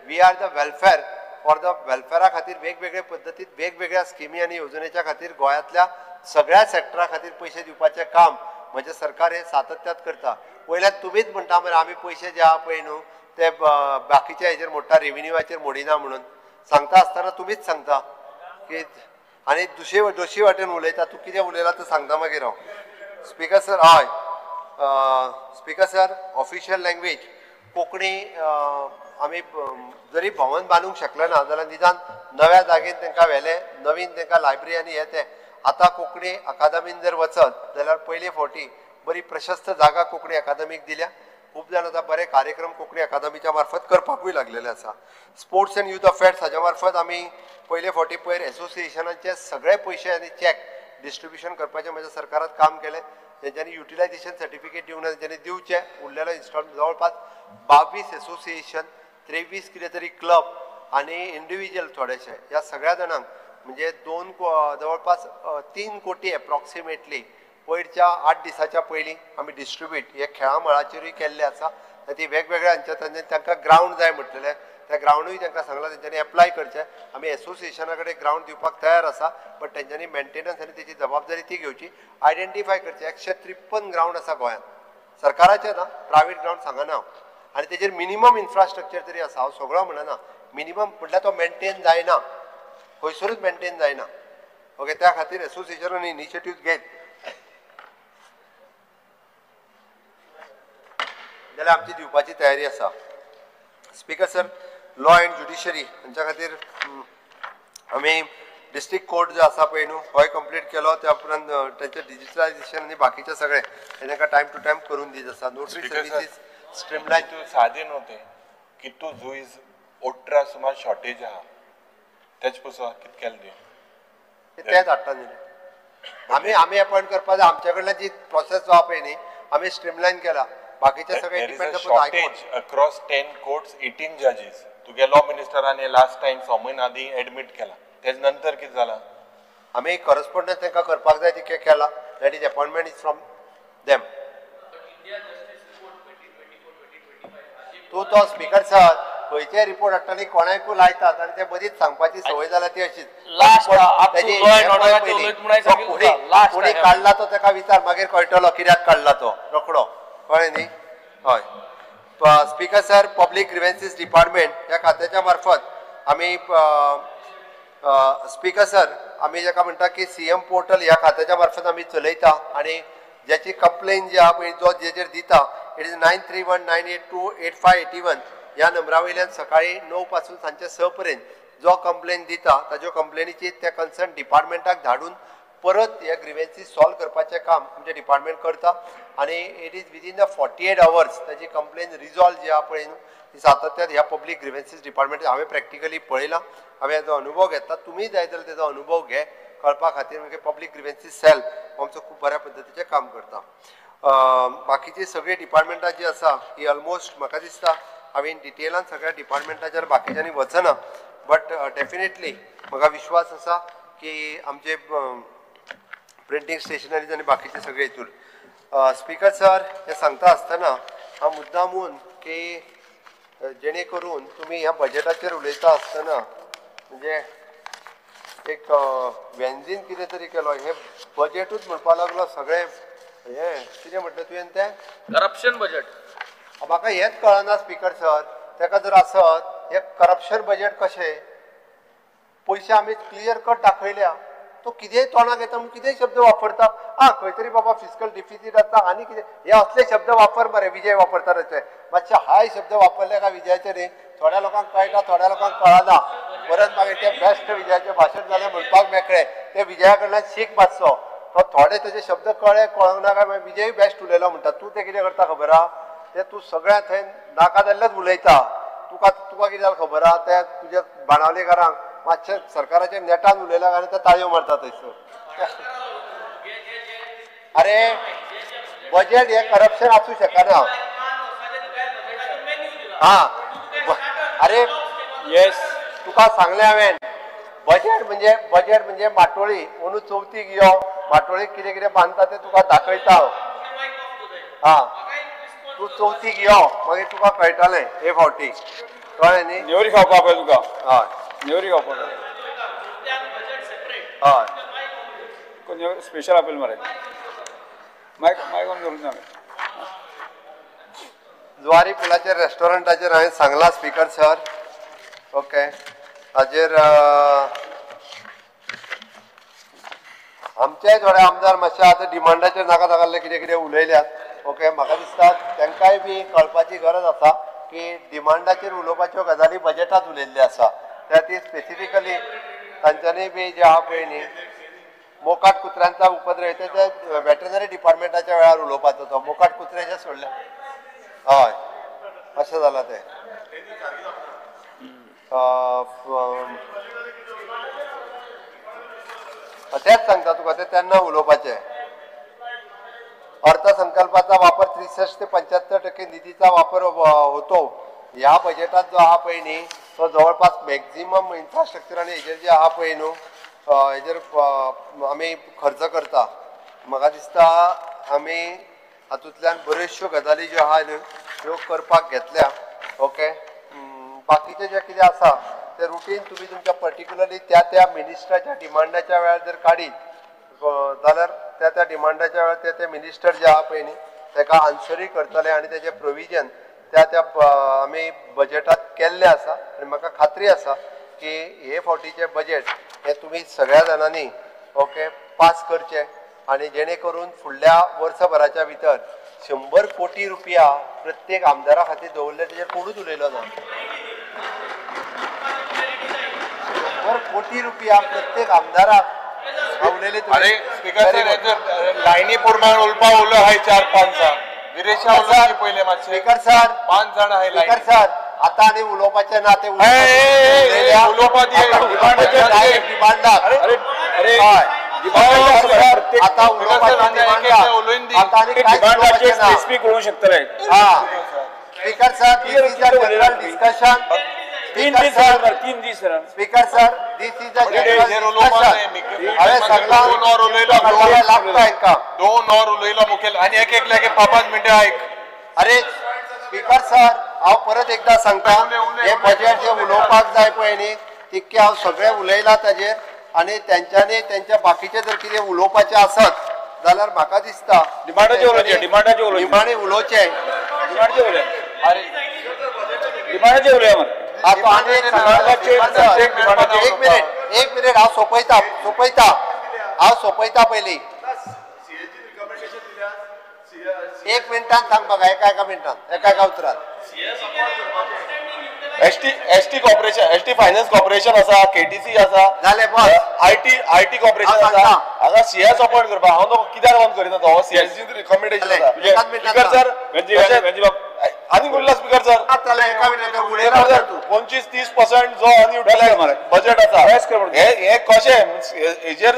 we are the welfare for the वेलफेरा खातीर वेगवेगळे पद्दतीत वेगवेगळ्या स्किमी आनी येवजणेच्या खातीर गोंयांतल्या सगळ्या सेक्टरा खातीर पयशे दिवपाचें काम म्हजें सरकार हें सातत्यात करता. वयल्यान तुमीच म्हणटा मरे आमी पयशे जे आहा पळय न्हू ते बाकीच्या हेजेर मोडटा, रेविन्यूवाचेर मोडिना म्हणून सांगता आसतना तुमीच सांगता की आनी दुसरे दोशी वाटेन उलयता. तूं कितें उलयला तें सांगता मागीर हांव. स्पीकर सर, हय speaker sir, official language Konkani आमी जरी भवन बांदूंक शकले ना जाल्यार निदान नव्या जागेन तांकां व्हेले, नवीन तांकां लायब्ररी आनी हे ते. आतां कोंकणी अकादमीन जर वचत जाल्यार पयले फावटी बरी प्रशस्त जागा कोंकणी अकादमीक दिल्या. खूब जाण आतां बरे कार्यक्रम कोंकणी अकादमीच्या मार्फत करपाकूय लागलेले आसा. स्पोर्ट्स एंड यूथ अफेर्स हाज्या मार्फत आमी पयले फावटी पयर एसोसिएशनाचे सगळे पयशे आनी चॅक डिस्ट्रिब्युशन करपाचें म्हज्या सरकारात काम केलें. तेंच्यांनी युटिलायझेशन सर्टिफिकेट दिवंक ना, तेंच्यांनी दिवचें. उरलेलो इन्स्टॉलमेंट जवळपास 22 एसोसिएशन, 23 कितें तरी क्लब आनी इंडिविज्युअल थोडेशे, ह्या सगळ्या जाणांक म्हणजे दोन जवळपास 3 कोटी एप्रॉक्सिमेटली पयरच्या 8 दिसाच्या पयलीं आमी डिस्ट्रिब्यूट हे खेळां मळाचेरूय केल्ले आसा. ती वेगवेगळ्या हांच्या तांकां ग्रावंड जाय म्हटलेलें, त्या ग्रावंडूय तांकां सांगलां तेंच्यांनी एप्लाय करचें. आमी एसोसिएशना कडेन ग्रावंड दिवपाक तयार आसा, बट तेंच्यांनी मेंटेनन्स आनी तेची जबाबदारी ती घेवची. आयडेंटिफाय करचें. 153 ग्रावंड आसा गोंयांत, सरकाराचें ना, प्रायवेट ग्रावंड सांगना हांव. आनी तेजेर मिनिमम इन्फ्रास्ट्रक्चर तरी आसा, हांव सगळो म्हणना, मिनिमम म्हटल्यार तो मेंटेन जायना, खंयसरूच मेंटेन जायना. ओके, त्या खातीर एसोसिएशनान इनिशिएटीव घेत जाल्यार आमची दिवपाची तयारी आसा. Speaker sir, law and judiciary हांच्या खातीर आमी डिस्ट्रिक्ट कोर्ट जो आसा पळय न्हू होय कंप्लीट केलो. त्या उपरांत तेंचें डिजिटलायजेशन आनी बाकीचें सगळें तांकां टायम टू टायम करून दीत आसा. Notary services streamline. तूं सादें न्हू तें की तूं जुईज 18 सुमार शॉर्टेज आहा, तेच पसून कितें केलें तुवें? तेच हाडटा न्ही आमी, आमी अपॉयंट करपाक जाय. आमच्या कडल्यान जी प्रोसेस जो आहा पळय न्ही आमी स्ट्रीमलायन केला. बाकीचे सगळे depend shortage across 10 courts 18 जजीस. तुगे लॉ मिनिस्टरान लास्ट टायम 6 म्हयन्या आदीं एडमीट केला, तेज नंतर कितें जाला? आमी करस्पोंडन्स तांकां करपाक जाय तितकें केलां. That is appointment is from them. तूं तो स्पीकर सर खंयचे रिपोर्ट हाडटा न्ही कोणाकूय लायतात आनी ते मदींच सांगपाची संवय जाल्या ती अशीच. कोणी काडला तो ताका विचार, मागीर कळटलो कित्याक काडला तो रोखडो, कळ्ळें न्ही? हय speaker sir, public grievances department ह्या खात्याच्या मार्फत आमी स्पीकर सर आमी जाका म्हणटा की सीएम पोर्टल ह्या खात्याच्या मार्फत आमी चलयता आनी ज्याची कंप्लेन जी आहा पळय जो जेचेर दिता it is 9319828581 ह्या नंबरा वयल्यान सकाळीं 9 पासून सांजचे 6 पर्यंत जो कंप्लेन दिता ताज्यो कंप्लेनीची त्या कन्सर्न डिपार्टमेंटाक धाडून परत हे ग्रिवेन्सीस सॉल्व करपाचें काम आमचें डिपार्टमेंट करता आनी it is within the 48 hours ताजी कंप्लेन रिजॉल्व जी आहा पळय न्हू ती सातत्यान ह्या पब्लीक ग्रिवेन्सीस डिपार्टमेंट हांवें प्रॅक्टिकली पळयलां, हांवें हाजो अनुभव घेतला. तुमी जाय जाल्यार तेजो अनुभव घे कळपा खातीर म्हणजे पब्लीक ग्रिवेन्सीस सेल आमचो खूब बऱ्या पद्दतीचें काम करता. बाकीची सगळीं डिपार्टमेंटां जी आसा ही ऑलमोस्ट म्हाका दिसता हांवें डिटेलान सगळ्या डिपार्टमेंटाचेर बाकीच्यांनी वचना, बट डेफिनेटली म्हाका विश्वास आसा की आमचे प्रिंटींग स्टेशनरीज आनी बाकीचे सगळे हितून. स्पीकर सर, हें सांगता आसतना हांव मुद्दामून की जेणे करून तुमी ह्या बजेटाचेर उलयता आसतना म्हणजे एक व्यंजीन कितें तरी केलो, हें बजेटूच म्हणपाक लागलो सगळें. हें कितें म्हटलें तुवें तें? Corruption budget. म्हाका हेंच कळना स्पीकर सर, ताका जर आसत हें करप्शन बजेट कशें? पयशे आमी क्लियर कट दाखयल्या, तो कितेंय तोंडाक येता म्हणून कितेंय शब्द वापरता. आं खंय तरी बाबा फिस्कल डिफिसीट आसा आनी कितें हे असले शब्द वापर मरे विजय वापरता तशे मातशे हाय शब्द वापरले काय विजयाचे न्ही थोड्या लोकांक कळटा, थोड्या लोकांक कळना. परत मागीर ते बेस्ट विजयाचें भाशण जालें म्हणपाक मेकळें, ते विजया कडल्यान शीक मातसो, तो थोडे तेजे शब्द कळ्ळे कळोंक ना काय मागीर विजय बेस्ट उलयलो म्हणटा. तूं तें कितें करता खबर आहा? तें तूं सगळ्या थंय नाका जाल्लेच उलयता. तुका तुका कितें जालें खबर आहा? ते तुज्या बाणावलेकारांक मातशें सरकाराच्या नेटान उलयल्या कारण ते ताळयो मारता थंयसर. अरे बजेट हें करप्शन आसूं शकना. हां अरे येस, तुका सांगलें हांवें बजेट म्हणजे बजेट म्हणजे माटोळी. अंदू चवथीक यो, माटोळीक कितें कितें बांदता तें तुका दाखयता हांव. हां तूं चवथीक यो मागीर तुका कळटलें हे फावटी, कळ्ळें न्ही? नेवरी खावपाक पळय तुका. हय नेवरी खावपाक. हय स्पेशल आपल मरे. मायक मायक ऑन करून सांग. जुवारी पुलाचेर रेस्टॉरंटाचेर हांवें सांगलां स्पीकर सर. ओके, ताजेर आमचेय थोडे आमदार मातशे आतां डिमांडाचेर नाका नाकाल्ले कितें कितें उलयल्यात. ओके, म्हाका दिसता तांकांय बी कळपाची गरज आसा की डिमांडाचेर उलोवपाच्यो गजाली बजेटांत उलयल्ल्यो आसा. त्या ती स्पेसिफिकली तांच्यांनी बी जे आहा पळय न्ही मोकाट कुत्र्यांचा उपद्रव ते वेटरनरी डिपार्टमेंटाच्या वेळार उलोवपाचो तो मोकाट कुत्रे जे सोडले. हय, अशें जालां तें. तेच सांगता तुका ते तेन्ना उलोवपाचें. अर्थसंकल्पाचा वापर 63 ते 75% निधीचा वापर होतो. ह्या बजेटात जो आहा पळय न्ही तो जवळपास मॅक्झिमम इन्फ्रास्ट्रक्चर आनी हेजेर जे आहा पळय न्हू हेजेर आमी खर्च करता. म्हाका दिसता आमी हातूंतल्यान बऱ्योचश्यो गजाली ज्यो आहा न्हू त्यो करपाक घेतल्या. ओके, बाकीचें जें कितें आसा ते रुटीन तुमी तुमच्या पर्टिक्युलरली त्या त्या मिनिस्टराच्या डिमांडाच्या वेळार जर काडीत जाल्यार त्या त्या डिमांडाच्या वेळार ते ते मिनिस्टर जे आहा पळय न्ही ताका आन्सरूय करतले आनी तेजें प्रोविजन त्या त्या आमी बजेटात केल्लें आसा. आनी म्हाका खात्री आसा की हे फावटीचें बजेट हें तुमी सगळ्या जाणांनी ओके पास करचें आनी जेणे करून फुडल्या वर्सभराच्या भितर 100 कोटी रुपया प्रत्येक आमदारा खातीर दवरले तेजेर कोणूच उलयलो ना. 100 कोटी रुपया प्रत्येक आमदाराक उलयले. अरे स्पीकर सर, लायनी प्रमाण उलपा उलो आहे 4-5 जाण विरेशा उलोवचे पयले मातशे. स्पीकर सर 5 जाण आहे. स्पीकर सर आता आनी उलोवपाचें ना ते डिमांडाक. अरे आता उलोवपाचें स्पेसिफीक उलोवंक शकतले. Speaker sir, this is a general discussion. 3 दीस 3 दीस speaker sir, this is a general discussion. हांवें सगळ्यांक लागता हांकां 2 वर उलयलो मुखेल आनी एक एकल्याक 5-5 मिनटां आयक. अरे स्पीकर सर, हांव परत एकदां सांगता हें बजेट जें उलोवपाक जाय पळय न्ही तितकें हांव सगळें उलयलां ताजेर. आनी तेंच्यांनी तेंच्या बाकीचें जर कितें उलोवपाचें आसत जाल्यार म्हाका दिसता डिमांडाचें उलोवचें. डिमांडाचें उलोवचें. निमाणें उलोवचें. डिमांडाचें उलय. अरे डिमांडाचें उलया मरे. एक मिनिट, एक मिनिट, हांव सोंपयता सोंपयता हांव सोंपयता पयलीं. 1 मिनटान सांग म्हाका. एका एका मिनटान, एका एका उतरान. ST corporation, ST finance corporation आसा, केटीसी आसा, जालें बस. IT corporation आसा. हांगा सीएस अपॉयंट करपाक हांव तो कित्याक लागून करिना तो सीएसजी रिकमेंडेशन आसा. स्पीकर सर, आनी उरला स्पीकर सर 25-30% जो अनयुटिलायज बजेट आसा हे कशें हेजेर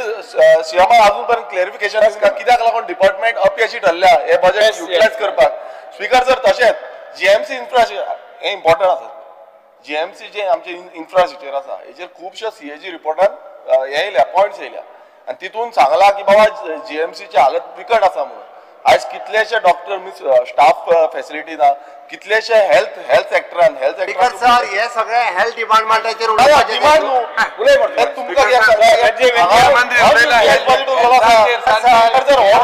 सीएमान अजून पर्यंत क्लॅरिफिकेशन दिसना कित्याक लागून डिपार्टमेंट अपयशी ठरल्या हे बजेट युटिलायज करपाक. स्पीकर सर, तशेंच जीएमसी इन्फ्रास्ट्रक्चर हें इम्पॉर्टंट आसा. जीएमसी जे आमचे इन्फ्रास्ट्रक्चर आसा हेजेर खुबश्या सीएजी रिपोर्टान हे येयल्या, पॉयंट्स येयल्या आनी तितून सांगलां की बाबा जीएमसीची हालत बिकट आसा म्हणून. आयज कितलेशे डॉक्टर मिन्स स्टाफ फॅसिलिटी ना, कितलेशे हेल्थ सेक्टरान हेल्थ स्पीकर सर, हे सगळे हेल्थ डिपार्टमेंटाचेर डिमांड न्हू तुमकां हो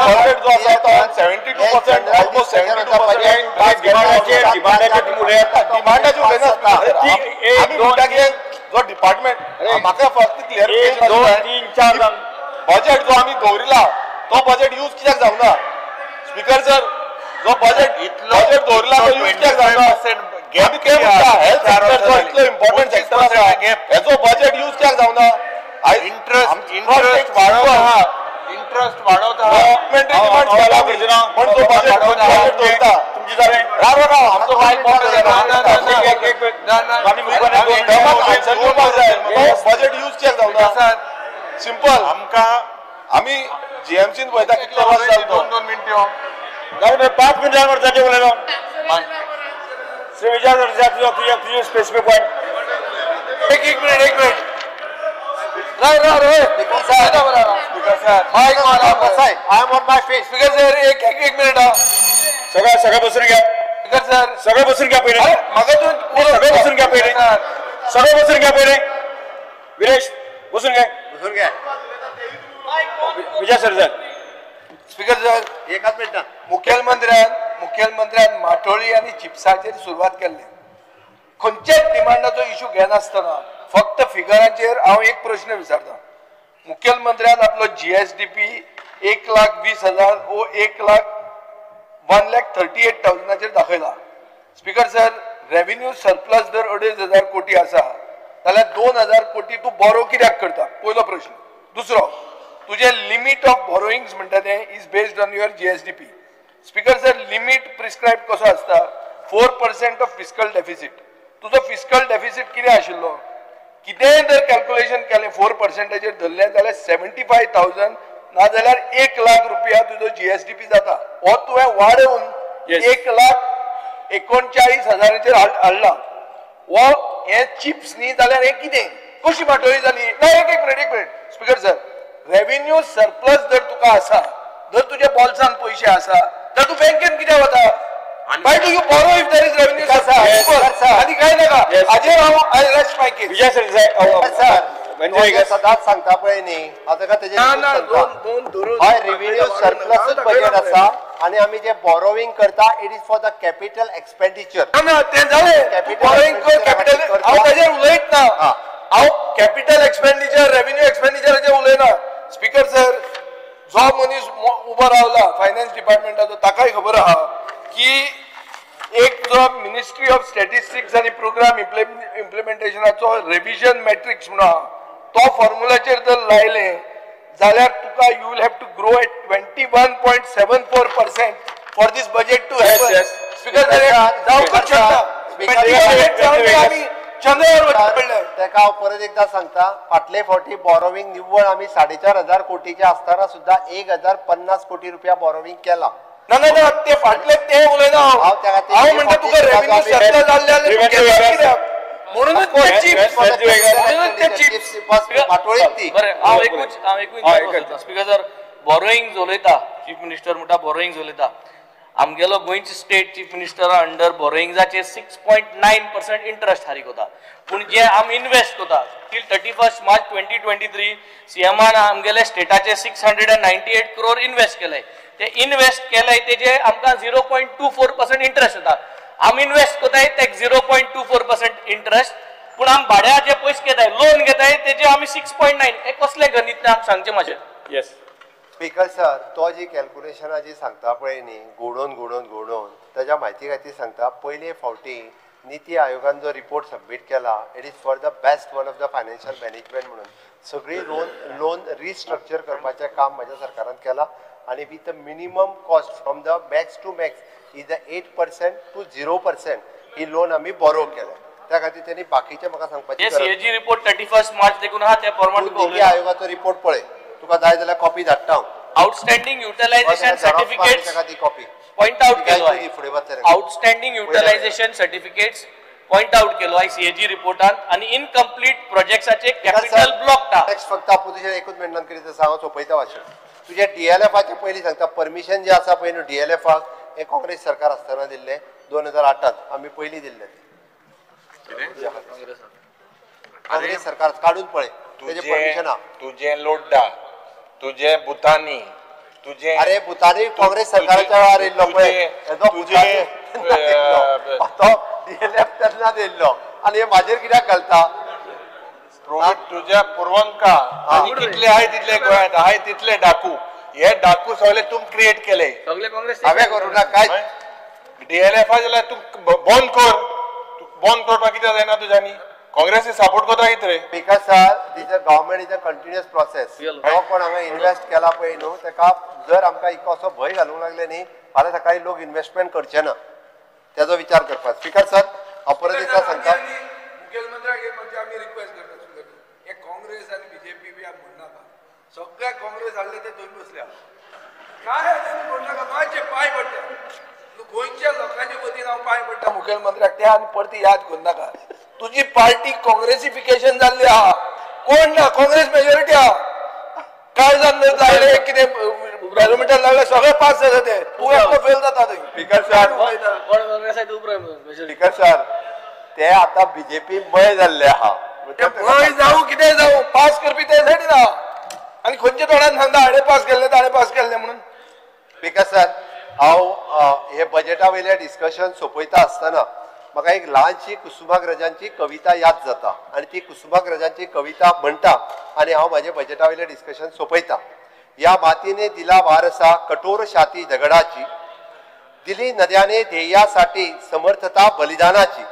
बजेट जो आसा तो 72% ऑलमोस्ट 72% डिमांडाचेर उलयना. आमी म्हणटा की जो डिपार्टमेंट म्हाका फक्त क्लियरिफिकेशन बजेट जो आमी दवरिला तो बजेट यूज कित्याक जावना. स्पीकर सर, जो बजेट बजेट दवरला तो यूज कित्याक जावना. आमी कितें म्हणटा हेल्थ सेक्टर जो इतलो इम्पॉर्टंट सेक्टर आसा हेजो बजेट यूज कित्याक जावना. इंट्रस्ट वाडोवता आहा, इंट्रस्ट वाडोवता आहा, पण जो बजेट दवरता तुमची जालें. राव राव आमचो बजेट यूज कित्याक जावना. सिंपल आमकां आमी जीएमसीन पळयता कितलो वर्स जालो. 2-2 मिनटो 5 मिनटां जाचे उलयलो. श्री विजय तुझे स्पेसिफिक पॉइंट. एक मिनिट, एक minute. Rao Rao Rao speaker sir, speaker sir mic on I am on my face. Speaker sir, एक एक मिनिट. सगळं सगळं बसून घ्या. स्पीकर सर, सगळं बसून घ्या पहिले. म्हाका तूं सगळं बसून घ्या पहिले. सगळं बसून घ्या पहिले. विरेश बसून घ्या. बसून घ्या. Vijay sir, sir speaker sir एकाच मिनटान. मुखेलमंत्र्यान माटोळी आनी चिप्साचेर सुरवात केल्ली. खंयच्याच डिमांडाचो इशू घेनासतना फक्त फिगरांचेर हांव एक प्रश्न विचारता. मुखेलमंत्र्यान आपलो GSDP 1,20,000 वो 1,38,000 दाखयला. स्पीकर सर, रेव्हेन्यू सरप्लस जर 2,500 कोटी आसा जाल्यार 2,000 कोटी तूं बोरो कित्याक करता? पयलो प्रश्न. दुसरो, तुजें लिमीट ऑफ बोरोइंग्स म्हणटा तें is based on your GSDP. Speaker sir, limit prescribe कसो आसता? 4% ऑफ फिस्कल डेफिसीट. तुजो फिस्कल डेफिसीट कितें आशिल्लो? कितेंय जर कॅल्क्युलेशन केलें 4%चेर धरलें जाल्यार 75,000 ना जाल्यार 1 लाख रुपया तुजो GSDP जाता. हो तुवें वाडोवन 1,39,000 हाडला. हो हे चिप्स न्ही जाल्यार हें कितें? कशी माटोळी जाली? ना, एक minute speaker sir, revenue surplus जर तुका आसा, जर तुज्या बोल्सान पयशे आसा तर तूं बँकेन कित्याक वता? Why do you borrow if there is revenue surplus? आनी काय नाका हाजेर हांव I rest my case. Vijay Sardesai सदांच सांगता पळय न्ही, हांव ताका तेजेर हय रेव्हेन्यू सरप्लसूच बजेट आसा आनी आमी जे बोरोविंग करता it is for the capital expenditure. ना तें जालें, बोरोविंग कर कॅपिटल, हांव ताजेर उलयत ना. हांव कॅपिटल एक्सपेंडिचर रेव्हेन्यू एक्सपेंडिचराचेर उलयना. स्पीकर सर, जो मनीस उबो रावला फायनान्स डिपार्टमेंटाचो ताकाय खबर आहा की एक जो मिनिस्ट्री ऑफ स्टॅटिस्टिक्स आनी प्रोग्राम इम्प्लिमेंटेशनाचो रेविजन मॅट्रिक्स म्हणून आहा, तो फॉर्म्युलाचेर जर लायलें जाल्यार तुका you will have to grow at 21.74% for this budget to happen. Speaker जावंकच शकता. आमी चंद्रावर वचचें पडलें. ताका हांव परत एकदां सांगता, फाटले फावटी बोरोविंग निव्वळ आमी 4,500 कोटीचे आसतना सुद्दां 1,050 कोटी रुपया बोरोविंग केला. ना ना ना, ते फाटले ते उलयना हांव. हांव म्हणटा तुका रेव्हेन्यू सरप्लस जाल्ले जाल्यार म्हणूनच ते चिप्स माटोळीत ती. बरें, हांव एकूच स्पीकर सर, बोरोइंग उलयता चीफ मिनिस्टर म्हणटा, बोरोइंग उलयता. आमगेलो गोंयचे स्टेट चीफ मिनिस्टरा अंडर बोरोइंग्साचेर 6.9% इंट्रस्ट फारीक वता. पूण जे आमी इनवेस्ट करता till 31 March 2023 सीएमान आमगेले स्टेटाचे 698 क्रोर इनवेस्ट केले. ते इनवेस्ट केले तेजे आमकां 0.24% इंट्रस्ट येता. आमी इनवेस्ट करताय ते 0.24% इंट्रस्ट, पूण आमी भाड्या जे पयशे घेताय, लोन घेताय तेजे आमी 6.9. हे कसलें गणीत तें आमकां सांगचें मातशें. येस स्पीकर सर, तो जी कॅल्क्युलेशनां जी सांगता पळय न्ही, घोडोवन घोडोवन घोडोवन ताज्या म्हायती खातीर सांगता. पयले फावटी निती आयोगान जो रिपोर्ट सबमीट केला it is for the best one of the financial management म्हणून सगळी लोन रिस्ट्रक्चर करपाचें काम म्हाज्या सरकारान केलां आनी with the minimum cost from the max to max is the 8% to 0% he loan आमी बोरो केल्या. त्या खातीर तेणी बाकीचें म्हाका सांगपाची गरज. सीएजी रिपोर्ट 31 मार्च देखून आहा, त्या प्रमाण निती आयोगाचो रिपोर्ट पळय, तुका जाय जाल्यार कॉपी धाडटा हांव. Outstanding utilisation certificates point out केलो आहे. Outstanding utilisation certificates point out केलो आहे सीएजी रिपोर्टान आनी इनकम्प्लीट प्रोजेक्ट्साचे कॅपिटल ब्लॉक टॅक्स फक्त अपोजिशन एकूच मिनटान कितें सांग सोंपयता भाशण. तुजें डीएलएफाचें पयलीं सांगता, परमिशन जें आसा पळय न्हू डीएलएफाक हें काँग्रेस सरकार आसतना दिल्लें 2008 आमी पयलीं दिल्लें. काँग्रेस सरकार काडून पळय तेजें परमिशन आहा. तुजें लोड्डा, तुजें भुतानी, तुजें अरे भुतानी काँग्रेस सरकाराच्या वेळार येयल्लो पळय, तुजें तो डीएलएफ तेन्ना दिल्लो आनी हे म्हाजेर कित्याक घालता? तुज्या पुर्वंका आनी कितले आहाय तितले गोंयांत आहाय तितले डाकू, हे डाकू सगळे तूं क्रिएट केले. सगळे काँग्रेस हांवें करूं ना काय? डीएलएफा जाल्यार तूं बंद कर, बंद करपाक कित्याक जायना तुज्यांनी? काँग्रेसी सपोर्ट करता कितें रे? Because sir, this government is a continuous process. जो कोण हांगा इन्वेस्ट केला पळय न्हू ताका जर आमकां इतको असो भंय घालूंक लागले न्ही, फाल्यां सकाळी लोक इन्वेस्टमेंट करचे ना, तेजो विचार करपाक. स्पीकर सर, हांव परत एकदां सांगता, मुखेलमंत्र्याक म्हणजे आमी रिक्वेस्ट करता, हे काँग्रेस आनी बीजेपी बी म्हणनाका. सगळे काँग्रेस हाडले ते थंय बसल्या, काय म्हणनाका, मातशे पांय पडटा गोंयच्या लोकांच्या वतीन हांव पांय पडटा मुखेलमंत्र्याक. ते आनी परती याद करनाका. तुजी पार्टी काँग्रेसिफिकेशन जाल्ली आहा, कोण ना, काँग्रेस मेजॉरिटी आहा. काय जावन लायले कितें बॅरोमिटर लागले सगळे पास जाता ते, तूं एकलो फेल जाता थंय. स्पीकर सर, स्पीकर सर, ते आतां बीजेपी मय जाल्ले आहा. मय जावं कितें जावं, पास करपी ते सायडीन आहा. आनी खंयच्या तोंडान सांगता हाणें पास केल्लें ताणें पास केल्लें म्हणून. स्पीकर सर, हांव हे बजेटा वयलें डिस्कशन सोंपयता आसतना म्हाका एक ल्हानशी कुसुमाग्रजांची कविता याद जाता आनी ती कुसुमाग्रजांची कविता म्हणटा आनी हांव म्हाजें बजेटा वयलें डिस्कशन सोंपयता. या मातीने दिला वारसा कठोर छाती दगडाची, दिली नद्याने ध्येयासाठी समर्थता बलिदानाची,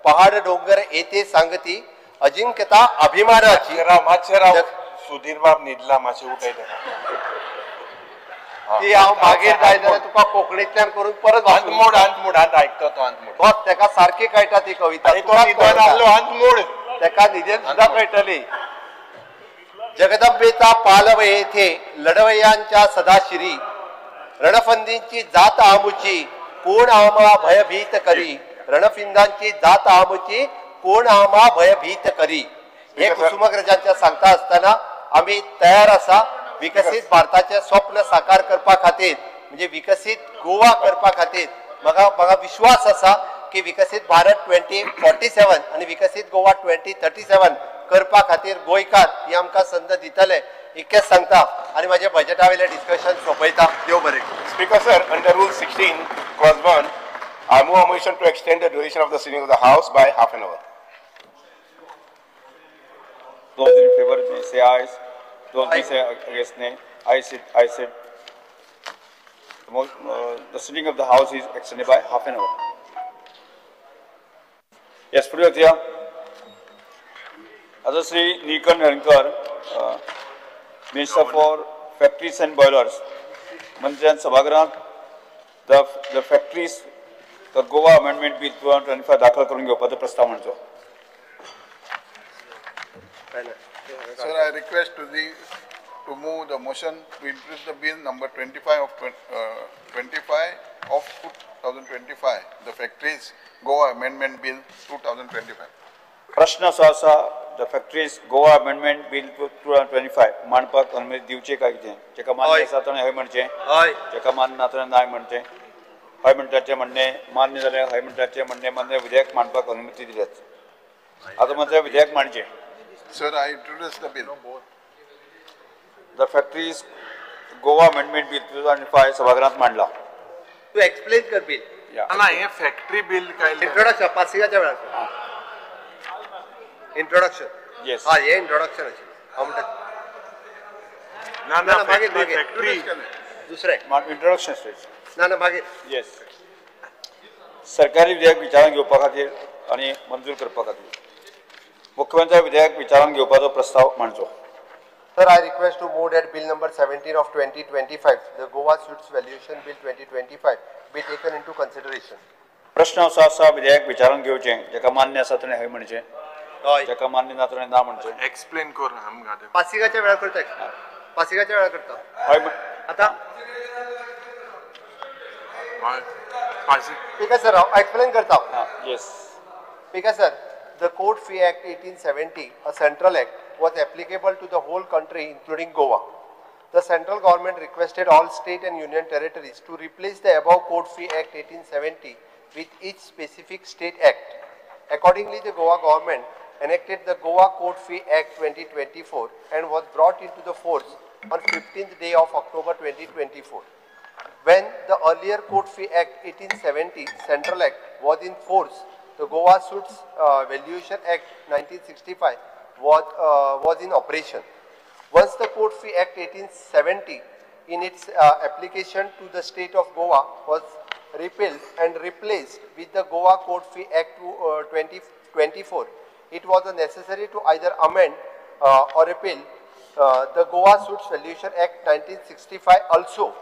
पहाड डोंगर येथे सांगती अजिंक्यता अभिमानाची. मातशें राव, सुधीर बाब न्हिदला, मातशें उठय तेका. ती हांव मागीर जाय जाल्यार तुका कोंकणींतल्यान करून परत अंतमोड अंतमोड आंत आयकता तो अंतमोड. बस तेका सारकी कळटा ती कविता. अंतमोड तेका न्हिदेन सुद्दां कळटली. जगदंबेचा पालव येथे लढवय्यांच्या सदाशिरी, रणफंदींची जात आमुची कोण आमा भयभीत करी, रणफिंदांची जात आमुची कोण आमा भयभीत करी. हे कुसुमाग्रजांच्या सांगता आसतना आमी तयार आसा विकसीत भारताचें स्वप्न साकार करपा खातीर, म्हणजे विकसीत गोवा करपा खातीर. म्हाका म्हाका विश्वास आसा की विकसीत भारत 2047 आनी विकसीत गोवा 2037 करपा खातीर गोंयकार ही आमकां संद दितले, इतकेंच सांगता आनी म्हाजें बजेटा वयलें डिस्कशन सोंपयता. देव बरें. Speaker sir, under rule 16 clause 1, I move a motion to extend the duration of the sitting of the house by half an hour. Those in favor may say ayes. Those may say against nay. I said the sitting of the house is extended by half an hour. Yes, पुढे वचूया. आता Shri Nilkanth Halarnkar, minister for factories and boilers, मंत्र्यान सभागृहात the factories the Goa amendment bill 2025 दाखल करून घेवपाचो प्रस्ताव मांडचो. Sir, I request to the to move the motion to introduce the bill number 25 of 2025, the Factories Goa Amendment Bill 2025. प्रश्न असो आसा, the Factories Goa Amendment Bill 2025 मांडपाक अनुमती दिवची काय कितें? जेका मान्य आसा ताणें हय म्हणचें, जेका मान्य ना ताणें नाय म्हणचें. हय म्हणटाचें म्हणणें मान्य जालें, हय म्हणटाचें म्हणणें मान्य, विधेयक मांडपाक अनुमती दिल्यात. आतां मातशें विधेयक मांडचें. Sir, I introduce the bill. The Factories Goa Amendment Bill 2025 सभागृहात मांडला. तू एक्सप्लेन कर बिल. ना, हे फॅक्टरी बिल काय इंट्रोडक्शन पासिंगाच्या वेळार इंट्रोडक्शन. येस, हा, हे इंट्रोडक्शन हांव म्हणटा. ना ना, मागीर फॅक्टरी दुसरें इंट्रोडक्शन स्टेज. ना ना, मागीर. येस, सरकारी विधेयक विचारांत घेवपा खातीर आनी मंजूर करपा खातीर मुख्यमंत्री विधेयक विचारांत घेवपाचो प्रस्ताव मांडचो. Sir, I request to move that bill number 17 of 2025, the Goa Suits Valuation Bill 2025, be taken into consideration. प्रश्न असो आसा, विधेयक विचारांत घेवचें, जेका मान्य आसा ताणें हय म्हणचें, जेका मान्य ना ताणें ना म्हणचें. एक्सप्लेन कर आमकां. पासिंगाच्या वेळार करता, पासिंगाच्या वेळार करता. हय, आतां स्पीकर सर, हांव एक्सप्लेन करता. Yes speaker sir, the Court Fee Act 1870, a central act, was applicable to the whole country including Goa. The central government requested all state and union territories to replace the above Court Fee Act 1870 with each specific state act. Accordingly, the Goa government enacted the Goa Court Fee Act 2024 and was brought into the force on 15th day of October 2024. When the earlier Court Fee Act 1870 Central Act was in force, the Goa Suits Valuation Act 1965 was in operation. Once the Court Fee Act 1870 in its application to the state of Goa was repealed and replaced with the Goa Court Fee Act 2024, it was necessary to either amend or repeal the Goa Suits Valuation Act 1965 also,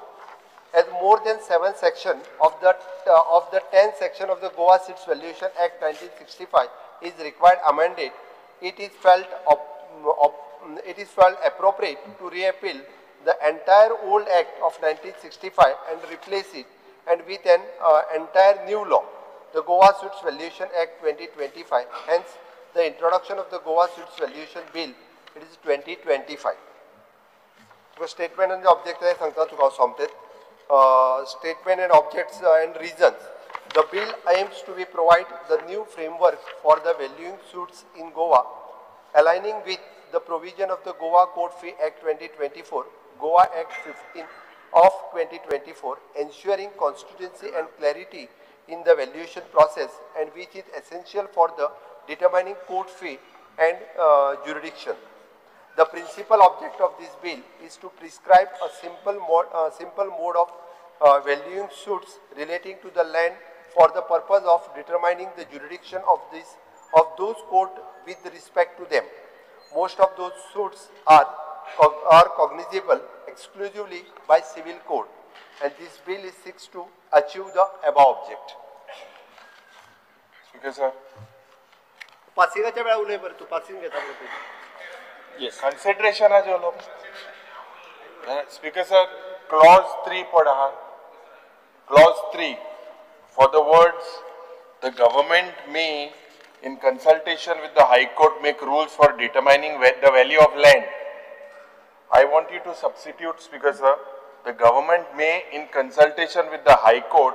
as more than 7 sections of the 10 section of the Goa Suits Valuation Act 1965 is required amended. It is felt appropriate to repeal the entire old act of 1965 and replace it and with an entire new law, the Goa Suits Valuation Act 2025. Hence, the introduction of the Goa Suits Valuation Bill, it is 2025. Statement and the object I सांगता तुका सोमतेत. Statement and objects and reasons. The bill aims to be provide the new framework for the valuing suits in Goa, aligning with the provision of the Goa Court Fee Act 2024, Goa Act of 2024, ensuring consistency and clarity in the valuation process, and which is essential for the determining court fee and jurisdiction. The principal object of this bill is to prescribe a simple mode of valuing suits relating to the land for the purpose of determining the jurisdiction of those court with respect to them. Most of those suits are cognizable exclusively by civil code, and this bill is seeks to achieve the above object. Speaker sir. पासिंगाच्या वेळा उलय बरं तू passing घेता बरं. Yes. Consideration आहे जो Speaker sir, clause 3 पड आहा. Clause 3 for the words the government may in consultation with the High Court make rules for determining the value of land. I want you to substitute, Speaker sir, the government may in consultation with the High Court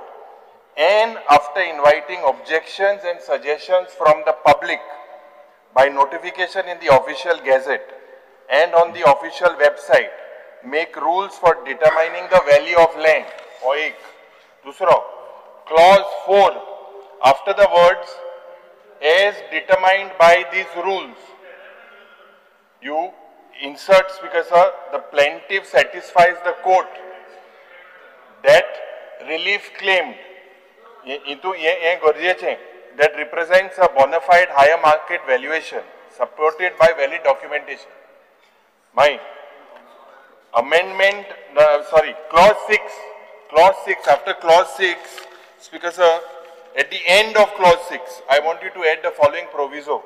and after inviting objections and suggestions from the public by notification in the official gazette and on the official website make rules for determining the value of land. Or ek. Dusro, clause 4, after the words as determined by these rules, you insert, Speaker sir, the plaintiff satisfies the court that relief claimed into that represents a bona fide higher market valuation supported by valid documentation. My amendment, sorry, clause 6, after clause 6, Speaker sir, at the end of clause 6, I want you to add the following proviso.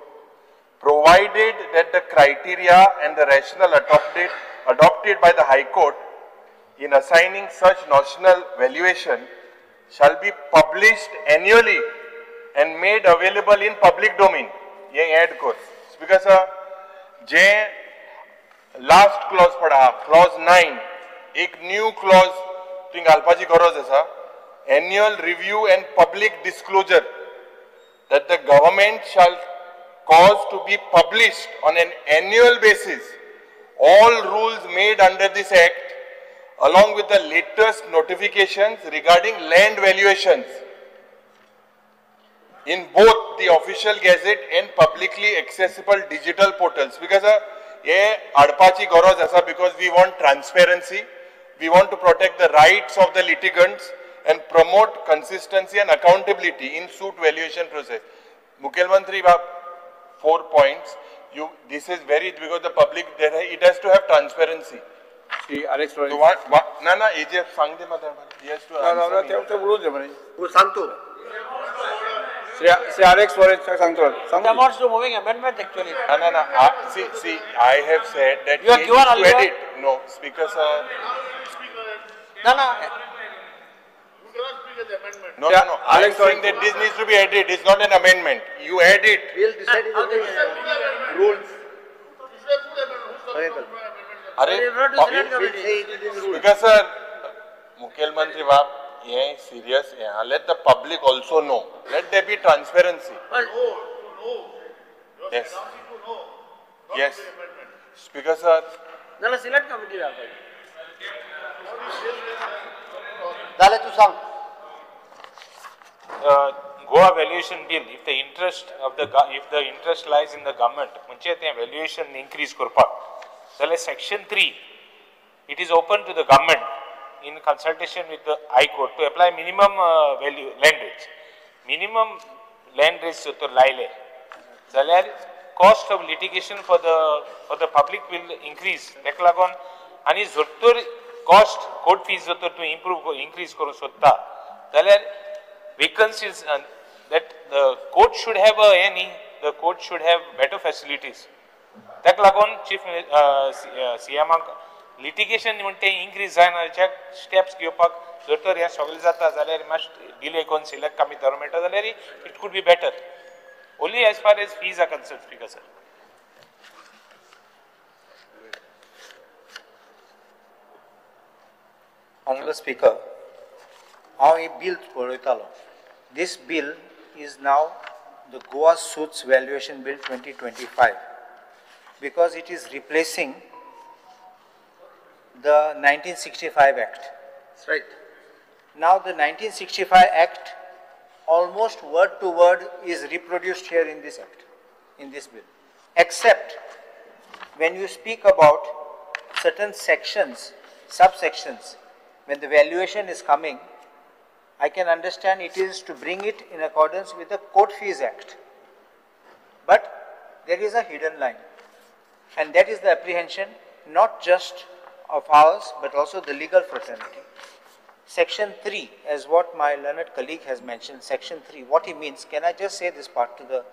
Provided that the criteria and the rationale adopted by the High Court in assigning such notional valuation shall be published annually and made available in public domain. Ye add kar. Speaker sir, je last clause pada, clause 9, ek new clause तुंय घालपाची गरज आसा. Annual review and public disclosure that the government shall cause to be published on an annual basis all rules made under this act along with the latest notifications regarding land valuations in both the official gazette and publicly accessible digital portals. Because ye adpachi garaj asa, because we want transparency, we want to protect the rights of the litigants and promote consistency and accountability in suit valuation process. Mukhyamantri Bab, 4 points. You, this is very, because the public, there, it has to have transparency. Shri Alex So what, na na, AGF सांग दे madam. He has to answer me. ते बोलून दे म्हणे. सांगतो. Shri Alex Flores सांगतो. It amounts to moving amendment actually. No, no, no. See, I have said that you have given to edit. No, Speaker sir. No, no. No, no, no. I am saying that this needs to be added. It's not an amendment. You add it. We'll decide in the rules. Arey, Speaker sir, Mukhyamantri Bab, ye serious. Let the public also know. Let there be transparency. Yes. Yes. Speaker sir. No, no, select committee. जालें तूं सांग. Goa valuation bill, if the interest of the if the interest lies in the government, म्हणजे ते valuation increase करपाक जाल्यार section 3, it is open to the government in consultation with the High Court to apply minimum value land rates. Minimum land rates जर तर लायले जाल्यार cost of litigation for the public will increase. ताका लागून आनी जर तर cost court fees जर तर तूं improve increase करूंक सोदता जाल्यार vacancies that the court should have the court should have better facilities. ताका लागून चीफ सीएमाक लिटिगेशन म्हणटा तें इन्क्रीज जायना हेच्या स्टेप्स घेवपाक जर तर हें सगळें जाता जाल्यार मातशें डिले करून सिलेक्ट कमी दर मेळटा जाल्यार it could be better. Only as far as fees are concern. Speaker sir. Honorable Speaker, हांव ही बिल पळयतालो. This bill is now the Goa Suits Valuation Bill 2025 because it is replacing the 1965 Act. Right. Now the 1965 Act almost word to word is reproduced here in this act, in this bill, except when you speak about certain sections, subsections, when the valuation is coming, I can understand it is to bring it in accordance with the Court Fees Act. But there is a hidden line, and that is the apprehension not just of ours but also the legal fraternity. Section 3, as what my learned colleague has mentioned, Section 3, what he means, can I just say this part to the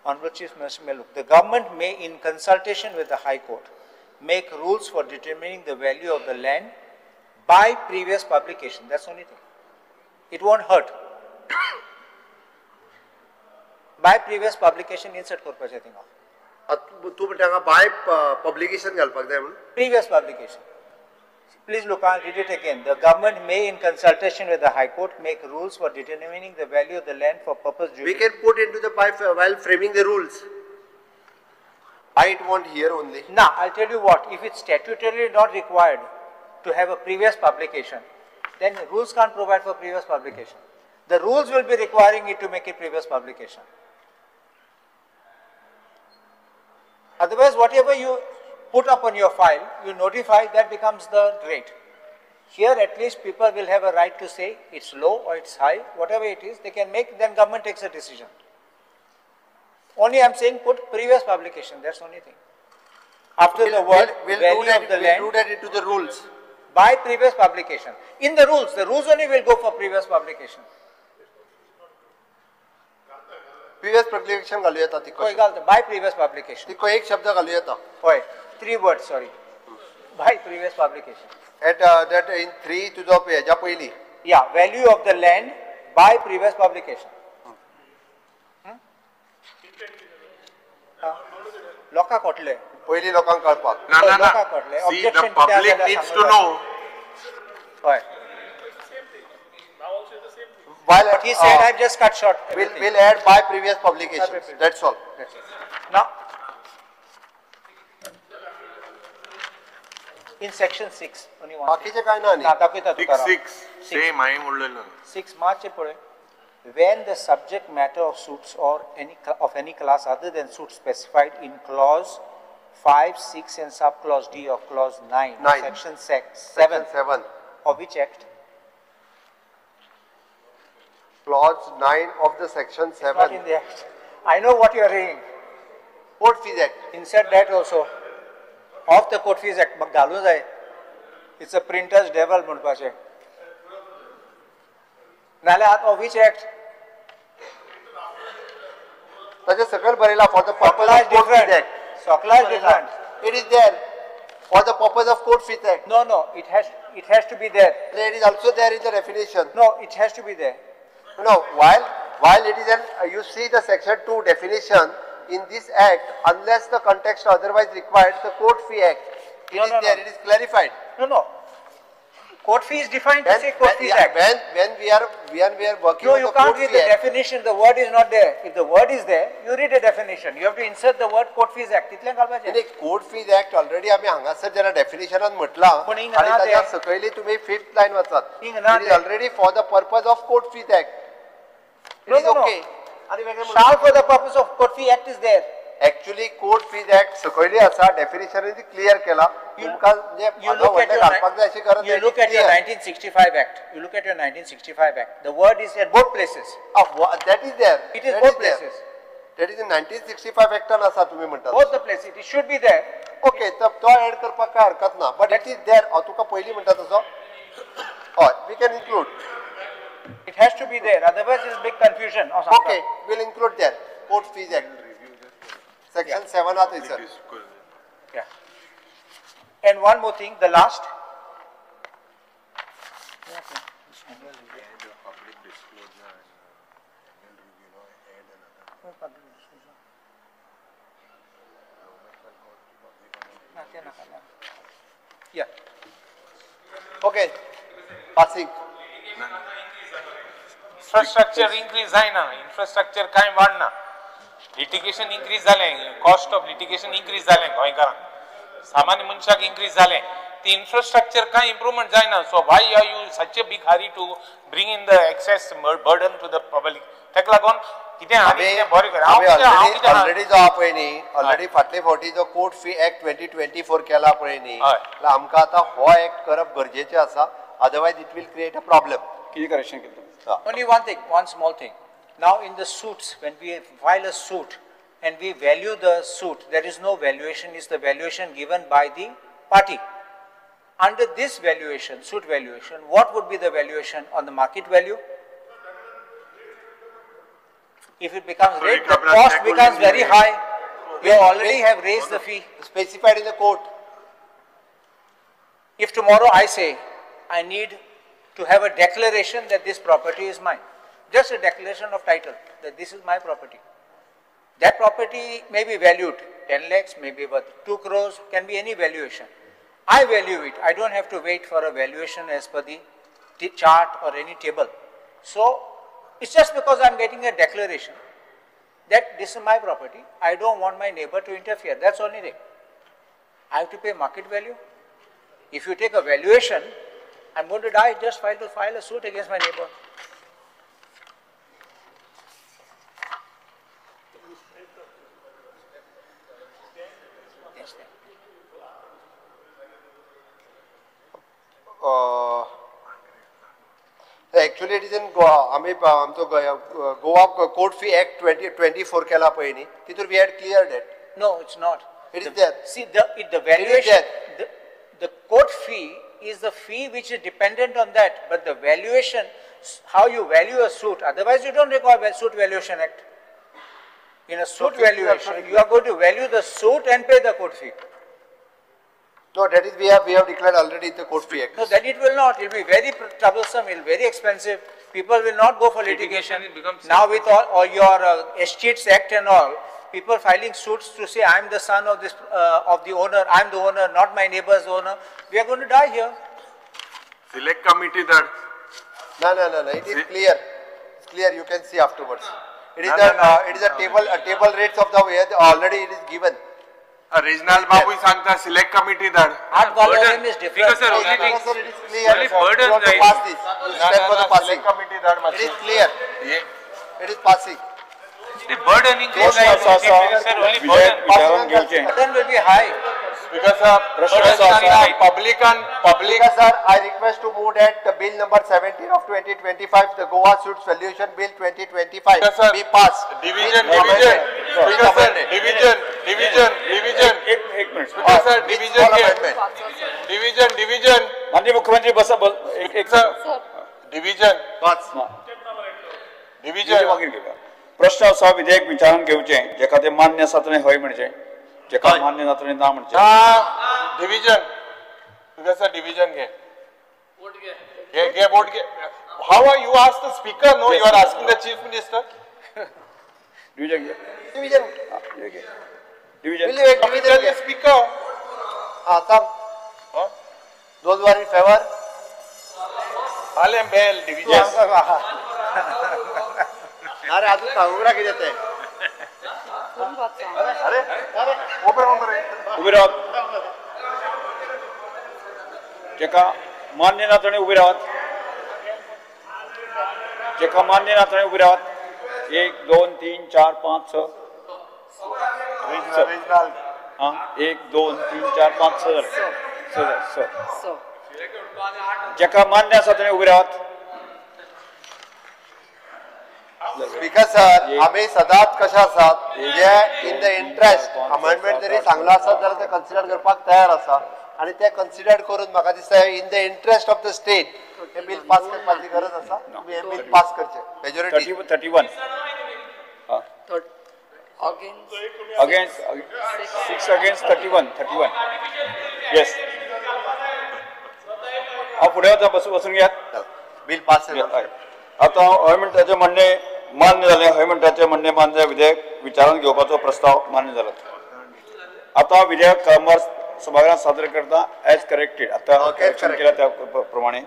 Honorable Chief Minister? Look, the government may, in consultation with the High Court, make rules for determining the value of the land by previous publication. That's the only thing. It won't hurt. By previous publication, insert करपाचें थिंगा. तूं म्हणटा by publication घालपाक जाय म्हणून? Previous publication. Please look, I'll read it again. The government may, in consultation with the High Court, make rules for determining the value of the land for purpose. We can put into the by while framing the rules. I want here only. Now, I'll tell you what, if it's statutorily not required to have a previous publication, then the rules can't provide for previous publication. The rules will be requiring it to make it previous publication. Otherwise, whatever you put up on your file, you notify, that becomes the rate. Here at least people will have a right to say it's low or it's high, whatever it is, they can make, then government takes a decision. Only I'm saying put previous publication, that's the only thing. After the word value of the land, we'll do that into the rules. By previous publication. In the rules only will go for previous publication. Previous publication घालू येता तिको. By previous publication. तिको एक शब्द घालू येता. होय, 3 words, sorry. By previous publication. At that in 3 तुजो हेज्या पयली. Yeah, value of the land by previous publication. लोकांक कळटलें. पयली लोकांक कळपाक. ना ना ना. See, the public needs to know. हय. While but he said, I've just cut short. We'll add by previous publications. That's all. That's it. Now, in section 6, only one. बाकीचे काय ना ना दाखयता तुका. 6 same हांवें म्हणलेलो. 6 मार्च पळय. When the subject matter of suits or any of any class other than suits specified in clause 5, 6 and sub clause D of clause 9, section 7, of which act? Clause 9 of the section 7. Not in the act. I know what you are reading. Court Fees Act. Insert that also. Of the Court Fees Act. घालूं जाय. It's a printer's devil म्हणपाचें. नाल्यार of which act? ताचे सकयल बरयला for the purpose of Court Fees Act. सकला is different. It is there for the purpose of Court Fees Act. No, no, it has to be there. It is also there in the definition. No, it has to be there. No, while it is an, you see the section 2 definition in this act, unless the context otherwise required, the Court Fee Act, it is there, it is clarified. No, no. Court fee is defined to say Court Fees Act. When we are working no, on you the can't Court read Fee the Act. Definition. The word is not there. If the word is there, you read the definition. You have to insert the word Court Fees Act. इतलें घालपाचें. नाही, Court Fees Act already आमी हांगासर जेन्ना डेफिनेशनान म्हटलां पूण हिंगा आनी ना ताच्या तें. सकयली तुमी फिफ्थ लायन वाचात. हिंगा ना It is तें. already for the purpose of Court Fees Act. It No, is no, no. okay. आनी वेगळें Shall for the purpose of Court Fee Act is there. Actually Court Fees Act सकयली आसा, definition clear केला. तुमकां म्हणजे You look at your घालपाक जाय अशी गरज you look at your 1965 Act. You look at your 1965 Act. The word is at both places. That is there. It is both places. That is in 1965 एक्टान आसा तुमी म्हणटात. Both the places. It should be there. Okay, तर तो add करपाक काय हरकत ना, but it is there. हांव तुका पयलीं म्हणटा तसो. हय, we can include. It has to be there. Otherwise, it will big confusion. Okay, we'll include there. Court Fees Act. Section 7 आहा थंयसर. Yeah. And one more thing, the last. Yeah. Okay. Passing. Infrastructure increase जायना, infrastructure कांय वाडना, litigation increase जालें, cost of litigation increase जालें गोंयकारांक, सामान्य मनशाक इन्क्रीज जालें. ती इन्फ्रास्ट्रक्चर कांय इम्प्रूवमेंट जायना. So why are you such a big hurry to bring in the excess burden to the public? ताका लागून कितें आनी बरें कर. ऑलरेडी जो आहा पळय न्ही, ऑलरेडी फाटले फावटी जो कोर्ट फी एक्ट 2024 केला पळय न्ही, आमकां आतां हो एक्ट करप गरजेचें आसा, otherwise it will create a problem. कितें करेक्शन केलें? Only one thing, one small thing. Now in the suits, when we file a suit and we value the suit, there is no valuation, it's the valuation given by the party. Under this valuation, suit valuation, what would be the valuation on the market value? If it becomes rate, the cost becomes very high. We already have raised the fee. Specified in the court. If tomorrow I say, I need to have a declaration that this property is mine, just a declaration of title that this is my property. That property may be valued 10 lakhs, may be worth 2 crores, can be any valuation. I value it. I don't have to wait for a valuation as per the chart or any table. So it's just because I'm getting a declaration that this is my property. I don't want my neighbor to interfere. That's only thing. I have to pay market value. If you take a valuation, I'm going to die, just file a suit against my neighbor. Yes, Actually, it is in Goa. आमी आमचो Goa court fee act 2024 केला पळय न्ही, तितूर we had cleared it. No, it's not. It is there. See, the valuation, the court fee is the fee which is dependent on that, but the valuation, how you value a suit, otherwise you don't require Suit Valuation Act. In a suit valuation, you are going to value the suit and pay the court fee. No, that is we have declared already the court fee act. No, then it will not. It will be very troublesome. It will be very expensive. People will not go for litigation. Now with all your Estates Act and all, people filing suits to say I am the son of this of the owner, I am the owner, not my neighbor's owner. We are going to die here. Select committee that. No. It is clear. It's clear. You can see afterwards. It is it is a table rates of the way already it is given. Regional Babu सांगता select committee धाड. Burden is different. Because sir, only thing, sir, it is clear. Only burden you want to pass this. You stand for the passing. Select committee धाड. It is clear. It is passing. The burden increase sir, only burden. Burden will be high. Because sir, public and public. Sir, I request to move that the bill number 17 of 2025, the Goa Suits Valuation Bill 2025, be passed. Division. Speaker sir, division. एक minute. Speaker sir, division. Division. माननीय मुख्यमंत्री बसा एक sir division. Division प्रश्न असा विधेयक विचारून घेवचें, जेका ते मान्य आसा ताणें हय म्हणचें, जेका मान्य ना ताणें ना म्हणचें. डिव्हिजन. स्पीकर सर, डिव्हिजन घे. घे वोट घे. How are you ask the speaker? No, you are asking the chief minister. Division घे. डिव्हिजन. डिव्हिजन. Division speaker. हां, सांग. Those who are in favor? आले बेल डिव्हिजन. अरे अजून सांगूंक ना कितें तें. अरे उबे रावात. जेका मान्य ना ताणें उबे रावात. जेका मान्य ना ताणें उबे रावात. 1 2 3 4 5 6 1 2 3 4 5 6 6. जेका मान्य आसा ताणें उबे रावात. स्पीकर सर, आमी सदांच कशें आसात जे इन the interest amendment जरी सांगला आसत जाल्यार ते कन्सिडर करपाक तयार आसा आनी ते कन्सिडर करून म्हाका दिसता in the interest of the state hey bill pass करपाची गरज आसा. तुमी हें बील पास करचें. Majority 31 against 6 against 31. Yes. हांव फुडें वता, बसून घेयात. बील पास जालें. आतां हय म्हणटाचें म्हणणें मान्य जालें. हय म्हणटाचें म्हणणें मान्य जालें. विधेयक विचारांत घेवपाचो प्रस्ताव मान्य जाला. आतां विधेयक कामगार सभाघरांत सादर करता एज करेक्टेड. आतां करेक्शन केल्या त्या प्रमाणे.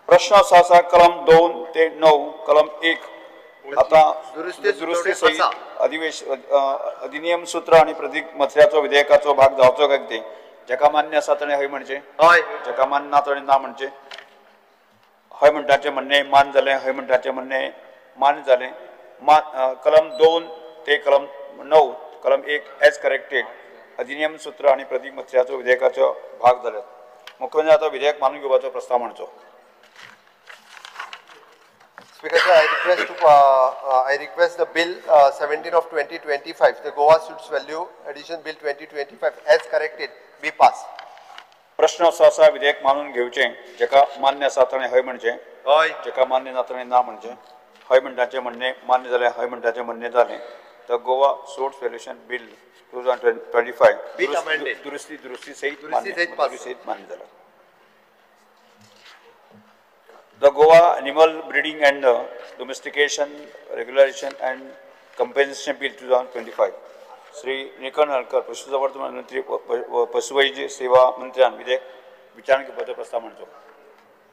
प्रश्न असो आसा कलम 2 ते 9 कलम 1 आतां दुरुस्ती सहित अधिवेश अधिनियम सूत्र आनी प्रतीक मसऱ्याचो विधेयकाचो भाग जावचो काय कितें. जाका मान्य आसा ताणें हय म्हणचें, हय. जाका मान्य ना ताणें ना म्हणचें. हय म्हणटाचें म्हणणें मान्य जालें, हय म्हणटाचें म्हणणें मान्य जालें. कलम 2 ते कलम 9 कलम 1 एज करेक्टेड अधिनियम सूत्र आनी प्रतीक मत्स्याचो विधेयकाचो भाग जाल्यात. मुख्यमंत्री आतां विधेयक मानून घेवपाचो प्रस्ताव मांडचो. Speaker sir, I request the bill 17 of 2025, the Goa Suits Value Addition Bill 2025 as corrected be passed. प्रश्न असो आसा विधेयक मानून घेवचें, जाका मान्य आसा ताणें हय म्हणचें, हय. जाका मान्य ना ताणें ना म्हणचें. हय म्हणटाचें म्हणणें मान्य जालें, हय म्हणटाचें म्हणणें जालें. The Goa Source Valuation Bill 2025 दुरुस्ती सहित मान्य जाला. The Goa Animal Breeding and Domestication Regulation and Compensation Bill 2025. Shri Nikan Halkar, पशुसंवर्धन मंत्री पशुवैद्य सेवा मंत्र्यान विधेयक विचारण घेवपाचो प्रस्ताव मांडचो.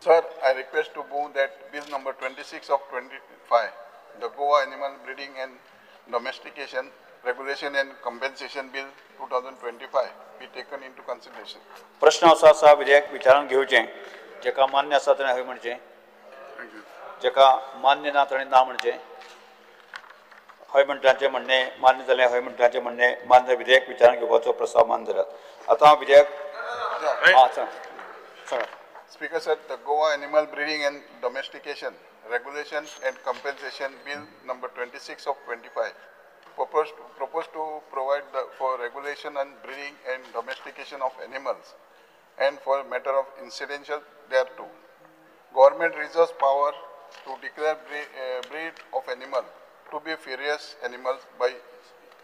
Sir, I request to move that bill number 26 of 25, the Goa Animal Breeding and Domestication Regulation and Compensation Bill 2025 be taken into consideration. प्रश्न असो आसा विधेयक विचारण घेवचें, जाका मान्य आसा ताणें हय म्हणचें, जाका मान्य ना ताणें ना म्हणचें. हय म्हणटाचें म्हणणें मान्य जालें, हय म्हणटाचें म्हणणें मान्य. विधेयक विचारण घेवपाचो प्रस्ताव मान्य जाला. आतां विधेयक सांगा. Speaker sir, the Goa Animal Breeding and Domestication Regulation and Compensation Bill number 26 of 25 proposed to provide for regulation and breeding and domestication of animals and for matter of incidental thereto. Government reserves power to declare breed of animal to be furious animals by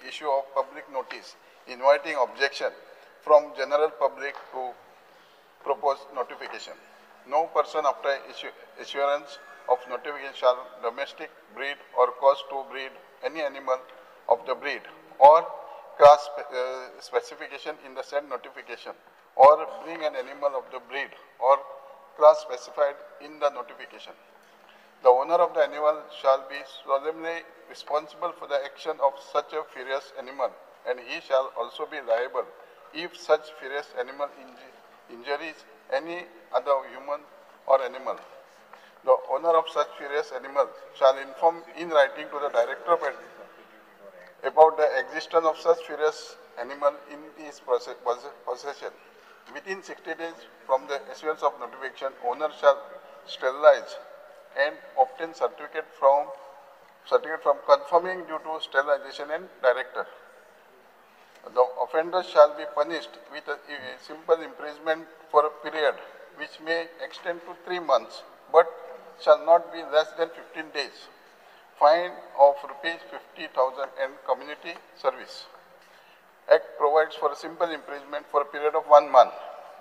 issue of public notice, inviting objection from general public to propose notification. No person after issuance of notification shall domestic breed or cause to breed any animal of the breed or class specification in the said notification, or bring an animal of the breed or class specified in the notification. The owner of the animal shall be solemnly responsible for the action of such a furious animal, and he shall also be liable if such furious animal injuries any other human or animal. The owner of such furious animal shall inform in writing to the director of about the existence of such furious animal in his possession. Within 60 days from the issuance of notification, owner shall sterilize and obtain certificate from confirming due to sterilization and director. The offender shall be punished with a simple imprisonment for a period which may extend to 3 months, but shall not be less than 15 days. Fine of rupees 50,000 and community service. Act provides for a simple imprisonment for a period of 1 month.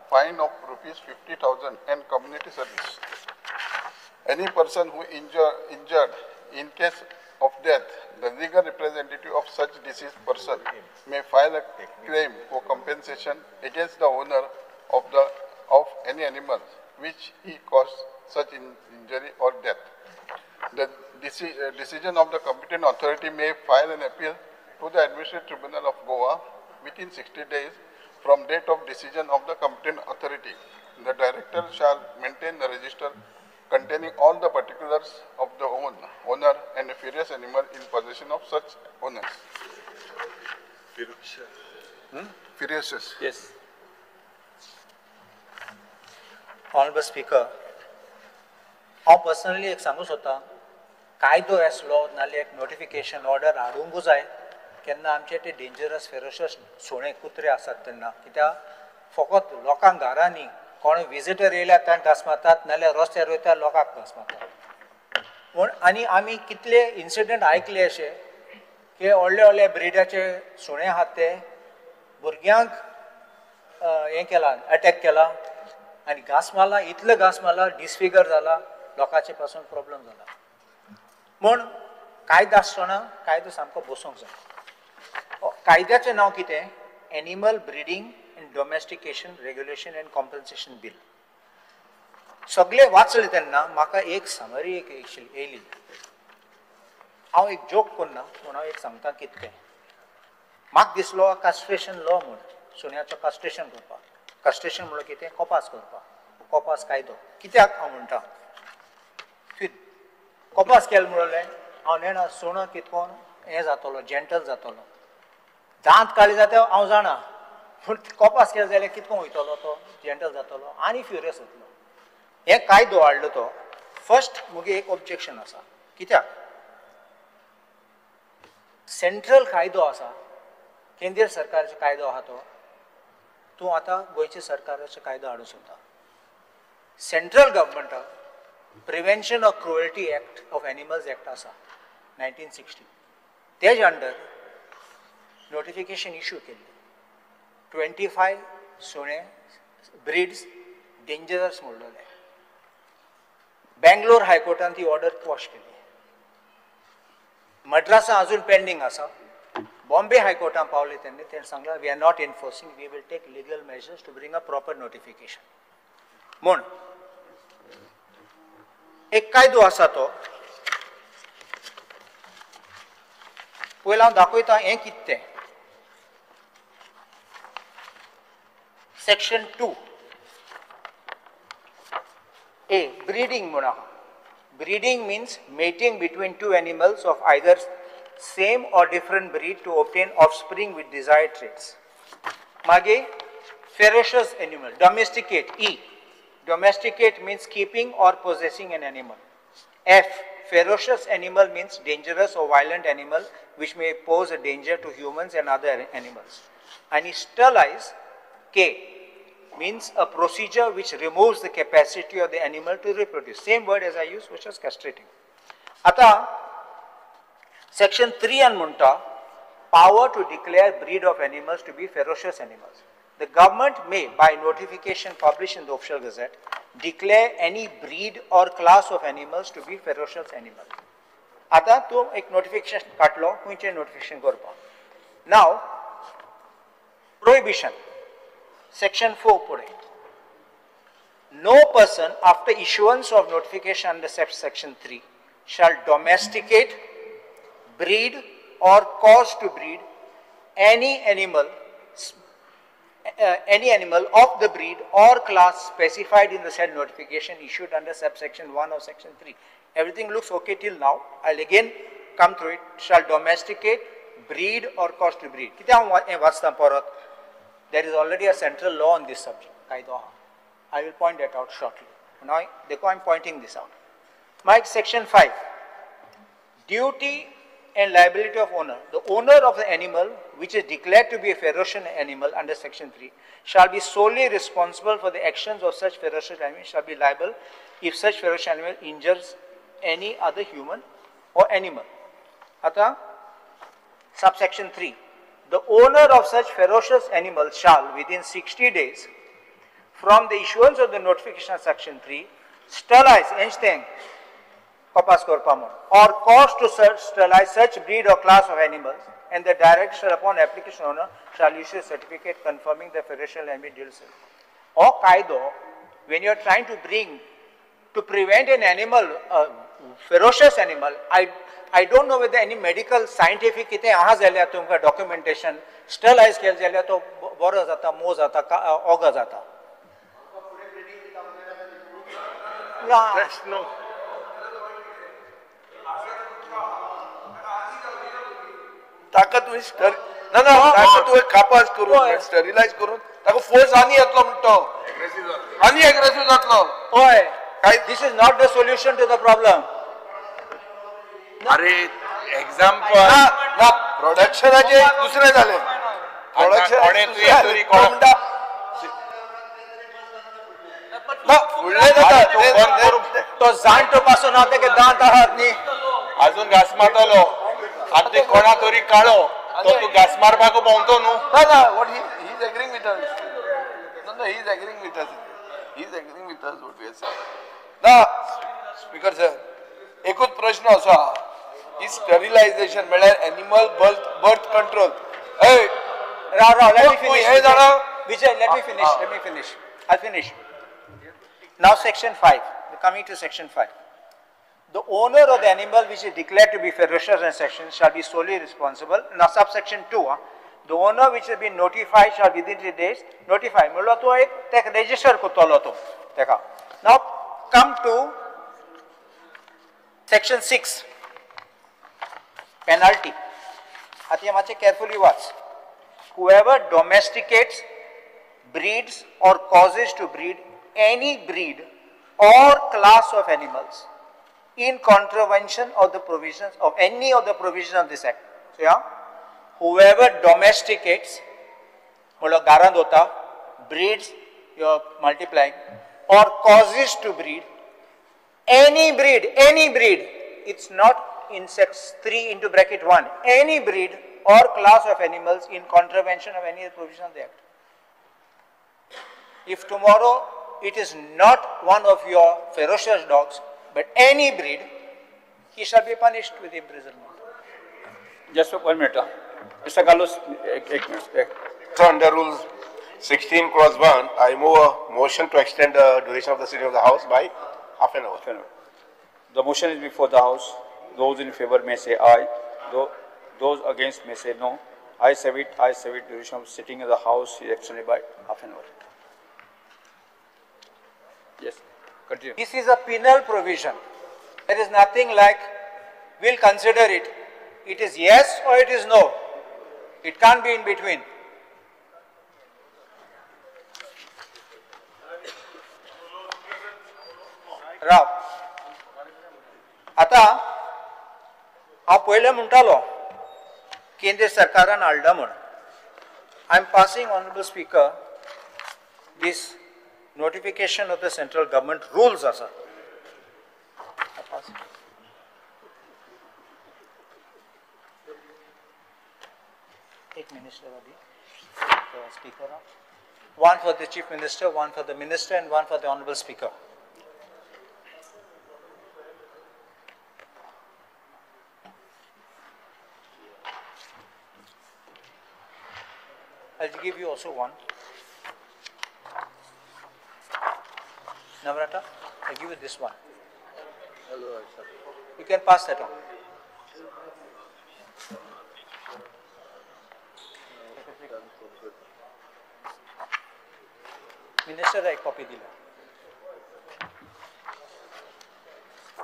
Fine of rupees 50,000 and community service. Any person who injured in case of death, the legal representative of such deceased person may file a claim for compensation against the owner of any animal which he caused such injury or death. The decision of the competent authority may file an appeal to the Administrative Tribunal of Goa within 60 days from date of decision of the competent authority. The director shall maintain the register containing all the particulars of the owner and a furious animal in possession of such owners. Furious. Yes. Honorable Speaker, हांव personally एक सांगू सोदता, कायदो आसलो नाल्यार एक notification order हाडूंक जाय केन्ना आमचे ते डेंजरस फेरोशस सुणे कुत्रे आसात तेन्ना, कित्याक फकत लोकांक घरांनी कोण विजिटर येयल्यार तांकां घांस मारतात नाल्यार रस्त्यार वयता लोकांक घांस मारतात. पूण आनी आमी कितले इन्सिडंट आयकले अशे की व्हडले व्हडले ब्रिडाचे सुणे आहात ते भुरग्यांक हें केला, अटॅक केला आनी घांस मारला, इतले घांस मारला डिसफिगर जाला, लोकांचे पासून प्रॉब्लम जाला. म्हूण कायदो आसतना कायदो सामको बसूंक जाय. कायद्याचें नांव कितें? Animal breeding and domestication regulation and compensation bill. सगळे वाचले तेन्ना म्हाका एक समरी एक येयली. हांव एक जोक करना पूण हांव एक सांगता कितें तें. म्हाका दिसलो कास्ट्रेशन लॉ म्हूण, सुण्याचो कास्ट्रेशन करपाक. कस्ट्रेशन म्हणल्यार कितें? कोपास करपाक. कोपास कायदो कित्याक हांव म्हणटा, कोपास केलें म्हणलें हांव नेणा सुणो कितकोन हें जातलो, जेंटल जातलो, दांत काडले जाता हांव जाणा, पूण कोपास केलें जाल्यार कितको वयतलो तो जेंटल जातलो आनी फ्युरियस जातलो. हें कायदो हाडलो तो फर्स्ट मुगे एक ऑब्जेक्शन आसा. कित्याक सेंट्रल कायदो आसा, केंद्रीय सरकाराचो कायदो आसा तो, तूं आतां गोंयच्या सरकाराचो कायदो हाडूंक सोदता. सेंट्रल गव्हर्मेंटाक prevention of cruelty act of animals act आसा 1960, तेज अंडर नोटिफिकेशन इश्यू केल्लें 25 सुणे ब्रिड्स डेंजरस म्हणलेले. बेंगलोर हायकोर्टान ती ऑर्डर क्वॉश केली. मद्रासा अजून पेंडींग आसा. बॉम्बे हायकोर्टान पावले तेन्ना तेणें सांगलां we are not enforcing, we will take legal measures to bring a proper notification. म्हूण एक कायदो आसा तो पयलीं हांव दाखयता हें कितें तें. सेक्शन 2 ए ब्रीडिंग म्हूण आहा. Breeding means mating between two animals of either same or different breed to obtain offspring with desired traits. मागीर ferocious animal, domesticate, E. Domesticate means keeping or possessing an animal. F, ferocious animal means dangerous or violent animal which may pose a danger to humans and other animals. And sterilize, K, means a procedure which removes the capacity of the animal to reproduce. Same word as I use, which is castrating. Ata, section 3 and munta, power to declare breed of animals to be ferocious animals. The government may, by notification published in the official gazette, declare any breed or class of animals to be ferocious animals. Ata, tu ek notification katlo, kunche notification korpa. Now, prohibition. Section 4 pure. No person after issuance of notification under section 3 shall domesticate, breed or cause to breed any animal of the breed or class specified in the said notification issued under subsection 1 or section 3. Everything looks okay till now. I'll again come through it. Shall domesticate, breed or cause to breed. There is already a central law on this subject. I will point that out shortly. Now, I am pointing this out. Mike, section 5. Duty and liability of owner. The owner of the animal which is declared to be a ferocious animal under section 3 shall be solely responsible for the actions of such ferocious animal, shall be liable if such ferocious animal injures any other human or animal. Ata, subsection 3. The owner of such ferocious animal shall, within 60 days from the issuance of the notification of section 3, sterilize anything or cause to sterilize such breed or class of animals, and the director upon application owner shall issue a certificate confirming the ferocious animal deals. Or kaido, when you are trying to bring, to prevent an animal, a ferocious animal, I don't know whether any medical scientific कितें आहा जाल्यार तुमकां documentation स्टरलायज केलें जाल्यार तो बरो जाता, मोव जाता, ओगो जाता. ताका तुवें ना ना ताका तुवें कापास करून स्टरिलायज करून ताका फोर्स आनी येतलो म्हणटा, आनी एग्रेसीव जातलो. हय, this is not the solution to the problem. अरे एक्झाम्पल ना, प्रोडक्शनाचे दुसरे जाले, प्रोडक्शन तो जाणटो पासून तेका दांत आहात न्ही, अजून घास मारतलो. आनी ते कोणा तरी काळो तो तूं घास मारपाक भोंवतो न्हू. ना ना, what he is agreeing with us. No no, he is agreeing with us. He is agreeing with us what we are saying. ना स्पीकर सर, एकूच प्रश्न असो आहा की स्टरिलायझेशन म्हळ्यार एनिमल बर्थ कंट्रोल. राव राव, let me finish. हे जाणा Vijay, let me finish, let me finish. I finish. Now section 5, we are coming to section 5. The owner of the animal which is declared to be ferocious in section shall be solely responsible. Now subsection 2, The owner which has been notified shall within 3 days notify. म्हणलो तूं एक तेका register करतलो तूं तेका. Now come to section 6, penalty. आतां हें मातशें carefully watch. Whoever domesticates, breeds or causes to breed any breed or class of animals in contravention of the provisions of any of the provisions of this act. So yeah, whoever domesticates, म्हणलो गारांत वता, breeds, you are multiplying, or causes to breed any breed, it's not in section 3 into bracket 1, any breed or class of animals in contravention of any provision of the act. If tomorrow it is not one of your ferocious dogs, but any breed, he shall be punished with imprisonment. Just 1 minute. Mr. Carlos, ek minute. So under Rule 16 clause 1, I move a motion to extend the duration of the sitting of the House by half an hour. The motion is before the House. Those in favor may say aye. Those against may say no. I say it. I say it. Duration of sitting of the House is extended by half an hour. Yes, continue. This is a penal provision. There is nothing like we'll consider it. It is yes or it is no. It can't be in between. Rao, आता हांव पयलें म्हणटालो केंद्र सरकारान हाडला म्हूण. I am passing, honourable speaker, this notification of the central government rules आसा. एक मिनिस्टर आदी speaker, one for the chief minister, one for the minister and one for the honourable speaker. I'll give you also one. Namrata, I'll give you this one. You can pass that on. Minister, I copy dila.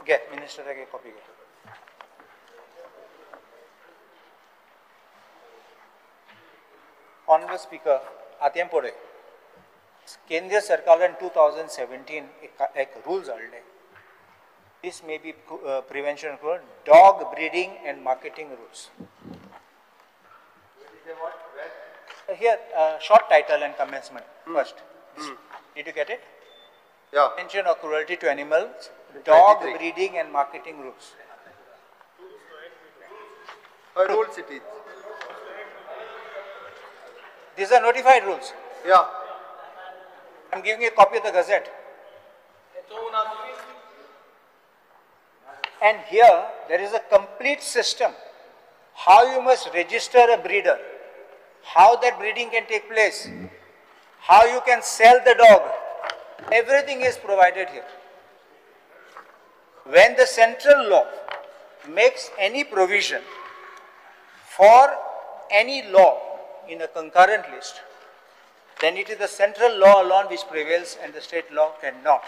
Get minister, I copy. Honorable Speaker, आतां पळय केंद्र सरकारान 2017 एक rules हाडले. This may be prevention dog breeding and marketing rules. Here short title and commencement first. Did you get it? Yeah. Prevention of cruelty to animals, dog breeding and marketing rules. Rules it is. These are notified rules. Yeah. I'm giving you a copy of the Gazette. And here there is a complete system. How you must register a breeder, how that breeding can take place, how you can sell the dog. Everything is provided here. When the central law makes any provision for any law in a concurrent list, then it is the central law alone which prevails and the state law cannot,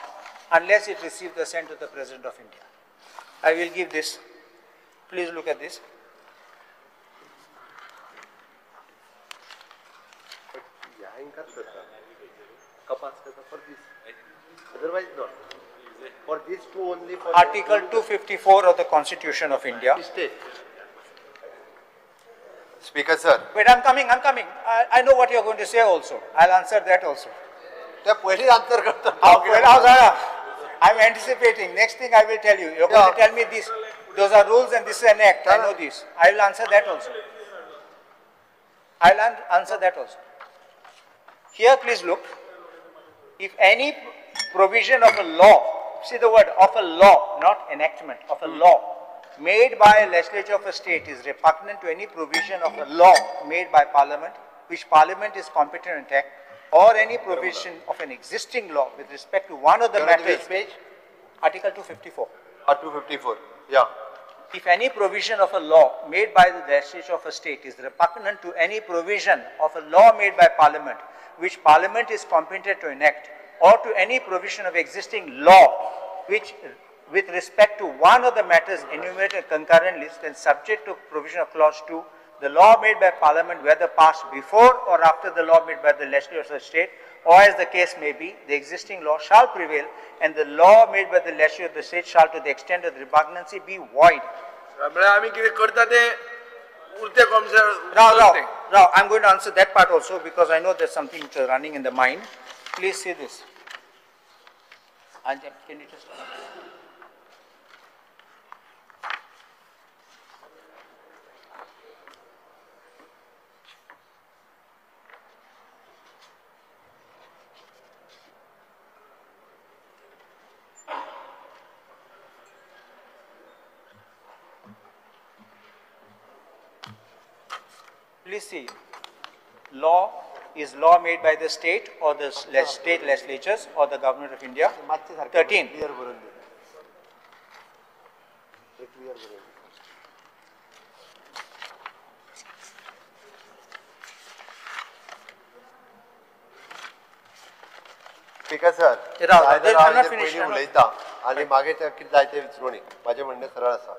unless it receives the assent of the President of India. I will give this. Please look at this. For this. Otherwise not. For these two only. For Article 254 of the Constitution of India. State. Speaker, sir. Wait, I'm coming. I know what you're going to say also. I'll answer that also. I'm anticipating. Next thing I will tell you. You're going to tell me this. Those are rules and this is an act. I know this. I will answer that also. I'll answer that also. Here, please look. If any provision of a law, see the word, of a law, not enactment, of a law, made by a legislature of a state is repugnant to any provision of a law made by parliament, which parliament is competent to enact, or any provision of an existing law with respect to one of the matters. Page? Article 254. 254, yeah. If any provision of a law made by the legislature of a state is repugnant to any provision of a law made by Parliament, which Parliament is competent to enact, or to any provision of existing law, which with respect to one of the matters enumerated concurrently, then subject to provision of clause 2, the law made by Parliament, whether passed before or after the law made by the legislature of the state, or as the case may be, the existing law shall prevail, and the law made by the legislature of the state shall, to the extent of the repugnancy, be void. Now, I'm going to answer that part also, because I know there's something which is running in the mind. Please see this. Can you just... Please see, law is law made by the state or the state legislatures or the government of India. 13. Speaker sir, उलयता आनी मागीर कितें जाय तें विचारूनी. म्हाजें म्हणणें सरळ आसा.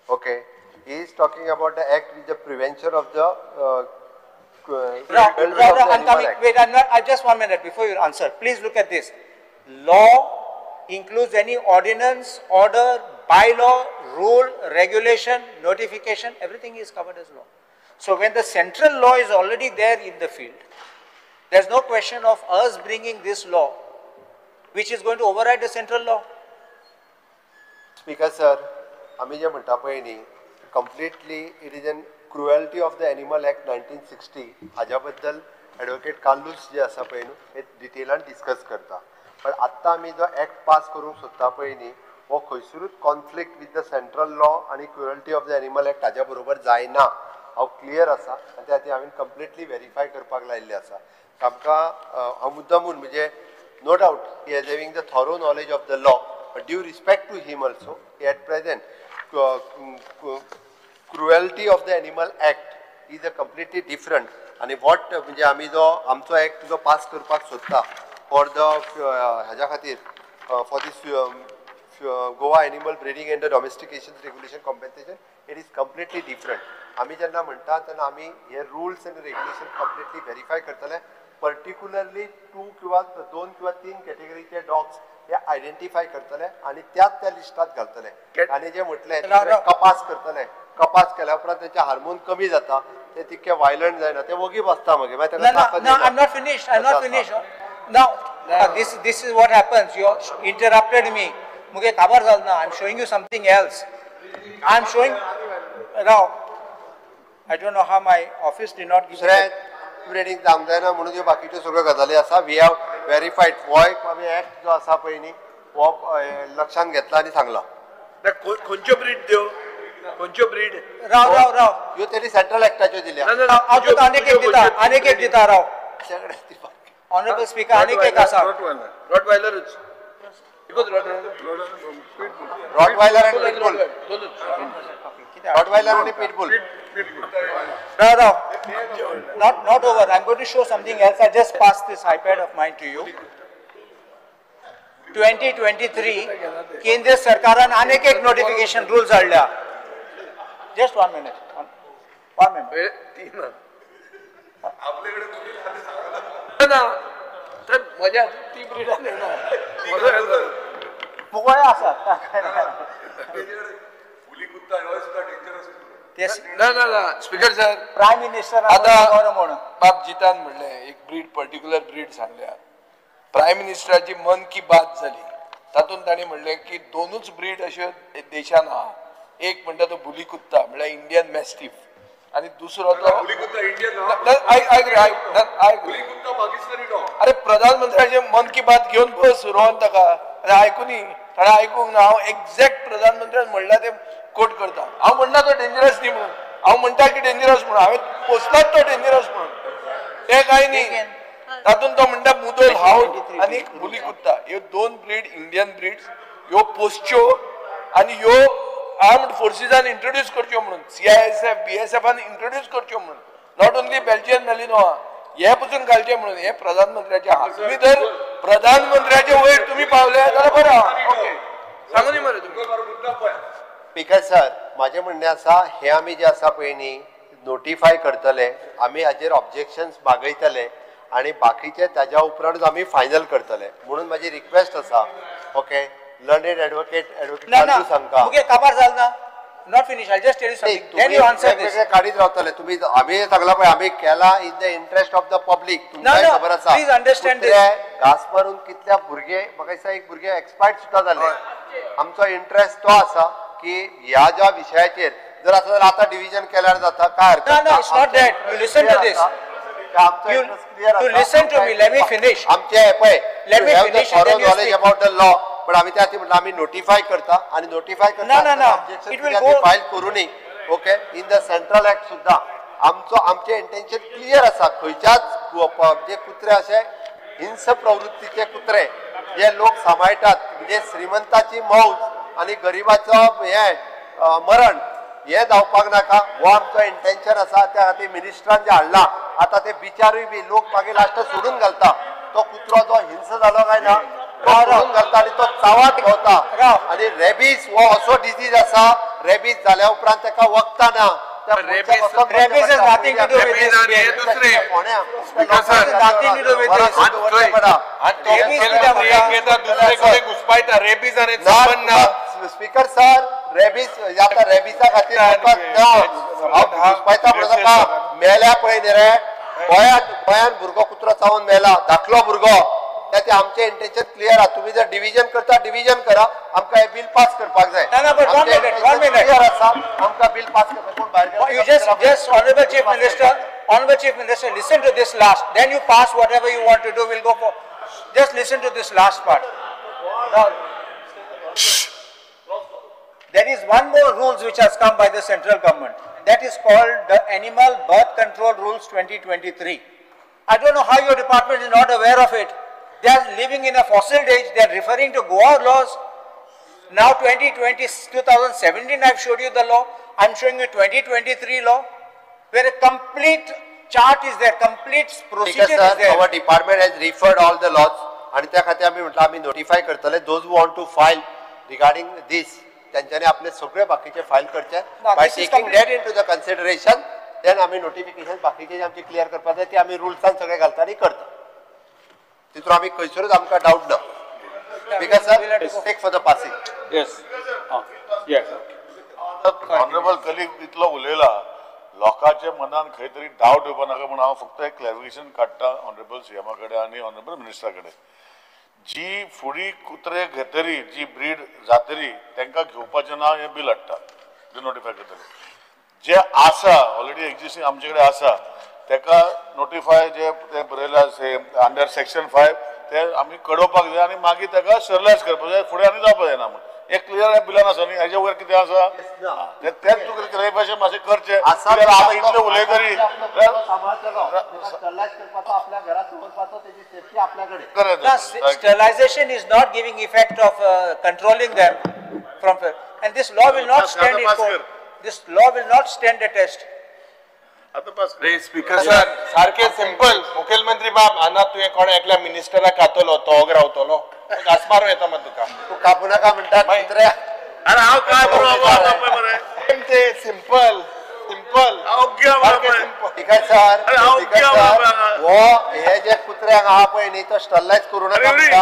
Okay. He is talking about the act with the prevention of the I'm coming. Wait, I'm not, just 1 minute before you answer. Please look at this. Law includes any ordinance, order, bylaw, rule, regulation, notification, everything is covered as law. So when the central law is already there in the field, there's no question of us bringing this law, which is going to override the central law. Speaker sir, आमी जे म्हणटा पळय न्ही, completely it is an cruelty of the Animal Act 1960. हाज्या बद्दल advocate Carlos जे आसा पळय न्हू हे डिटेलान डिस्कस करता. पण आत्तां आमी जो एक्ट पास करूंक सोदता पळय न्ही हो खंयसरूच conflict with the central law आनी cruelty of the animal act हाज्या बरोबर जायना. हांव क्लियर आसा आनी त्या खातीर हांवें कंप्लिटली वेरीफाय करपाक लायिल्लें आसा. आमकां हांव मुद्दामून म्हणजे no doubt he has having the thorough knowledge of the law, but due respect to him also at present cruelty of the Animal Act is a completely different. आनी what म्हणजे आमी जो आमचो एक्ट जो पास करपाक सोदता for the हाज्या खातीर for this Goa animal breeding and the domestication regulation compensation, it is completely different. आमी जेन्ना म्हणटा तेन्ना आमी हे rules and regulation completely verify करतले. पर्टिक्युलरली 2 किंवा 2 किंवा 3 कॅटेगरीचे डॉग्स हे आयडेंटिफाय करतले आनी त्याच त्या लिस्टात घालतले. आनी जे म्हटलें कपास करतले, कपास केल्या उपरांत तेंचे हार्मोन कमी जाता, ते तितके वायलंट जायना, ते वोगी बसता मागीर. No, I'm not finished. I'm not finished. Now, this is what happens. You interrupted me. मुगे खबर जाल ना. I'm showing you something else. I'm showing now. I don't know how my office did not give. Breeding जावंक जायना म्हणून ह्यो बाकीच्यो सगळ्यो गजाली आसा. We have verified. हो एक आमी एक्ट जो आसा पळय न्ही हो लक्षांत घेतला आनी सांगला. खंयच्यो ब्रीड त्यो, खंयच्यो ब्रीड? राव राव राव, ह्यो तेणी सेंट्रल एक्टाच्यो दिल्या. हांव तुका आनीक एक दिता, आनीक एक दिता. राव ऑनरेबल स्पीकर, आनीक एक आसा. रॉटवायलरूच. रॉटवायलर आनी पिटबुल. रॉटवायलर आनी pitbull. No, no, not over. I'm going to show something else. I just passed this iPad of mine to you. 2023, केंद्र सरकारान अनेक एक नोटिफिकेशन रूल्स हाडल्या. Just 1 minute. 1 minute. ना तर मजा ती ब्रीड ना मुगोय आसा. ना ना ना स्पीकर सर, प्रायम मिनिस्टर आतां बाब जितान म्हणलें एक ब्रीड, पर्टिक्युलर ब्रीड सांगल्या. प्रायम मिनिस्टराची मन की बात जाली, तातूंत तांणी म्हणलें की दोनूच ब्रीड अश्यो देशान आहा. एक म्हणटा तो बुली कुत्ता म्हणल्यार इंडियन मॅस्टिफ, आनी दुसरो तो अरे प्रधानमंत्र्याचे मन की बात घेवन बस रोहन ताका आनी आयकुनी, ताणें आयकूंक ना. हांव एक्झॅक्ट प्रधानमंत्र्यान म्हणलां तें कोट करता. हांव म्हणना तो डेंजरस न्ही म्हणून, हांव म्हणटा की डेंजरस म्हणून, हांवें पोसलाच तो डेंजरस म्हणून, तें कांय न्ही. तातूंत तो म्हणटा मुदोल हावड आनी बुली कुत्ता, ह्यो दोन ब्रीड इंडियन ब्रीड्स, ह्यो पोसच्यो आनी ह्यो आर्म्ड फोर्सीसान इंट्रोड्यूस करच्यो म्हणून, CISF BSFान इंट्रोड्यूस करच्यो म्हणून, not only Belgian Malinois हे पसून घालचे म्हणून. हे प्रधानमंत्र्याचे आहा. तुम्ही जर प्रधानमंत्र्याचे वयर तुम्ही पावले जाल्यार बरें आहा. ओके, सांगून मरे तुमी. स्पीकर सर, म्हाजें म्हणणें आसा, हे आमी जे आसा पळय न्ही नोटिफाय करतले, आमी हाजेर ऑब्जेक्शन्स मागयतले आनी बाकीचे ताज्या उपरांतूच आमी फायनल करतले. म्हणून म्हाजी रिक्वेस्ट आसा, ओके, लर्नेड एडवोकेट एडवोकेट सांगता काबार जाल ना, not finish, I just tell you something, then you answer this. काडीत रावतले तुमी. आमी सांगला पळय, आमी केला in the interest of the public. तुमकांय खबर आसा, प्लीज अंडरस्टँड this. घास मारून कितल्या भुरगे, म्हाका दिसता एक भुरगे एक्सपायर्ड सुद्दां जाले. आमचो इंट्रस्ट तो आसा की ह्या ज्या विशयाचेर जर आसा जाल्यार आतां डिविजन केल्यार जाता, काय हरकत ना. It's not that. You listen to this. You listen to me, let me finish. आमचे पळय, let me finish and then you knowledge about the law, पण आमी त्या म्हटलं आमी नोटिफाय करता आनी नोटिफाय करता फायल करूनय, okay, in the central act सुद्दां आमचो आमचें इंटेन्शन क्लियर आसा. खंयच्याच जे कुत्रे अशे हिंस प्रवृत्तीचे कुत्रे जे लोक सांबाळटात, म्हणजे श्रीमंताची मौज आनी गरिबाचो हें मरण हें जावपाक नाका, हो आमचो इंटेन्शन आसा. त्या खातीर मिनिस्टरान जें हाडलां आतां ते बिचारूय बी लोक मागीर लास्ट सोडून घालता. तो कुत्रो जो हिंस जालो काय ना तो सोडून घालता आनी तो चावाट घेवता. आनी रेबीज हो असो डिजीज आसा, रेबीज जाल्या उपरांत ताका वखदां ना. स्पीकर सर, रेबीज आतां रेबीजा खातीर वखद ना. हांव घुसपायता म्हणून मेल्या पळय न्ही रे, गोंयांत गोंयांत भुरगो कुत्रो चावून मेला, धाकलो भुरगो. ते आमचें इंटेन्शन क्लियर आहा. तुमी जर डिविजन करता डिविजन करा, आमकां हें बील पास करपाक जाय. क्लियर आसा, आमकां बील पास करपाक. कोण भायर You just honorable chief minister, honorable chief minister, listen to this last, then you pass whatever you want to do, we'll go for. Just listen to this last part. Now, there is one more rules which has come by the central government. That is called the Animal Birth Control Rules 2023. I don't know how your department is not aware of it. They are living in a fossil age. They are referring to Goa laws. Now 2017 I have showed you the law. I am showing you 2023 law, where a complete chart is there, complete procedure sir, is there. Our department has referred all the laws. आणि त्या खातीर आमी म्हटलं आमी notify करतले. Those who want to file regarding this, त्यांच्यानी आपले सगळे बाकीचे फायल करचे. By taking that into the consideration, then आमी नोटिफिकेशन बाकीचे आमचे क्लियर करपाक जाय ते आमी रुल्सान सगळे घालता आनी करता. तितून आमी खंयसरूच आमकां डावट ना. Because sir, take for the passing. Yes. Yes. Honourable colleague इतलो उलयला, लोकांच्या मनान खंय तरी डावट येवपा नाका म्हणून हांव फक्त एक क्लॅरिफिकेशन काडटा ऑनरेबल सीएमा कडेन आनी ऑनरेबल मिनिस्टरा कडेन. जी फुडी कुत्रे घेतरी, जी ब्रीड जातरी तांकां घेवपाचें ना हें बील हाडटा, जे नोटिफाय करतले. जे आसा ऑलरेडी एक्झिस्टींग आमचे कडेन आसा ताका नोटिफाय जे ते बरयलां अंडर सेक्शन 5 ते आमी कडोवपाक जाय आनी मागीर ताका स्टरलायज करपाक जाय, फुडें आनी जावपाक जायना म्हूण. एक क्लियर बिलान आसा न्ही, हेजे वयर कितें आसा तेंच तुका क्लॅरिफिकेशन मातशें करचें. आतां इतलें उलयतरी Sterilization is not giving effect of controlling them from, and this law will not stand in court. This law will not stand the test. Speaker sir, सारखे सिंपल. मुखेलमंत्री बाब आना तुवें कोण एकल्या मिनिस्टराक खातलो तो ओग रावतलो, घास मारून येता मग तुका. तूं कापूं नाका म्हणटा कुत्र्या. अरे हांव काय बरोबर ते simple simple. Speaker sir, speaker sir, हो हे जे कुत्र्यांक आहा पळय न्ही तो स्टरलायज करूं नाका म्हणटा.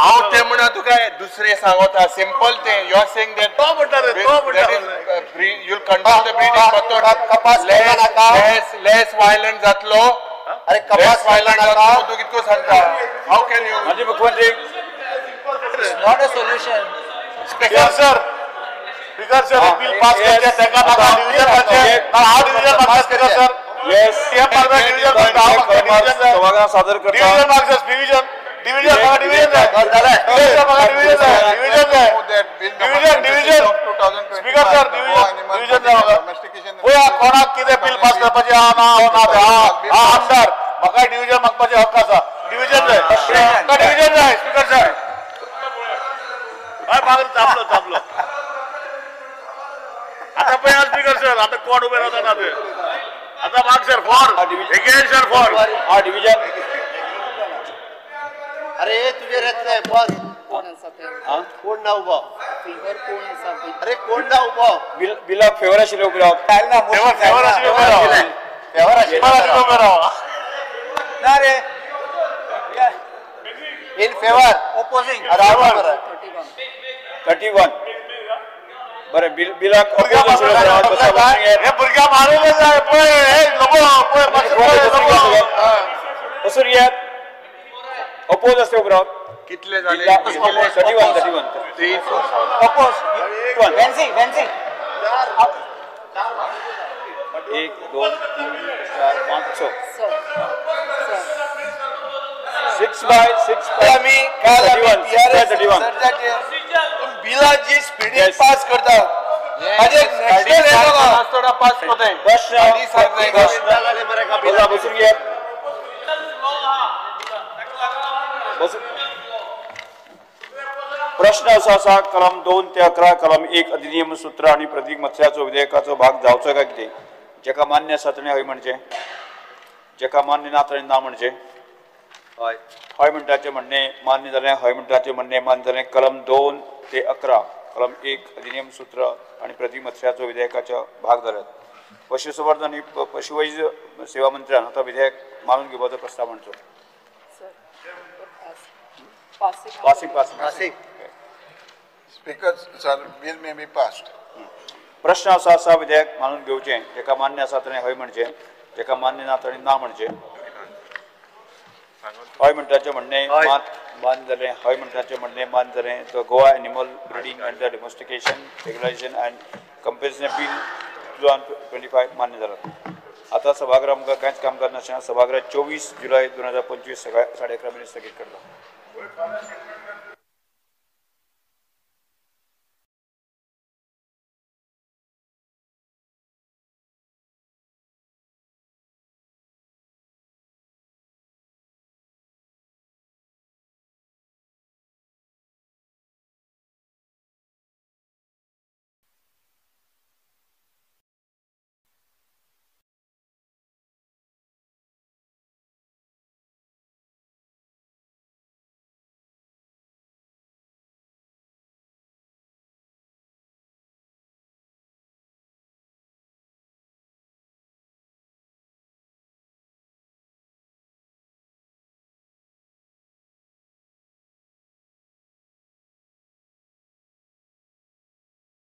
हांव तें म्हणा तुका दुसरें सांगता सिंपल तें. You are saying that तो म्हणटा रे, तो म्हणटा you will control the breeding, but कपास नाका, लेस वायलंट जातलो. अरे कपास वायलंट जातलो तूं कितको सांगता. How can you? माजी मुख्यमंत्री, it's not a solution. Speaker sir, speaker sir, bill pass करचें, ताका नाका डिविजन करचें. हांव डिविजन मागता स्पीकर सर. येस, डिविजन मागता, सादर करता. डिविजन मागता, डिविजन डिविजन म्हाका डिविजन जाय, डिविजन जाय, डिविजन जाय, division division. Speaker sir, division division जाय म्हाका. पळया कोणाक कितें बील पास करपाचें आहा ना, हांव ना हांव आमदार, म्हाका डिविजन मागपाचें हक्क आसा. डिविजन जाय, म्हाका डिविजन जाय स्पीकर सर. हय, मागीर तापलो तापलो. उबे स्पीकर सर आता कोण उबे राहता ना ते आता माग sir for against sir for हा डिव्हिजन. अरे तुझे रेतले बस कोण आसा ते कोण ना उभो फेवर कोण आसा? अरे कोण ना उभो बिलाक फेवर आशिल्ले उबे राव. फेवर आशिल्ले उबे राव. फेवर आशिल्ले उबे राव ना रे इन फेवर ओपोजिंग 31. बरें बिलाक हे भुरग्या मारून जाय पळय हे लोबो पळय बसून घेयात. अपोज आसले उबे राव. कितले झाले? 31. अपोज वेन्सी वेन्सी 1 2 3 4 5 6 6 बाय 6. आमी काल बिला जी स्पीडीन पास करता पास करताय. बसून घेयात. प्रश्न असो आसा कलम 2 ते 11 कलम 1 अधिनियम सूत्र आणि प्रतीक मत्स्याचो विधेयकाचो भाग जावचो काय कितें? जेका मान्य आसा ताणें हय म्हणचें, जेका मान्य ना ताणें ना म्हणचें. हय हय म्हणटाचें म्हणणें मान्य जालें. हय म्हणटाचें म्हणणें मान्य जालें. कलम 2 ते 11 कलम 1 अधिनियम सूत्र आणि प्रतीक मत्स्याचो विधेयकाचो भाग जाल्यात. पशुसंवर्धन आनी पशुवैज सेवा मंत्र्यान आतां विधेयक मानून घेवपाचो प्रस्ताव मांडचो. Passing passing. Speaker sir bill may be passed. प्रश्न असो आसा विधेयक मानून घेवचें. जेका मान्य आसा ताणें हय म्हणचें, जेका मान्य ना ताणें ना म्हणचें. हय म्हणटाचें म्हणणें मान्य जालें. हय म्हणटाचें म्हणणें मान्य जालें. The Goa animal breeding and the domestication regularisation and compensation bill 2025 मान्य जाला. आतां सभागृह आमकां कांयच काम करनासतना सभागृह 24 जुलय 2025 सकाळी 11:30 मेरेन स्थगीत करता.